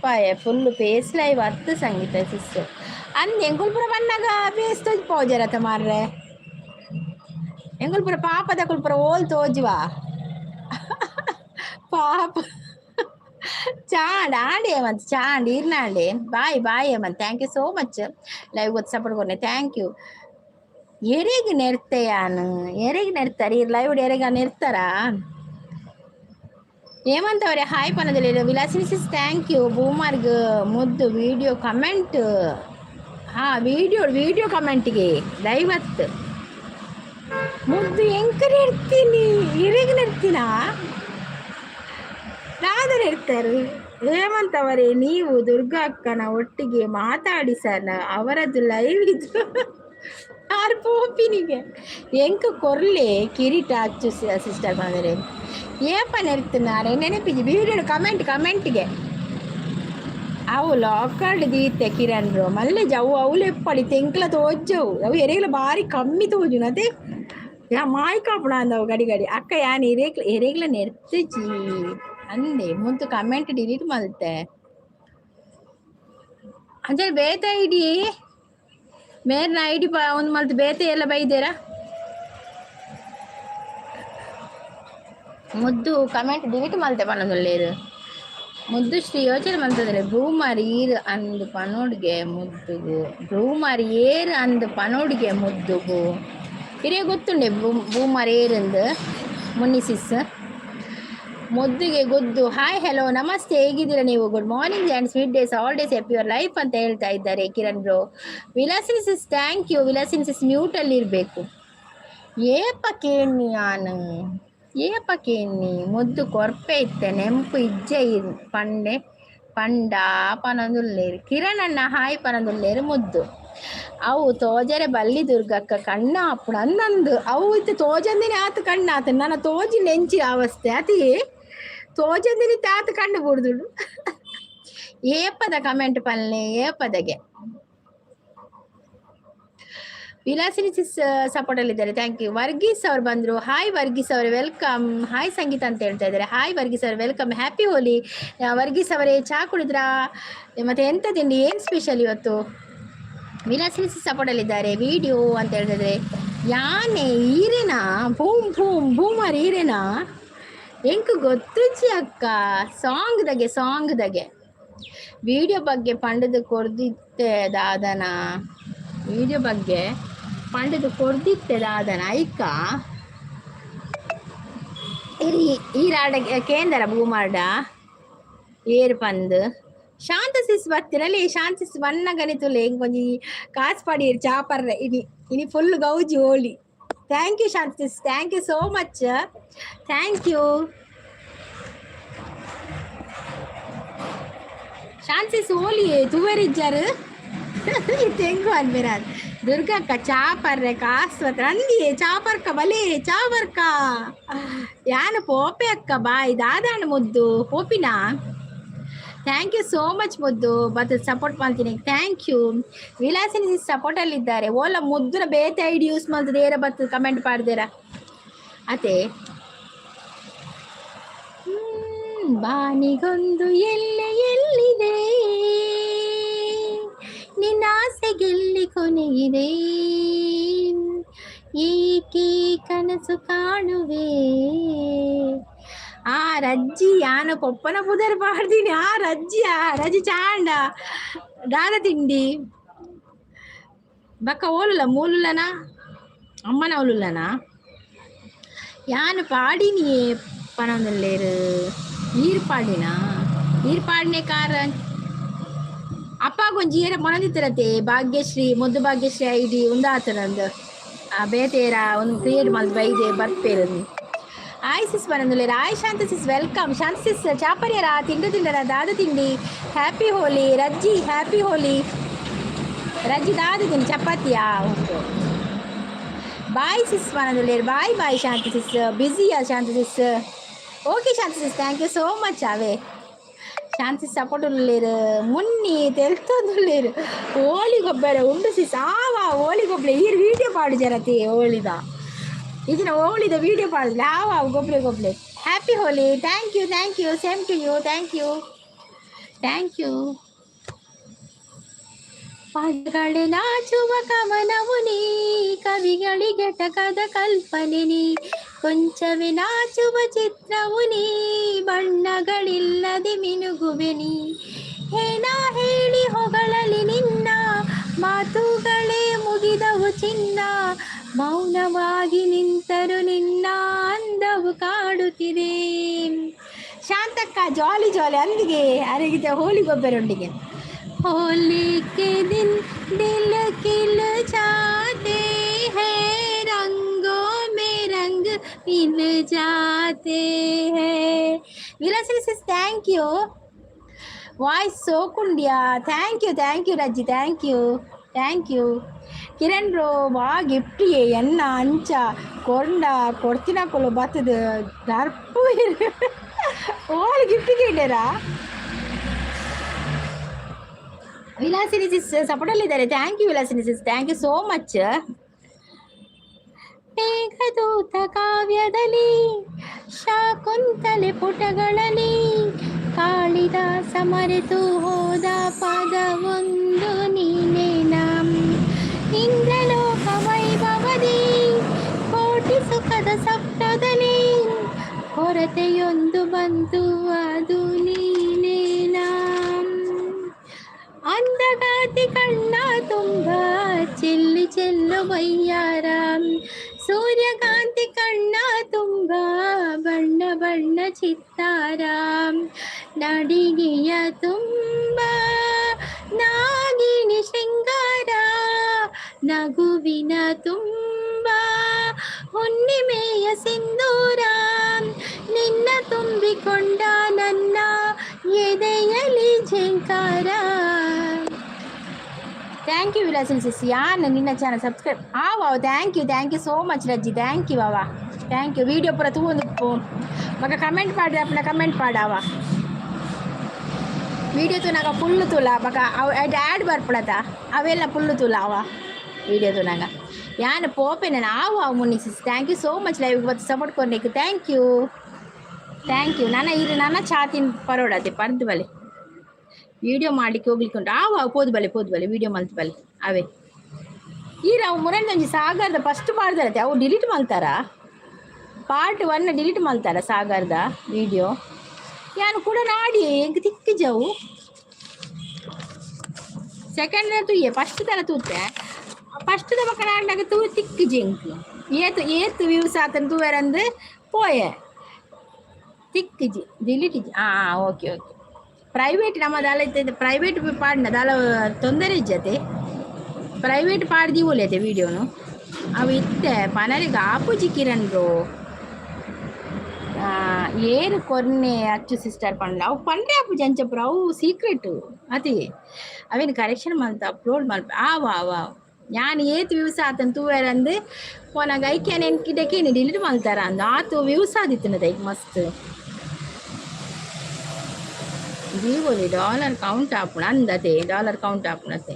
ಪಾಯ ಫುಲ್ ಫೇಸ್ ಲೈವ್ ಹತ್ತು ಸಂಗೀತ ಸಿಸ್ಟರ್ ಅಂದ್. ಎಂಕುಲ್ಪುರ ಬನ್ನಾಗ ಫೇಸ್ ತೋಜ್ ಪೋಜರತ ಮಾರ್ರೆ. ಎಂಕುಲ್ಪುರ ಪಾಪದ ಕುಲ್ಪುರ ಓಲ್ ತೋಜುವ ಪಾಪ. ಚಾಂಡ್ ಆಂಡಿ ಹೇಮಂತ್ ಚಾಂಡ್ ಇರ್ನಾಂಡೆ. Bye bye Hemanth, thank you so much. Live ಗೊತ್ತು ಸಪೋರ್ಟ್ ಕೊನೆ, thank you. ಎರೆಗ್ ನೆರ್ತೆಯಾನು? ಎರೆಗ್ ನೆರ್ತಾರೆ? ಈ ಲೈವ್ ಎರೆಗ ನೆರ್ತಾರಾ? ಹೇಮಂತ್ ಅವರೇ ಹಾಯ್ ಪನ್ನದಲ್ಲಿ. Vilasini sis thank you. ಬೂಮರ್ಗ್ ಮುದ್ದು ವಿಡಿಯೋ ಕಮೆಂಟ್. ಹಾ, ವಿಡಿಯೋ ವಿಡಿಯೋ ಕಮೆಂಟ್ಗೆ ಲೈವ್. ಮುದ್ದು ಎಂಕ ನೆರ್ತೀನಿ? ಇರೆಗ್ ನೆರ್ತೀನಾ? ದಾದ ನೆರ್ತಾರೆ ಹೇಮಂತ್ ಅವರೇ? ನೀವು ದುರ್ಗಾ ಅಕ್ಕನ ಒಟ್ಟಿಗೆ ಮಾತಾಡಿ ಸರ್, ಅವರದ್ದು ಲೈವ್ ಇದು. ಆರ್ ಪೋಪಿನಿಗೆ ಎಂಕ ಕೊರ್ಲೆ ಕಿರೀಟ ಅಚ್ಚು ಸಿಸ್ಟರ್ ಬಂದರೆ. ಏಪ ನೆರ್ತಿನಾರೆ? ನೆನಪಿಜಿ. ವಿಡಿಯೋ ಕಮೆಂಟ್ ಕಮೆಂಟ್ಗೆ ಅವು ಲಾಕರ್ಡ್ ದೀತೆ ಕಿರಣ್ ಬ್ರೋ ಮಲ್ಲೆ ಅವು ಅವುಲು ಎಪ್ಪಡಿ ತೆಂಕ್ಲ ತೋಜವು. ಅವು ಎರೆಗ್ಲ ಬಾರಿ ಕಮ್ಮಿ ತೋಜುನ ಅದೇ. ಯಾ ಮಾಯ್ಕಾಪುಣ ಅಂದವು ಗಡಿ ಗಡಿ. ಅಕ್ಕ ಯಾನ್ ಎರೆಗ್ಲ ಎರೆಗ್ಲ ನೆರ್ತಿಜಿ ಅಂದೆ. ಮುದ್ದು ಕಮೆಂಟ್ ಡಿಲೀಟ್ ಮಲ್ತೆ. ಅಂಚೆ ಬೇತ ಐಡಿ ಮೇರ್ನ ಐಡಿ ಒಂದು ಮಲ್ತು ಬೇತೆ ಎಲ್ಲ ಬೈದೇರಾ? ಮುದ್ದು ಕಮೆಂಟ್ ಡಿಲೀಟ್ ಮಲ್ತೆ ಪನ್ನೊಂದುಲ್ಲೇರು. ಮುದ್ದು ಶ್ರೀ ಯೋಚನೆ ಮಲ್ತದ್ರೆ ಭೂಮಾರಿ ಈರ್ ಅಂದು ಪನೋಡ್ಗೆ ಮುದ್ದುಗು. ಭೂಮಾರಿ ಏರ್ ಅಂದು ಪನೋಡ್ಗೆ ಮುದ್ದುಗು. ಇರೇ ಗೊತ್ತುಂಡೆ ಭೂಮಾರಿ ಏರಂದು ಮುನ್ನಿ ಸಿಸ್. ಮುದ್ದುಗೆ ಗುದ್ದು. ಹಾಯ್, ಹಲೋ, ನಮಸ್ತೆ, ಹೇಗಿದ್ದೀರಾ ನೀವು? Good morning and sweet days, all days, happy your life ಅಂತ ಹೇಳ್ತಾ ಇದ್ದಾರೆ Kiran bro. Vilasini sis thank you. Vilasini sis ಮ್ಯೂಟಲ್ಲಿ ಇರಬೇಕು. ಏಪ ಕೇಣಿ ಯಾನು ಏಪ ಕೇಣಿ? ಮುದ್ದು ಕೊರ್ಪೆ ಇತ್ತೆ ನೆಂಪು ಇಜ್ಜೆ ಪಂಡೆ ಪಂಡ ಪನೊಂದುಲ್ಲೇರು. ಕಿರಣ್ ಅಣ್ಣ ಹಾಯ್ ಪನೊಂದುಲ್ಲೇರು ಮುದ್ದು. ಅವು ತೋಜರೆ ಬಲ್ಲಿ ದುರ್ಗಕ್ಕ ಕಣ್ಣ ಅಪ್ಪುಣ ಅಂದಂದು. ಅವು ಇತ್ತು ತೋಜಂದಿನಿ ಆತು ಕಣ್ಣ ಆತ. ನನ್ನ ತೋಜಿ ನೆಂಚಿ ಅವಸ್ಥೆ ಅತಿ ತೋಜಂದಿನಿ ತಾತ ಕಣ್ಣು ಬುಡ್ದುಡು. ಏಪದ ಕಮೆಂಟ್ ಪಲ್ನೆ ಏಪದಗೆ? ವಿಲಾಸಿನಿ ಸಿಸ್ ಸಪೋರ್ಟ್ ಅಲ್ಲಿ ಇದ್ದಾರೆ, thank you. Varghese ಅವ್ರು ಬಂದ್ರು. ಹಾಯ್ ವರ್ಗೀಸ್ ಅವರೇ, welcome. Hi ಸಂಗೀತ ಅಂತ ಹೇಳ್ತಾ ಇದ್ದಾರೆ. ಹಾಯ್ ವರ್ಗೀಸ್ ಅವರೇ, welcome. Happy Holi Varghese ಅವರೇ. ಚಾ ಕುಡಿದ್ರಾ? ಮತ್ತೆ ಎಂತ ತಿಂಡಿ? ಏನ್ ಸ್ಪೆಷಲ್ ಇವತ್ತು? ವಿಲಾಸಿನಿ ಸಿಸ್ ಸಪೋರ್ಟ್ ಅಲ್ಲಿ ಇದ್ದಾರೆ. ವಿಡಿಯೋ ಅಂತ ಹೇಳ್ತಿದ್ರೆ ಯಾನೆ ಈರೇನಾ? ಭೂಮ್ ಭೂಮ್ ಭೂಮರ್ ಈರೇನಾ? ಎಂಕ್ ಗೊತ್ತುಚಿ ಅಕ್ಕ. ಸಾಂಗ್ ದಗೆ ಸಾಂಗ್ ದಗೆ ವಿಡಿಯೋ ಬಗ್ಗೆ ಪಂಡದು ಕೊರ್ದಿತ್ತೆ ದಾದನ. ವಿಡಿಯೋ ಬಗ್ಗೆ ಪಂಡದು ಕೊರ್ದಿತ್ತೆ ದಾದನ ಐಕ ಇರಿ. ಈರಾಡ ಕೇಂದ್ರ ಭೂಮಾರ್ಡ ಏರ್ ಪಂದ್. ಶಾಂತ ಸಿಸ್ ಬತ್ತಿರಲ್ಲಿ. ಶಾಂತ ಸಿಸ್ ಬಣ್ಣ ಗಣಿತುಲೆ. ಒಂಜಿ ಕಾಸು ಪಾಡಿಯರ್ ಚಾಪರ್ರೆ. ಇನಿ ಇನಿ ಫುಲ್ ಗೌಜಿ ಹೋಲಿ. Thank you Shanta sis, thank you so much, thank you. Shanta sis Holi ತುವೆರಿಜ್ಜಾರು ತೆಂಗು ಅನ್ಬೇರಾದ್. ದುರ್ಗಕ್ಕ ಚಾಪರ್ರೆ ಕಾಸು ಹತ್ರ ಅಂದಿಯೇ. ಚಾಪರ್ಕ ಬಲೆ ಚಾಪರ್ಕ ಯಾನು ಪೋಪೆ ಅಕ್ಕ. ಬಾಯ್ ದಾದಾಣ ಮುದ್ದು ಪೋಪಿನಾ? Thank you so much ಮುದ್ದು ಬತ್ ಸಪೋರ್ಟ್ ಮಾಡ್ತೀನಿ, thank you. Vilasini ಸಪೋರ್ಟಲ್ಲಿದ್ದಾರೆ. ಓಲ ಮುದ್ದುನ ಬೇತೆ ಐಡಿ ಯೂಸ್ ಮಾಡ್ತದೆ ಏರ ಬತ್ತು ಕಮೆಂಟ್ ಪಾಡ್ದೇರ ಅತೆ. ಬಾನಿಗೊಂದು ಎಲ್ಲೆ ಎಲ್ಲಿದೆ? ನಿನ್ನ ಆಸೆಗೆಲ್ಲಿ ಕೊನೆಗಿದೆ? ಏಕೆ ಕನಸು ಕಾಣುವೆ? ಆ ರಜ್ಜಿ ಯಾನ ಪೊಪ್ಪನ ಪುದರ್ ಪಾಡ್ತೀನಿ. ಆ ರಜ್ಜಿ, ಆ ರಜಿ ಚಾಂಡ ದಾದ ತಿಂಡಿ. ಬಕ್ಕ ಓಲುಲ್ಲ ಮೂಲುಲ್ಲನಾ? ಅಮ್ಮನ ಓಲುಲ್ಲನಾ? ಯಾನ್ ಪಾಡಿನಿಯೇ ಪನೊಂದುಲ್ಲೇರು. ಈರ್ ಪಾಡಿನಾ? ಈರ್ ಪಾಡಿನೆ ಕಾರ ಅಪ್ಪ ಒಂಜಿ ಏರ ಪನೊಂದಿತ್ತಿರತೆ. ಭಾಗ್ಯಶ್ರೀ, ಮುದ್ದು ಭಾಗ್ಯಶ್ರೀ ಐಡಿ ಉಂದಾತನಂದು ಬೇತೇರ ಒಂದು ಕ್ರಿಯೇಟ್ ಮಲ್ತ್ ಬೈದೆ ಬರ್ಪೇರು. ಆಯ್ ಸಿಸ್ ಪನೊಂದುಲ್ಲೇರು. ಆಯ್ ಶಾಂತ ಸಿಸ್, welcome. ಶಾಂತ ಸಿಸ್, ಚಾಪರ್ಯರ ತಿಂಡಿ ತಿಂಡರ? ದಾದ ತಿಂಡಿ? Happy Holi Rajji, happy Holi Rajji. ದಾದ ತಿಂಡಿ? ಚಪಾತಿಯಾ? ಓಕೆ. ಬಾಯ್ ಸಿಸ್ ಪನೊಂದುಲ್ಲೇರು. Bye bye Shanti sis. ಬ್ಯುಸಿಯಾ Shanti sis? Okay Shanti sis, thank you so much. ಅವೇ ಶಾಂತಿ ಸಪೋರ್ಟ್ ಉಲ್ಲೇರು. ಮುನ್ನಿ ತೆಲ್ತೊಂದುಲ್ಲೇರು. ಹೋಲಿ ಗೊಬ್ಬರ ಉಂಡು ಸಿಸ್. ಆವಾ, ಹೋಲಿ ಗೊಬ್ಬರ. ಈರ್ ವೀಡಿಯೋ ಪಾಡು ಜರತಿ ಹೋಳಿದ. ಇದನ್ನ ಹೋಳಿದ ವೀಡಿಯೋ ಪಾಡಿಲ್ಲ. ಆವ, ಗೊಬ್ಳೆ ಗೊಬ್ಳೆ. Happy Holi. Thank you, thank you. Same to you. Thank you, thank you. ಪಾದಗಳೇ ನಾಚುವ ಕವನವು ನೀ, ಕವಿಗಳಿಗೆಟಕದ ಕಲ್ಪನೆ ನೀ, ಕೊಂಚವೇ ನಾಚುವ ಚಿತ್ರವು ನೀ, ಬಣ್ಣಗಳಿಲ್ಲದೆ ಮಿನುಗುವೆ ನೀ. ಏನ ಹೇಳಿ ಹೊಗಳಲಿ ನಿನ್ನ, ಮಾತುಗಳೇ ಮುಗಿದವು ಚಿನ್ನ. ಮೌನವಾಗಿ ನಿಂತರು ನಿನ್ನ ಅಂದವು ಕಾಡುತ್ತಿದೆ. ಶಾಂತಕ್ಕ, ಜಾಲಿ ಜಾಲಿ ಅಂದಿಗೆ ಅರಗಿದ ಹೋಲಿ ಗೊಬ್ಬರೊಂಡಿಗೆ. होली के दिन दिल खिल जाते हैं, रंगों में रंग मिल जाते हैं. Vilasini sis, thank you. Voice ಸೋಕುಂಡ್ಯಾ? Thank you, thank you Rajji, thank you, thank you. Kiran bro, ವಾ ಗಿಫ್ಟ್ ಎನ್ನ ಅಂಚ ಕೊಂಡ ಕೊಡ್ತಿನ ಕೊಲು ಬತ್ತದ ದರ್ಪು. ಓಲ್ gift ಕೇಳ್ಯಾರಾ? Vilasini Sis ಸಪೋರ್ಟಲ್ಲಿದ್ದಾರೆ. Thank you Vilasini sis, thank you so much. Meghaduta ಕಾವ್ಯದಲ್ಲಿ, ಶಾಕುಂತಲೆ ಪುಟಗಳಲ್ಲಿ, ಕಾಳಿದಾಸ ಮರೆತು ಹೋದ ಪದವೊಂದು ನೀನೇನ. ಇಂದ್ರಲೋಕ ವೈಭವದಿ, ಕೋಟಿ ಸುಖದ ಸ್ವಪ್ನದಲ್ಲಿ, ಕೊರತೆಯೊಂದು ಬಂತು, ಅದು ನೀನೇನಾ. ಅಂದಗಾತಿ ಕಣ್ಣ ತುಂಬ ಚೆಲ್ಲಿ ಚೆಲ್ಲು ವೈಯಾರ, ಸೂರ್ಯಕಾಂತಿ ಕಣ್ಣ ತುಂಬ ಬಣ್ಣ ಬಣ್ಣ ಚಿತ್ತಾರ, ನಡಿಗೆಯ ತುಂಬ ನಾಗಿಣಿ ಶೃಂಗಾರ, ನಗುವಿನ ತುಂಬ ಹುಣ್ಣಿಮೆಯ ಸಿಂಧೂರ, ನಿನ್ನ ತುಂಬಿಕೊಂಡ ನನ್ನ ಎದೆಯಲಿ ಝೇಂಕಾರ. Thank you Vilasini sis. ಯಾನ್ ನಿನ್ನ ಚಾನಲ್ ಸಬ್ಸ್ಕ್ರೈಬ್ ಆವ. Thank you, thank you so much Rajji. Thank you ಅವ, thank you. Video ಪೂರ ತೂವೊಂದು ಮಗ ಕಮೆಂಟ್ ಪಾಡ್ರೆ ಅಪ್ಪನ ಕಮೆಂಟ್ ಪಾಡಾವ. ವೀಡಿಯೋ ತೂನಾಗ ಫುಲ್ಲು ತೂಲ. ಬಕ ಅವು ಆ್ಯಡ್ ಬರ್ಪುಣತ, ಅವೆಲ್ಲ ಫುಲ್ಲು ತೂಲ ಅವ. ವೀಡಿಯೋ ತೂನಾಗ ಯಾನ್ ಪೋಪೆನ ಆವು ಅವು. Munni sis, thank you so much. Live ಬತ್ತು support ಕೊರ್ನೇಕ್ thank you, thank you. ನನ್ನ ಇದು ನನ್ನ ಛಾತಿನ ಪರೋಡತೆ ಪರ್ದು ಬಲೆ. ವೀಡಿಯೋ ಮಾಡ್ಲಿಕ್ಕೆ ಹೋಗ್ಲಿಕ್ಕೆ ಉಂಟು. ಆವು ಅವು ಪೋದು ಬಲೆ, ಪೋದು ಬಲೆ. ವೀಡಿಯೋ ಮಲ್ತು ಬಲೆ. ಅವೇ ಈರ ಅವು ಮುರಂದೊಂಜಿ ಸಾಗರದ ಫಸ್ಟ್ ಮಾಡ್ದಾರತೆ. ಅವು ಡಿಲೀಟ್ ಮಲ್ತಾರ? ಪಾರ್ಟ್ 1 ಡಿಲೀಟ್ ಮಲ್ತಾರ ಸಾಗರದ ವೀಡಿಯೋ? ಯಾನು ಕೂಡ ನಾಡಿ ಎಂಕ್ ತಿಕ್ಕಿಜವು. ಸೆಕೆಂಡ್ ತೂಯೆ, ಫಸ್ಟ್ ತರ ತೂತೆ. ಫಸ್ಟ್ the ಬಕ್ಕ ನಾಡ್ನಾಗ ತೂ ತಿಕ್ಕಿಜಿ ಎಂಕ್. ಏತ್ ಏತ್ ವ್ಯೂಸ್ ಆತನ ತೂವೆರಂದು ಪೋಯೆ. ತಿಕ್ಕಿಜಿ, ಡಿಲೀಟ್ ಇಜ್ಜಿ. ಹಾಂ, ಓಕೆ ಓಕೆ. ಪ್ರೈವೇಟ್ ನಮ್ಮ ದಾಲ ಇತ್ತೆ. ಪ್ರೈವೇಟ್ ಪಾಡಿನ ದಾಲ ತೊಂದರೆ ಇಜ್ಜತೆ. ಪ್ರೈವೇಟ್ ಪಾಡ್ದಿ ಒಲ್ಲೆತೆ ವೀಡಿಯೋನು. ಅವು ಇತ್ತೆ ಪನರಿಗೆ ಆಪುಜಿ. ಕಿರಣ್ ಬ್ರೋ, ಏರು ಕೊರ್ನೆ ಅಚ್ಚು ಸಿಸ್ಟರ್ ಪಂಡ. ಅವು ಪಂಡೆ ಆಪುಜಿ ಅಂಚಪುರ. ಅವು ಸೀಕ್ರೆಟ್ ಅತಿ. ಅವೇನು ಕರೆಕ್ಷನ್ ಮಲ್ತ ಅಪ್ಲೋಡ್ ಮಲ್ಪ. ಆವ ಆವ, ಯಾನ್ ಏತ್ ವ್ಯೂಸ್ ಆತನ್ ತೂವೆರಂದು ಪೋನಾಗ ಐಕ್ಯಾನ ಎನ್ಕಿಡಕ್ಕೆ ಡಿಲೀಟ್ ಮಲ್ತಾರ ಅಂದು. ಆತು ವ್ಯೂಸ್ ಆದಿತ್ತಿನದ ಐಕ್ ಮಸ್ತ್. ದೀವೊಲಿ ಡಾಲರ್ ಕೌಂಟ್ ಆಪುಣ ಅಂದತೆ. ಡಾಲರ್ ಕೌಂಟ್ ಆಪುಣತೆ.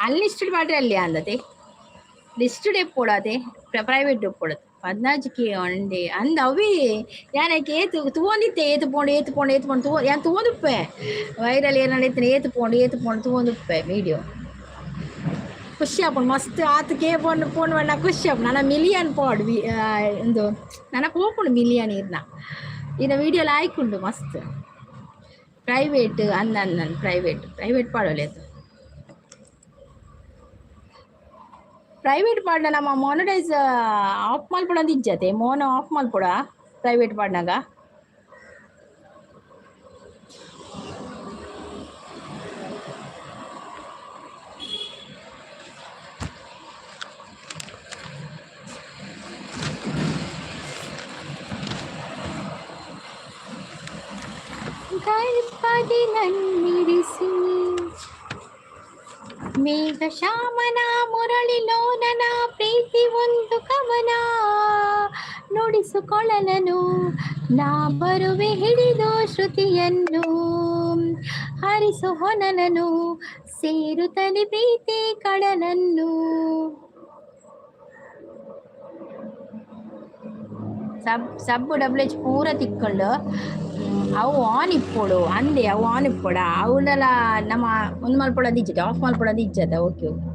ಅನ್ಲಿಸ್ಟೆಡ್ ಪಾಡ್ರೆ ಅಲ್ಲಿ ಅಂದತೆ. Listed ಎಪ್ಪೊಡತೆ, private ಎಪ್ಪೊಡತೆ. 14ಕೆ ಒಂಡೆ ಅಂದ ಅವಿ. ಯಾನಕ್ಕೆ ಏತು ತೂವೊಂದಿತ್ತೆ. ಏತು ಪೋಂಡು, ಏತು ಪೋಂಡು, ಏತು ಪೋಂಡು ತೂ ಯಾನ್ ತೂವೊಂದುಪ್ಪೆ. ವೈರಲ್ ಏರ್ ಇತ್ತನೆ. ಏತು ಪೋಂಡು, ಏತು ಪೋಂಡು ತೂವೊಂದುಪ್ಪೆ ವೀಡಿಯೋ. ಖುಷಿ ಆಪುಂಡು ಮಸ್ತ್. ಆತ್ ಕೆ ಪೋಂಡು ಪೋಂಡು ಪಂಡ ಖುಷಿ ಆಪುಂಡು. ನನ ಮಿಲಿಯನ್ ಪೋಡ್ ಇಂದು ನನ ಪೋಪುಂಡು ಮಿಲಿಯನ್ ಇರ್ನ. ಇನ್ನ ವೀಡಿಯೋ ಲಾಯ್ಕ್ ಉಂಡು ಮಸ್ತ್. ಪ್ರೈವೇಟ್ ಅಂದ ಅಂದ ಪ್ರೈವೇಟ್ ಪ್ರೈವೇಟ್ ಪಾಡೋಲೆ ಪ್ರೈವೇಟ್ ಪಾಡ್ನ ನಮ್ಮ monetize of ಮಲ್ಪಡ ಇಜ್ಜತೆ Mon of ಮಲ್ಪಡ private ಪಾಡ್ನಾಗ ಗರ್ಭದಿ ನನ್ನಿರಿಸಿ ಮೇಘ ಶ್ಯಾಮನ ಮುರಳಿಲೋನನ ಪ್ರೀತಿ ಒಂದು ಕವನ ನುಡಿಸಿಕೊಳ್ಳಲನು ನಾ ಬರುವೆ ಹಿಡಿದು ಶ್ರುತಿಯನ್ನು ಹರಿಸು ಹೊನಲನು ಸೇರುತ್ತಲಿ ಪ್ರೀತಿ ಕಡಲನ್ನು. ಸಬ್ ಸಬ್ ಡಬ್ಲ್ಯೂ ಎಚ್ ಪೂರ ತಿಕ್ಕೊಂಡು ಅವು ಆನ್ ಇಪ್ಪೊಡು ಅಂದೆ ಅವು ಆನ್ ಇಪ್ಪೊಡ ಅವನ್ನೆಲ್ಲ ನಮ್ಮ ಒಂದು ಮಲ್ಪೊಡೋದು ಇಜ್ಜತೆ ಆಫ್ ಮಲ್ಪೊಡೋದು ಇಜ್ಜದ. ಓಕೆ ಓಕೆ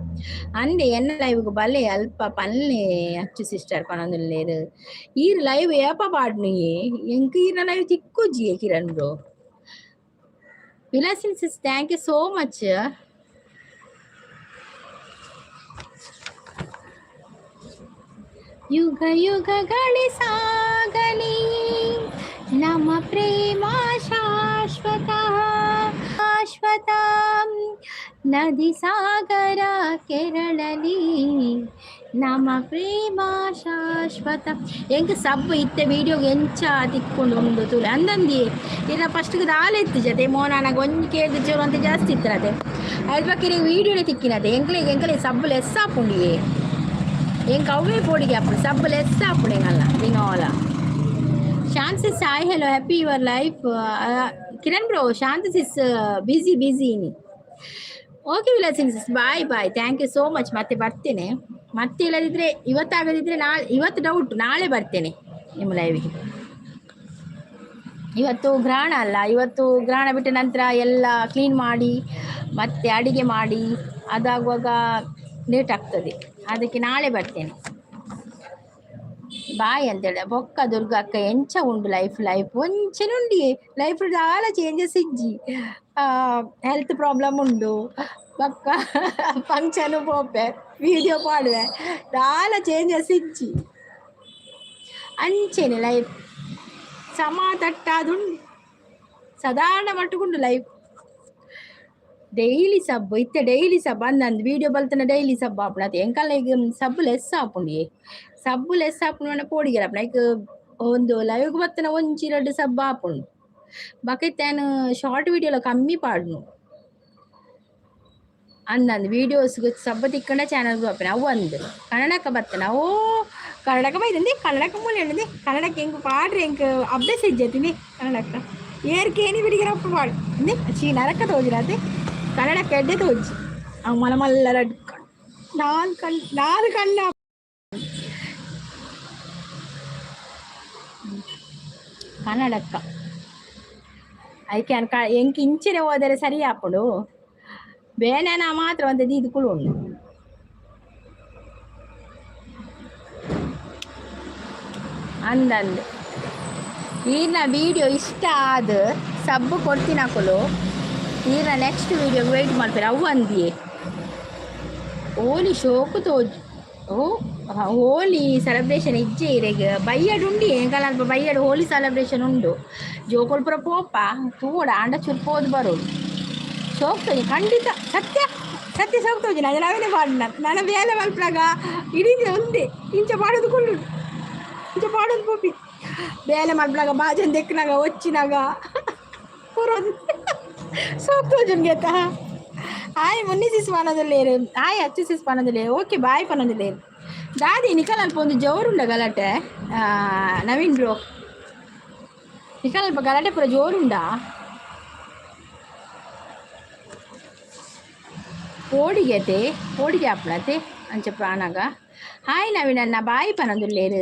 ಅಂದೆ ಎನ್ನ ಲೈವ್ಗೆ ಬಲೆ ಅಲ್ಪ ಪನ್ನೆ ಅಚ್ಚು ಸಿಸ್ಟರ್ ಪನೊಂದುಲ್ಲೇರು ಈರ್ ಲೈವ್ ಏಪ ಪಾಡ್ನು ಎಂಕ್ ಈರ್ನ live ತಿಕ್ಕುಜಿ Kiran bro. Vilasin sis thank you so much. ಯುಗ ಯುಗಗಳೇ ಸಾಗಲಿ ನಮ್ಮ ಪ್ರೇಮ ಶಾಶ್ವತ ಶಾಶ್ವತ ನದಿ ಸಾಗರ ಕೆರಳಲಿ ನಮ್ಮ ಪ್ರೇಮ ಶಾಶ್ವತ. ಎಂಕ್ ಸಬ್ ಇತ್ತೆ ವೀಡಿಯೋಗೆ ಎಂಚ ತಿಕ್ಕೊಂಡು ಉಂಡು ತೂಲೆ ಅಂದಂದಿ ಇರ ಫಸ್ಟ್ಗೆ ದಾಲ ಇತ್ತು ಜೊತೆ ಮೋನಾನಾಗ ಒಂಜಿ ಕೇಳ್ದು ಜೋರು ಅಂತ ಜಾಸ್ತಿ ಇತ್ತರತೆ ಅಲ್ಪ ವೀಡಿಯೋನೇ ತಿಕ್ಕಿನತೆ ಎಂಕ್ಲೆಗ್ ಎಂಕಲೆ ಸಬ್ ಲೆಸ್ ಆಪುಂಡಿಯೇ ಎಂಕ್ ಅವ್ವೇ ಪೋಡಿಗೆ ಆಪುಂಡು ಸಬ್ ಲೆಸ್ ಆಪುಂಡು ಎಂಗಲ್ಲ ದಿನೋಲ. Shanti sis hi hello happy your life. Kiran bro Shanti sis busy busy ಇನಿ. Okay Vilasini sis bye bye thank you so much. ಮತ್ತೆ ಬರ್ತೇನೆ, ಮತ್ತೆ ಇಲ್ಲದಿದ್ರೆ ಇವತ್ತಾಗದಿದ್ರೆ ನಾಳೆ, ಇವತ್ತು ಡೌಟ್, ನಾಳೆ ಬರ್ತೇನೆ ನಿಮ್ಮ ಲೈವಿಗೆ. ಇವತ್ತು ಗ್ರಹಣ ಅಲ್ಲ, ಇವತ್ತು ಗ್ರಹಣ ಬಿಟ್ಟ ನಂತರ ಎಲ್ಲ ಕ್ಲೀನ್ ಮಾಡಿ ಮತ್ತೆ ಅಡಿಗೆ ಮಾಡಿ ಅದಾಗುವಾಗ ಲೇಟ್ ಆಗ್ತದೆ, ಅದಕ್ಕೆ ನಾಳೆ ಬರ್ತೇನೆ. ಬಾಯ್ ಅಂತೇಳಿ. ಬೊಕ್ಕ ದುರ್ಗಾ ಅಕ್ಕ ಎಂಚ ಉಂಡು ಲೈಫ್ ಲೈಫ್ ಒಂಚೆನುಂಡಿ ಲೈಫ್ ದಾಲ ಚೇಂಜಸ್ ಇಜ್ಜಿ, ಹೆಲ್ತ್ ಪ್ರಾಬ್ಲಮ್ ಉಂಡು, ಬೊಕ್ಕ ಫಂಕ್ಷನ್ ಪೋಪೆ ವೀಡಿಯೋ ಪಾಡುವೆ ದಾಲ ಚೇಂಜಸ್ ಇಜ್ಜಿ ಅಂಚೆನೆ ಲೈಫ್ ಸಮ ತಟ್ಟಾದುಂಡು ಸಾಧಾರಣ ಮಟ್ಟುಗುಂಡು ಲೈಫ್. ಡೈಲಿ ಸಬ್ ಇತ್ತೆ ಡೈಲಿ ಸಬ್ ಅಂದಂದು ವೀಡಿಯೋ ಬಲ್ತನ ಡೈಲಿ ಸಬ್ ಆಪುಂಡು ಅತ್ತೆ ಎಂಕಲ್ಲ ಈಗ ಸಬ್ ಲೆಸ್ ಆಪುಂಡು ಸಬ್ಬು ಲೆಸ್ ಆಪುಂಡು ಪಂಡ ಪೋಡಿಗೆರ ಆಪುಂಡು ಐಕ್ ಒಂದು ಲೈವ್ಗ್ ಬತ್ತನ ಒಂಜಿ ರಡ್ಡ್ ಸಬ್ ಆಪುಂಡು ಬೊಕ ಇತ್ತೆ ಯಾನ್ ಶಾರ್ಟ್ ವೀಡಿಯೋಲ ಕಮ್ಮಿ ಪಾಡ್ನು ಅಂದಂದು ವೀಡಿಯೋಸ್ಗ್ ಸಬ್ಬ ತಿಕ್ಕಂಡ ಚಾನಲ್ ಬರ್ಪೇನೆ ಅವು ಅಂದ್ ಕನ್ನಡಕ ಬತ್ತನ ಓ ಕನ್ನಡಕ ಬೈದಂದಿ ಕನ್ನಡಕ ಮೂಲೆ ಉಂಡು ಕನ್ನಡಕ್ಕೆ ಎಂಕ್ ಪಾಡ್ರೆ ಎಂಕ್ ಅಭ್ಯಾಸ ಇಜ್ಜತಿನಿ ಕನ್ನಡಕ್ಕ ಏರ್ ಕೇನಿ ಬಿಡಿಗೆರಪ್ಪ ಪಾಡ್ ಚೀ ನರಕ ತೋಜಿನತೆ ಕನ್ನಡಕ್ಕೆ ಎಡ್ಡೆ ತೋಜಿ ಅವು ಮಲ್ಲ ಮಲ್ಲ ರಡ್ಡ್ ನಾಲ್ ಕಣ್ ನಾಲ್ ಕಣ್ಣ ಕನ್ನಡಕ್ಕ ಐಕೆ ಅನ್ಕ ಎಂಕ್ ಇಂಚಿನ ಹೋದರೆ ಸರಿ ಆಪುಂಡು ಬೇನೆ ನಾ ಮಾತ್ರ ಒಂತೆ ದೀದ್ ಕುಲುಂಡು. ಅಂದಂದು ಈರ್ನ ವೀಡಿಯೋ ಇಷ್ಟ ಆದ್ ಸಬ್ಬು ಕೊಡ್ತಿನಕುಲು ಈರ್ನ ನೆಕ್ಸ್ಟ್ ವೀಡಿಯೋಗೆ ವೆಯ್ಟ್ ಮಾಡ್ತಾರೆ ಅವು ಅಂದಿಯೇ ಹೋಲಿ ಶೋಕು ತೋಜ್ ಓ ಹೋಲಿ ಸೆಲೆಬ್ರೇಷನ್ ಇಜ್ಜೆ ಇರೆಗ್ ಬಯ್ಯಡ್ ಉಂಡಿ ಎಂಕಲ ಅಲ್ಪ ಬಯ್ಯಡ್ ಹೋಲಿ ಸೆಲೆಬ್ರೇಷನ್ ಉಂಡು ಜೋಕುಲು ಪೂರ ಪೋಪ ತೂವೊಡು ಆಂಡ ಚೂರು ಪೋದು ಬರೋಡು ಶೋಕ್ ತೋಜಿ ಖಂಡಿತ ಸತ್ಯ ಸತ್ಯ ಶೋಕ್ ತೋಜಿ ನಾನು ನಾವೇನೆ ಪಾಡ್ನ ನನ್ನ ಬೇಲೆ ಮಲ್ಪುನಗ ಇಡೀ ಒಂದೇ ಇಂಚ ಪಾಡೋದು ಕುಲ್ಲುಡು ಇಂಚ ಪಾಡೊಂದು ಪೋಪಿ ಬೇಲೆ ಮಲ್ಪುನಗ ಬಾಜನ್ ದೆಕ್ಕುನಗ ಒಚ್ಚಿನಾಗ ಪೂರ ಶೋಕ್ ತೋಜುಂಡು ಗೆತ್ತ. ಹಾಯ್ ಮುನ್ನಿ ಸಿಸ್ ಪನೊಂದುಲ್ಲೆರ್ ಹಾಯ್ ಅಚ್ಚು ಸಿಸ್ ಪನೊಂದುಲ್ಲೆರ್ ಓಕೆ ಬಾಯ್ ಪನೊಂದುಲ್ಲೆರ್ ದಾದಿ ನಿಕಲ್ ಅಲ್ಪ ಒಂದು ಜೋರುಂಡ ಗಲಾಟೆ ನವೀನ್ ಬ್ರೋ ನಿಕಲ್ ಅಲ್ಪ ಗಲಾಟೆ ಪೂರ ಜೋರುಂಡಾ ಪೋಡಿಗೆತೆ ಪೋಡಿಗೆ ಆಪುಣತೆ ಅಂಚ ಪ್ರಾಣಗ. ಹಾಯ್ ನವೀನ್ ಅಣ್ಣ ಬಾಯ್ ಪನೊಂದುಲ್ಲೆರ್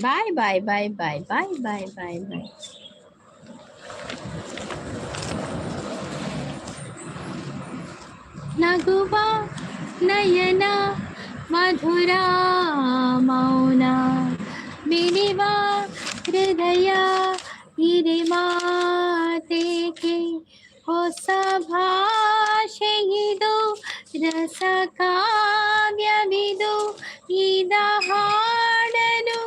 bye bye bye bye bye bye bye bye. ನಗುವ ನಯನ ಮಧುರ ಮೌನ ಮಿಡಿವ ಹೃದಯ ಹಿರಿ ಮಾತೆ. ಬೇಕೆ? ಹೊಸ ಭಾಷೆಯಿದು, ರಸ ಕಾವ್ಯವಿದು, ಇದ ಹಾಡಲು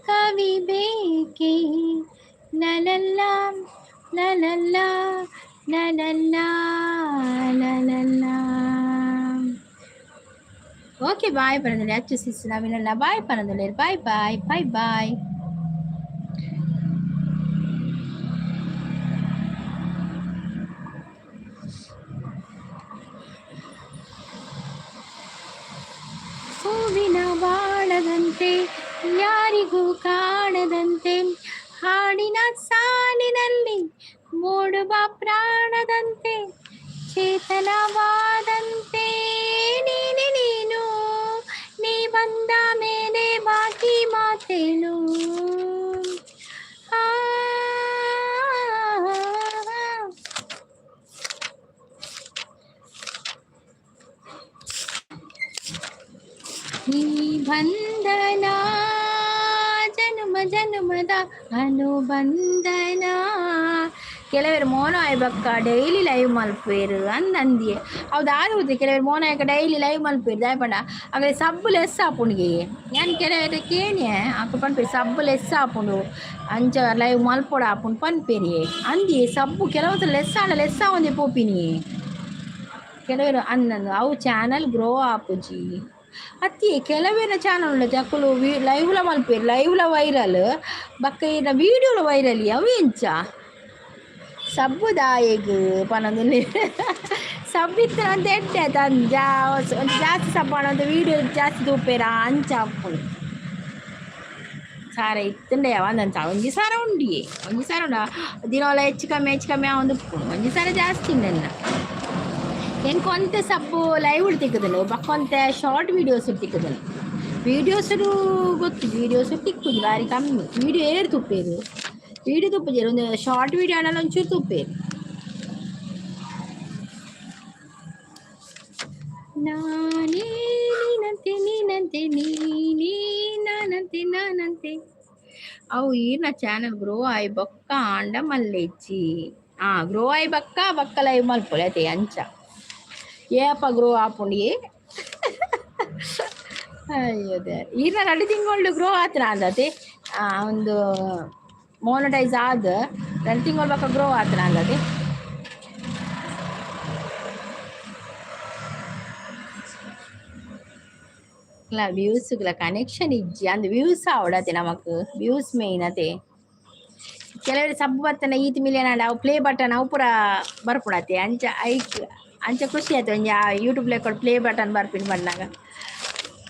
ಕವಿ ಬೇಕೆ? ಲಲಲ್ಲ ಲಲಲ್ಲ ಲಲಲ್ಲ ಲಲಲ್ಲ. ಓಕೆ, ಬಾಯ್ ಪನಂದುಲ್ಲೆ. ಅಚ್ಚು ಸಿಸ್ ನವಿನಲ್ಲ, ಬಾಯ್ ಪನಂದುಲ್ಲೆ. Bye bye bye bye. ಹೂವಿನ ಬಾಳದಂತೆ, ಯಾರಿಗೂ ಕಾಣದಂತೆ, ಹಾಡಿನ ಸಾಲಿನಲ್ಲಿ ಮೂಡುವ ಪ್ರಾಣದಂತೆ, ಚೇತನವಾದಂತೆ ನೀನೆ ನೀನು. ನೀ ಬಂದ ಮೇಲೆ ಬಾಕಿ ಮಾತೇನು? ಆ, ಈ ಬಂಧನ ಜನ್ಮ ಜನ್ಮದ ಅನುಬಂಧನ. ಕೆಲವರು ಮೋನ ಆಯ್ಬಕ್ಕ ಡೈಲಿ ಲೈವ್ ಮಲ್ಪೇರು ಅಂದಂದಿಯೆ. ಹೌದು, ಆದ ಕೆಲವರು ಮೋನ ಆಯ್ಕ ಡೈಲಿ ಲೈವ್ ಮಲ್ಪೇರು. ದಾಯಪಂಡ ಅಗಲೆ ಸಬ್ಬು ಲೆಸ್ ಆಪುಂಡಿಗೆ. ಯಾನ್ ಕೆಲವರು ಕೇಣಿಯೆ, ಅಕ್ಕ ಪನ್ಪೇರು ಸಬ್ಬು ಲೆಸ್ ಆಪುಂಡು, ಅಂಚ ಲೈವ್ ಮಲ್ಪೊಡ ಆಪುಂಡು ಪನ್ಪೇರಿಯೆ ಅಂದಿಯೆ. ಸಬ್ಬು ಕೆಲವು ಲೆಸ್ ಆಂಡ ಲೆಸ್ ಆವೊಂದೆ ಪೋಪಿನಿ ಕೆಲವರು ಅಂದಂದು. ಅವು ಚಾನಲ್ ಗ್ರೋ ಆಪುಜಿ ಅತ್ತಿ. ಕೆಲವೇನ ಚಾನಲ್ ಉಂಡು, ಅಕುಲು ಲೈವ್ಲ ಮಲ್ಪೇರು, ಲೈವ್ಲ ವೈರಲ್, ಬೊಕ್ಕ ಈರ್ನ ವೀಡಿಯೋಲ ವೈರಲ್. ಅವು ಎಂಚ ಸಬ್ಬುದಾಯೆಗ್ ಪನೊಂದುಲ್ಲೆ. ಸಬ್ಬು ಇತ್ತಿನ ಎಡ್ಡೆ ಆತ. ಒಂಜಿ ಜಾಸ್ತಿ ಸಬ್ಬು ಆಂಡ ವೀಡಿಯೋ ಜಾಸ್ತಿ ತೂಪೆರ, ಅಂಚ ಆಪುಂಡು. ಸಾರ ಇತ್ತುಂಡ ಅಂದಂತ ಒಂಜಿ ಸಾರ ಉಂಡಿಯೆ, ಒಂಜಿ ಸಾರ ಉಂಡು. ದಿನೋಲ ಹೆಚ್ಚು ಕಮ್ಮಿ ಹೆಚ್ಚು ಕಮ್ಮಿ ಆವೊಂದು ಉಪ್ಪುಂಡು. ಒಂಜಿ ಸಾರ ಜಾಸ್ತಿ ಉಂಡೆನ್ನ. ಎಂಕ್ ಒಂತೆ ಸಬ್ಬು ಲೈವ್ ತಿಕ್ಕುದುಂಡು, ಬೊಕ್ಕ ಒಂತೆ ಶಾರ್ಟ್ ವೀಡಿಯೋಸ್ ತಿಕ್ಕುದುಂಡು. ವೀಡಿಯೋಸ್ ಗೊತ್ತು, ವೀಡಿಯೋಸ್ ತಿಕ್ಕುಜಿ, ಬಾರಿ ಕಮ್ಮಿ. ವೀಡಿಯೋ ಏರ್ ತೂಪೇರು? ವೀಡಿಯೋ ತೂಪುಜೆರ್. ಒಂದು ಶಾರ್ಟ್ ವೀಡಿಯೋ ಆಂಡಲ ಒಂಚೂರು ತೂಪೇರು. ನಾನೇ ನೀನಂತೆ, ನೀನಂತೆ ನೀನೇ ನಾನಂತೆ ನಾನಂತೆ. ಅವು ಈರ್ನ ಚಾನಲ್ ಗ್ರೋ ಆಯಿ ಬೊಕ್ಕ ಆಂಡ ಮಲ್ಲೆಜ್ಜಿ. ಆ ಗ್ರೋ ಆಯಿ ಬೊಕ್ಕ ಬೊಕ್ಕ ಲೈವ್ ಮಲ್ಪೊಲಿ ಅತೆ. ಅಂಚ ಏಪ ಗ್ರೋ ಆಪುಂಡಿಯೇ? ಅಯ್ಯೋ ದೇವ್ರೆ. ಈರ್ನ ರಡ್ಡ್ ತಿಂಗಳು ಗ್ರೋ ಆತನ ಅಂದತೆ. ಒಂದು ಮೋನಟೈಸ್ ಆದ್ 2 ತಿಂಗಳು ಬೊಕ್ಕ ಗ್ರೋ ಆತನ ಅಂದತೆ. ಇಲ್ಲ, ವ್ಯೂಸ್ಗ್ಲ ಕನೆಕ್ಷನ್ ಇಜ್ಜಿ ಅಂದ್. ವ್ಯೂಸ್ ಆವಡತೆ ನಮಕ್, ವ್ಯೂಸ್ ಮೇನ್ ಅತೆ. ಕೆಲವರು ಸಬ್ ಬತ್ತನ ಈತ್ ಮಿಲಿಯನ್ ಆಂಡ ಅವು ಪ್ಲೇ ಬಟನ್ ಅವು ಪೂರ ಬರ್ಪುಂಡತೆ. ಅಂಚ ಐಕ್ ಅಂಚ ಖುಷಿ ಆಯ್ತು. ಒಂಜಿ ಯೂಟ್ಯೂಬ್ ಲೆಕ್ಕ ಪ್ಲೇ ಬಟನ್ ಬರ್ಪಿನ ಬಂದಾಗ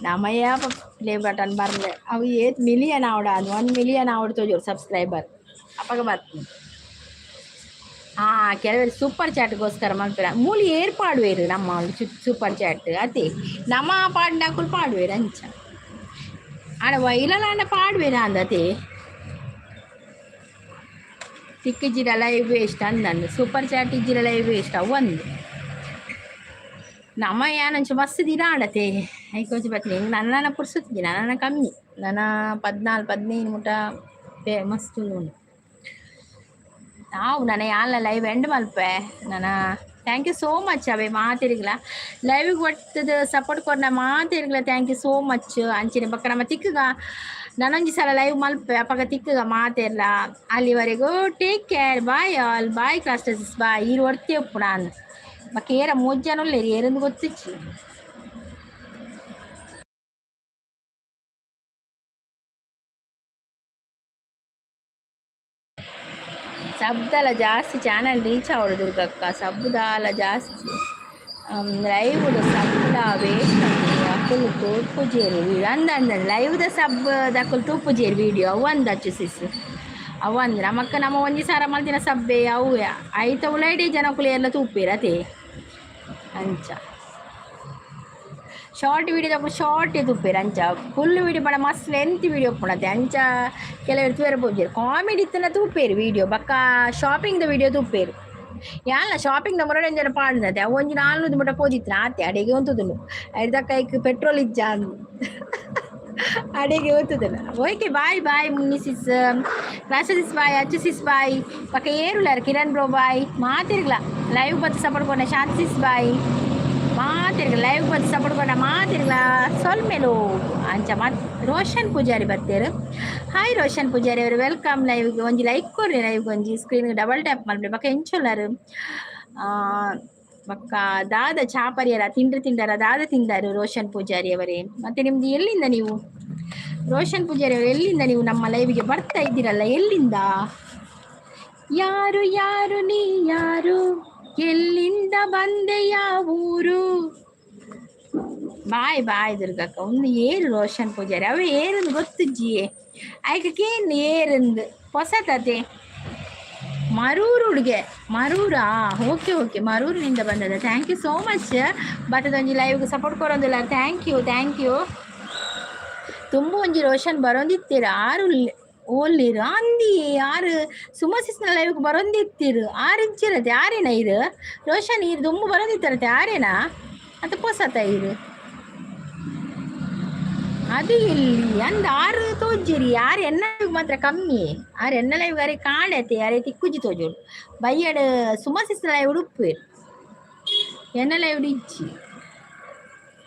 ನಮಯ ಪ್ಲೇ ಬಟನ್ ಬರ್ಲೆ. ಅವು ಏತ್ ಮಿಲಿಯನ್ ಆವಡ, ಅದು 1 ಮಿಲಿಯನ್ ಆವಡ್ ತೋಜೋರು ಸಬ್ಸ್ಕ್ರೈಬರ್, ಅಪಗ ಬರ್ತೀನಿ. ಹಾ, ಕೆಲವರು ಸೂಪರ್ ಚಾಟ್ಗೋಸ್ಕರ ಮಲ್ಪೆರ. ಮೂಲಿ ಏರ್ ಪಾಡುವೆರು ನಮ್ಮ ಸೂಪರ್ ಚಾಟ್ ಅತೆ. ನಮ್ಮ ಪಾಡ್ನಕುಲು ಪಾಡುವೆರು ಅಂಚ. ಆಡ ವೈರಲ್ ಪಾಡುವೆರ ಅಂದತೆ. ತಿಕ್ಕಿಜಿರ ಲೈವ್ ವೇಸ್ಟ್ ಅಂದಂದು, ಸೂಪರ್ ಚಾಟ್ ಇಜ್ಜಿರ ಲೈವ್ ವೇಸ್ಟ್ ಅವು ಒಂದು. ನಮ್ಮ ಯಾನಂಚ ಮಸ್ತ್ ದಿನ ಆಡತೆ. ಐಕೊಂಚ ಬತ್ತೀನಿ ನನ್ನ ಪುರ್ಸೊತ್ತಿಜಿ, ನನ್ನ ಕಮ್ಮಿ. ನನ್ನ 14 15 ಮುಟ ಮಸ್ತ್ ಉಂಡು. ನಾವು ನನ್ನ ಯಾನ್ಲ ಲೈವ್ ಎಂಡ್ ಮಲ್ಪೆ ನನ್ನ. Thank you so much ಅವೇ ಮಾತೆರಿಗ್ಲ. ಲೈವಿಗೆ ಒಟ್ಟದ ಸಪೋರ್ಟ್ ಕೊರ್ನ ಮಾತೆರಿಗ್ಲ thank you so much. ಅಂಚಿನ ಬೊಕ್ಕ ನಮ್ಮ ತಿಕ್ಕುಗ, ನನೊಂಜಿ ಸಲ ಲೈವ್ ಮಲ್ಪೆ, ಅಪಗ ತಿಕ್ಕುಗ ಮಾತೆರ್ಲ. ಅಲ್ಲಿವರೆಗೂ take care, bye all, bye ಕ್ಲಾಸ್ಟರ್ಸ್, ಬಾಯ್. ಈರು ಒರ್ತಿ ಉಪ್ಪು ನಾನು. ಬೊಕ್ಕ ಏರ ಮೂಜಿ ಜನ ಉಲ್ಲೆರ್, ಏರಂದು ಗೊತ್ತಿಜ್ಜಿ. ಸಬ್ದಲ ಜಾಸ್ತಿ ಚಾನಲ್ ರೀಚ್ ಆವಡು ದುರ್ಗಕ್ಕ. ಸಬ್ದಾಲ ಜಾಸ್ತಿ ಲೈವ್ ಸಬ್ದ ವೇಸ್ಟ್. ಅಕುಲು ತೂಪುಜೇರು ಅಂದ ಅಂದ. ಲೈವ್ದ ಸಬ್ ದಕುಲು ತೂಪುಜೇರು ವೀಡಿಯೋ ಅವು ಅಂದಚ್ಚು ಸಿಸ್. ಅವು ಅಂದ್ ನಮಕ್ಕ ನಮ್ಮ ಒಂಜಿ ಸಾರ ಮಲ್ತಿನ ಸಬ್ಬೆ ಅವು ಐತ ಉಲೈಡೆ ಜನಕುಲು ಎಲ್ಲ ತೂಪೇರು ಅತೆ. ಅಂಚ ಶಾರ್ಟ್ ವೀಡಿಯೋ ಶಾರ್ಟ್ ತೂಪೇರು ಅಂಚ. ಫುಲ್ ವೀಡಿಯೋ ಪಂಡ ಮಸ್ತ್ ಲೆಂತ್ ವೀಡಿಯೋ ಉಪ್ಪುಂಡತೆ. ಅಂಚ ಕೆಲವರು ತೂಯೆರೆ ಪೋಪುಜೆರ್. ಕಾಮಿಡಿ ಇತ್ತಂಡ ತೂಪೇರು ವೀಡಿಯೋ, ಬೊಕ್ಕ ಶಾಪಿಂಗ್ ದ ವೀಡಿಯೋ ತೂಪೇರು. ಯಾನ್ಲ ಶಾಪಿಂಗ್ ದ ಮುರಡಂಜನ ಪಾಡ್ದತೆ. ಅವು ಒಂಜಿ 400 ಮುಟ ಪೋದಿತ್ತಿನ ಆತೆ. ಅಡೆಗೆ ಉಂತುದುಂಡು. ಐಡ್ದಕ್ಕ ಐಕ್ ಪೆಟ್ರೋಲ್ ಇಜ್ಜ. ಅಡಿಗೆ ಓದ್ತದಲ್ಲ. Okay, bye bye Munni sis, ಕ್ಲಾಸಸ್ ಬಾಯ್, ಅಚ್ಚು ಸಿಸ್ ಬಾಯ್. ಪಕ್ಕ ಏರುಲಾರ ಕಿರಣ್ ಬ್ರೋ ಬಾಯ್. ಮಾತಿರ್ಗಲ ಲೈವ್ ಬತ್ತು ಸಪೋರ್ಟ್ ಕೊಡ. Shanti sis bye. ಮಾತಿರ್ಗ ಲೈವ್ ಬತ್ತು ಸಪೋರ್ಟ್ ಕೊಡ ಮಾತಿರ್ಗಲ ಸೊಲ್ಮೆಲು. ಅಂಚ ಮತ್ ರೋಷನ್ ಪೂಜಾರಿ ಬತ್ತೇರು. ಹಾಯ್ ರೋಷನ್ ಪೂಜಾರಿ ಅವರು, welcome. Live ಒಂಜಿ ಲೈಕ್ ಕೊರ್ರಿ. ಲೈವ್ ಒಂಜಿ ಸ್ಕ್ರೀನ್ ಡಬಲ್ ಟ್ಯಾಪ್ ಮಲ್ಪೆ. ಬೊಕ ಎಂಚೊಲ್ಲಾರು? ಬೊಕ್ಕ ದಾದ ಚಾಪರಿಯರ ತಿಂಡ್ರಿ ತಿಂಡರ? ದಾದ ತಿಂದಾರು ರೋಷನ್ ಪೂಜಾರಿ ಅವರೇ? ಮತ್ತೆ ನಿಮ್ದು ಎಲ್ಲಿಂದ ನೀವು? ರೋಷನ್ ಪೂಜಾರಿ ಅವರು, ಎಲ್ಲಿಂದ ನೀವು ನಮ್ಮ ಲೈವ್ಗೆ ಬರ್ತಾ ಇದ್ದೀರಲ್ಲ, ಎಲ್ಲಿಂದ? ಯಾರು ಯಾರು ನೀ ಯಾರು, ಎಲ್ಲಿಂದ ಬಂದೆ, ಊರು? ಬಾಯ್ ಬಾಯ್ ದುರ್ಗಕ್ಕ. ಒಂದು ಏರು ರೋಷನ್ ಪೂಜಾರಿ ಅವ ಏರಂದು ಗೊತ್ತುಜ್ಜಿಯೇ. ಆಯ್ಕೆ ಏರಂದು ಹೊಸತತೆ. ಮರೂರು ಹುಡುಗೆ, ಮರೂರಾ? ಓಕೆ ಓಕೆ, ಮರೂರಿನಿಂದ ಬಂದದ. Thank you so much. ಬತ್ತದೊಂಜಿ ಲೈವ್ಗೆ ಸಪೋರ್ಟ್ ಕೊರೊಂದಿಲ್ಲ. Thank you, thank you. ತುಂಬ ಒಂಜಿ ರೋಷನ್ ಬರೋಂದಿತ್ತೀರ. ಆರು ಓಲ್ಲಿರು ಅಂದಿ? ಆರು ಸುಮಸಿಸ್ನ ಲೈವ್ಗೆ ಬರೋಂದಿತ್ತೀರು. ಆರು ಇಜ್ಜಿರತ್ತೆ. ಆರೇನ ಇರು ರೋಷನ್? ಇರು ದುಂಬು ಬರೋಂದಿತ್ತಾರತ್ತೆ. ಆರೇನಾ ಅದು ಪೊಸತ ಇರು? ಅದು ಎಲ್ಲಿ ಅಂದ ಆರು ತೋಜಿರಿ. ಯಾರು ಎನ್ನ ಮಾತ್ರ ಕಮ್ಮಿ. ಆರು ಎನ್ನ ಲೈವ್ ಅರೆ ಕಾಣತೆ, ಅರೆ ತಿಕ್ಕುಜಿ ತೋಜೋಡು. ಬಯ್ಯಡ್ ಸುಮಸಿಸ್ನ ಲೈವ್ ಉಡುಪು, ಎನ್ನ ಲೈವ್ ಇಜ್ಜಿ.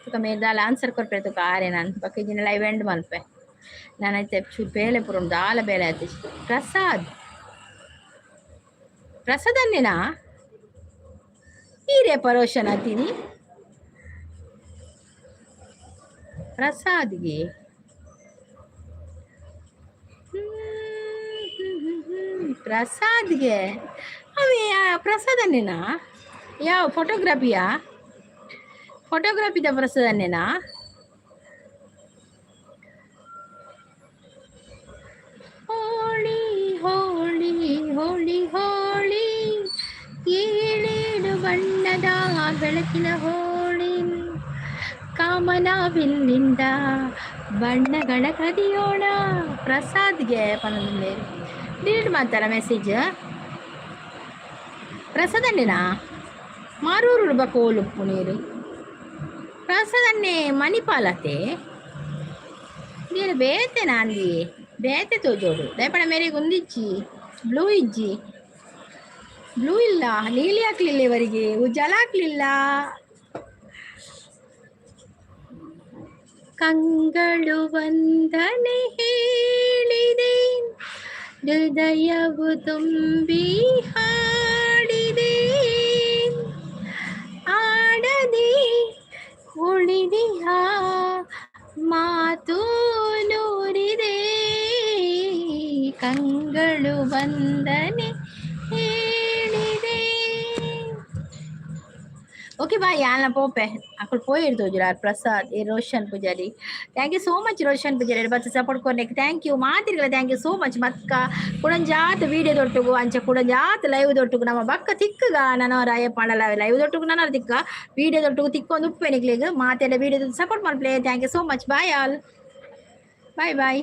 ತುಕ ಮೇಲ್ ಆನ್ಸರ್ ಕೊರ್ಪೆ ತುಕ ಆರೆ. ನಾನು ಬೊಕ್ಕ ಇಜಿನ ಲೈವ್ ಎಂಡ್ ಮಲ್ಪೆ. ನಾನು ಐತೆ ಚೂರು ಬೇಲೆ ಪುರ, ದಾಲ ಬೇಲೆ ಆಯ್ತು. ಪ್ರಸಾದ್, ಪ್ರಸಾದ್ ಅನ್ನೇನಾ? ಈರೇ ಪರೋಶನ್ ಅತೀನಿ ಪ್ರಸಾದ್ಗೆ. ಪ್ರಸಾದ್ಗೆ ಅವೇ ಪ್ರಸಾದ್ ಅನ್ನೇನಾ? ಯಾವ ಫೋಟೋಗ್ರಫಿಯಾ? ಫೋಟೋಗ್ರಫಿದ ಪ್ರಸಾದ್ ಅನ್ನೇನಾ? ಹೋಳಿ ಹೋಳಿ ಹೋಳಿ ಹೋಳಿ, ಏಳೇಳು ಬಣ್ಣದ ಬೆಳಕಿನ ಹೋಳಿ. ಕಾಮನಬಿಲ್ಲಿಂದ ಬಣ್ಣಗಳ ಕದಿಯೋಣ. ಪ್ರಸಾದ್ಗೆ ಪನ್ನೊಂದು ಡಿಲೀಟ್ ಮಾಡ್ತಾರ ಮೆಸೇಜ್. ಪ್ರಸಾದ್ ಅನ್ನೇನಾ? ಮಾರೂರು ಬಕೋಲು ನೀರು. ಪ್ರಸಾದ್ ಅನ್ನೇ ಮಣಿಪಾಲತೆ. ನೀನು ಬೇತೆ ನಾಂದಿ ಬೇತೆ ತೋಜೋಡು. ದಯಪಣ ಮೇರೆಗೆ ಒಂದಿಜ್ಜಿ, ಬ್ಲೂ ಇಜ್ಜಿ, ಬ್ಲೂ ಇಲ್ಲ, ನೀಲಿ ಹಾಕ್ಲಿಲ್ಲ ಇವರಿಗೆ, ಉಜ್ಜಲ ಹಾಕ್ಲಿಲ್ಲ. ಕಂಗಳು ವಂದನೆ ಹೇಳಿದೆ, ಹೃದಯವು ತುಂಬಿ ಹಾಡಿದೆ. ಆಡದೆ ಉಳಿದಿಹ ಮಾತು ನೂರಿದೆ. ಕಂಗಳು ವಂದನೆ ಹೇಳಿದೆ. Okay bye. ಯಾನ ಪೋಪೆ. ಅಕ್ಕಳು ಪೋಯಿರ್ ತೋಜುಲಾರ್ Prasad A Roshan Poojary. Thank you so much Roshan Poojary, ಬತ್ತ ಸಪೋರ್ಟ್ ಕೊರ್ನೆಕ್ thank you ಮಾತಿರ್ಗಲ. Thank you so much. ಮಕ್ಕ ಕುಡಂಜಾತ್ ವೀಡಿಯೋ ದೊಟ್ಟುಗು, ಅಂಚ ಕುಡಂಜಾತ್ ಲೈವ್ ದೊಟ್ಟುಗು ನಮ್ಮ ಬಕ್ಕ ತಿಕ್ಕಗ. ನಾನು ರಾಯ ಪಾಡಲ ಲೈವ್ ದೊಟ್ಟುಗು ನಾನು ತಿಕ್ಕ, ವೀಡಿಯೋ ದೊಟ್ಟುಗು ತಿಕ್ಕೊಂದು ಉಪ್ಪೆ ನಿಕ್ಲೆಗ್. ಮಾತೆಲ್ಲ ವೀಡಿಯೋ ಸಪೋರ್ಟ್ ಮಲ್ಪಲೆ. Thank you so much. Bye all, bye bye.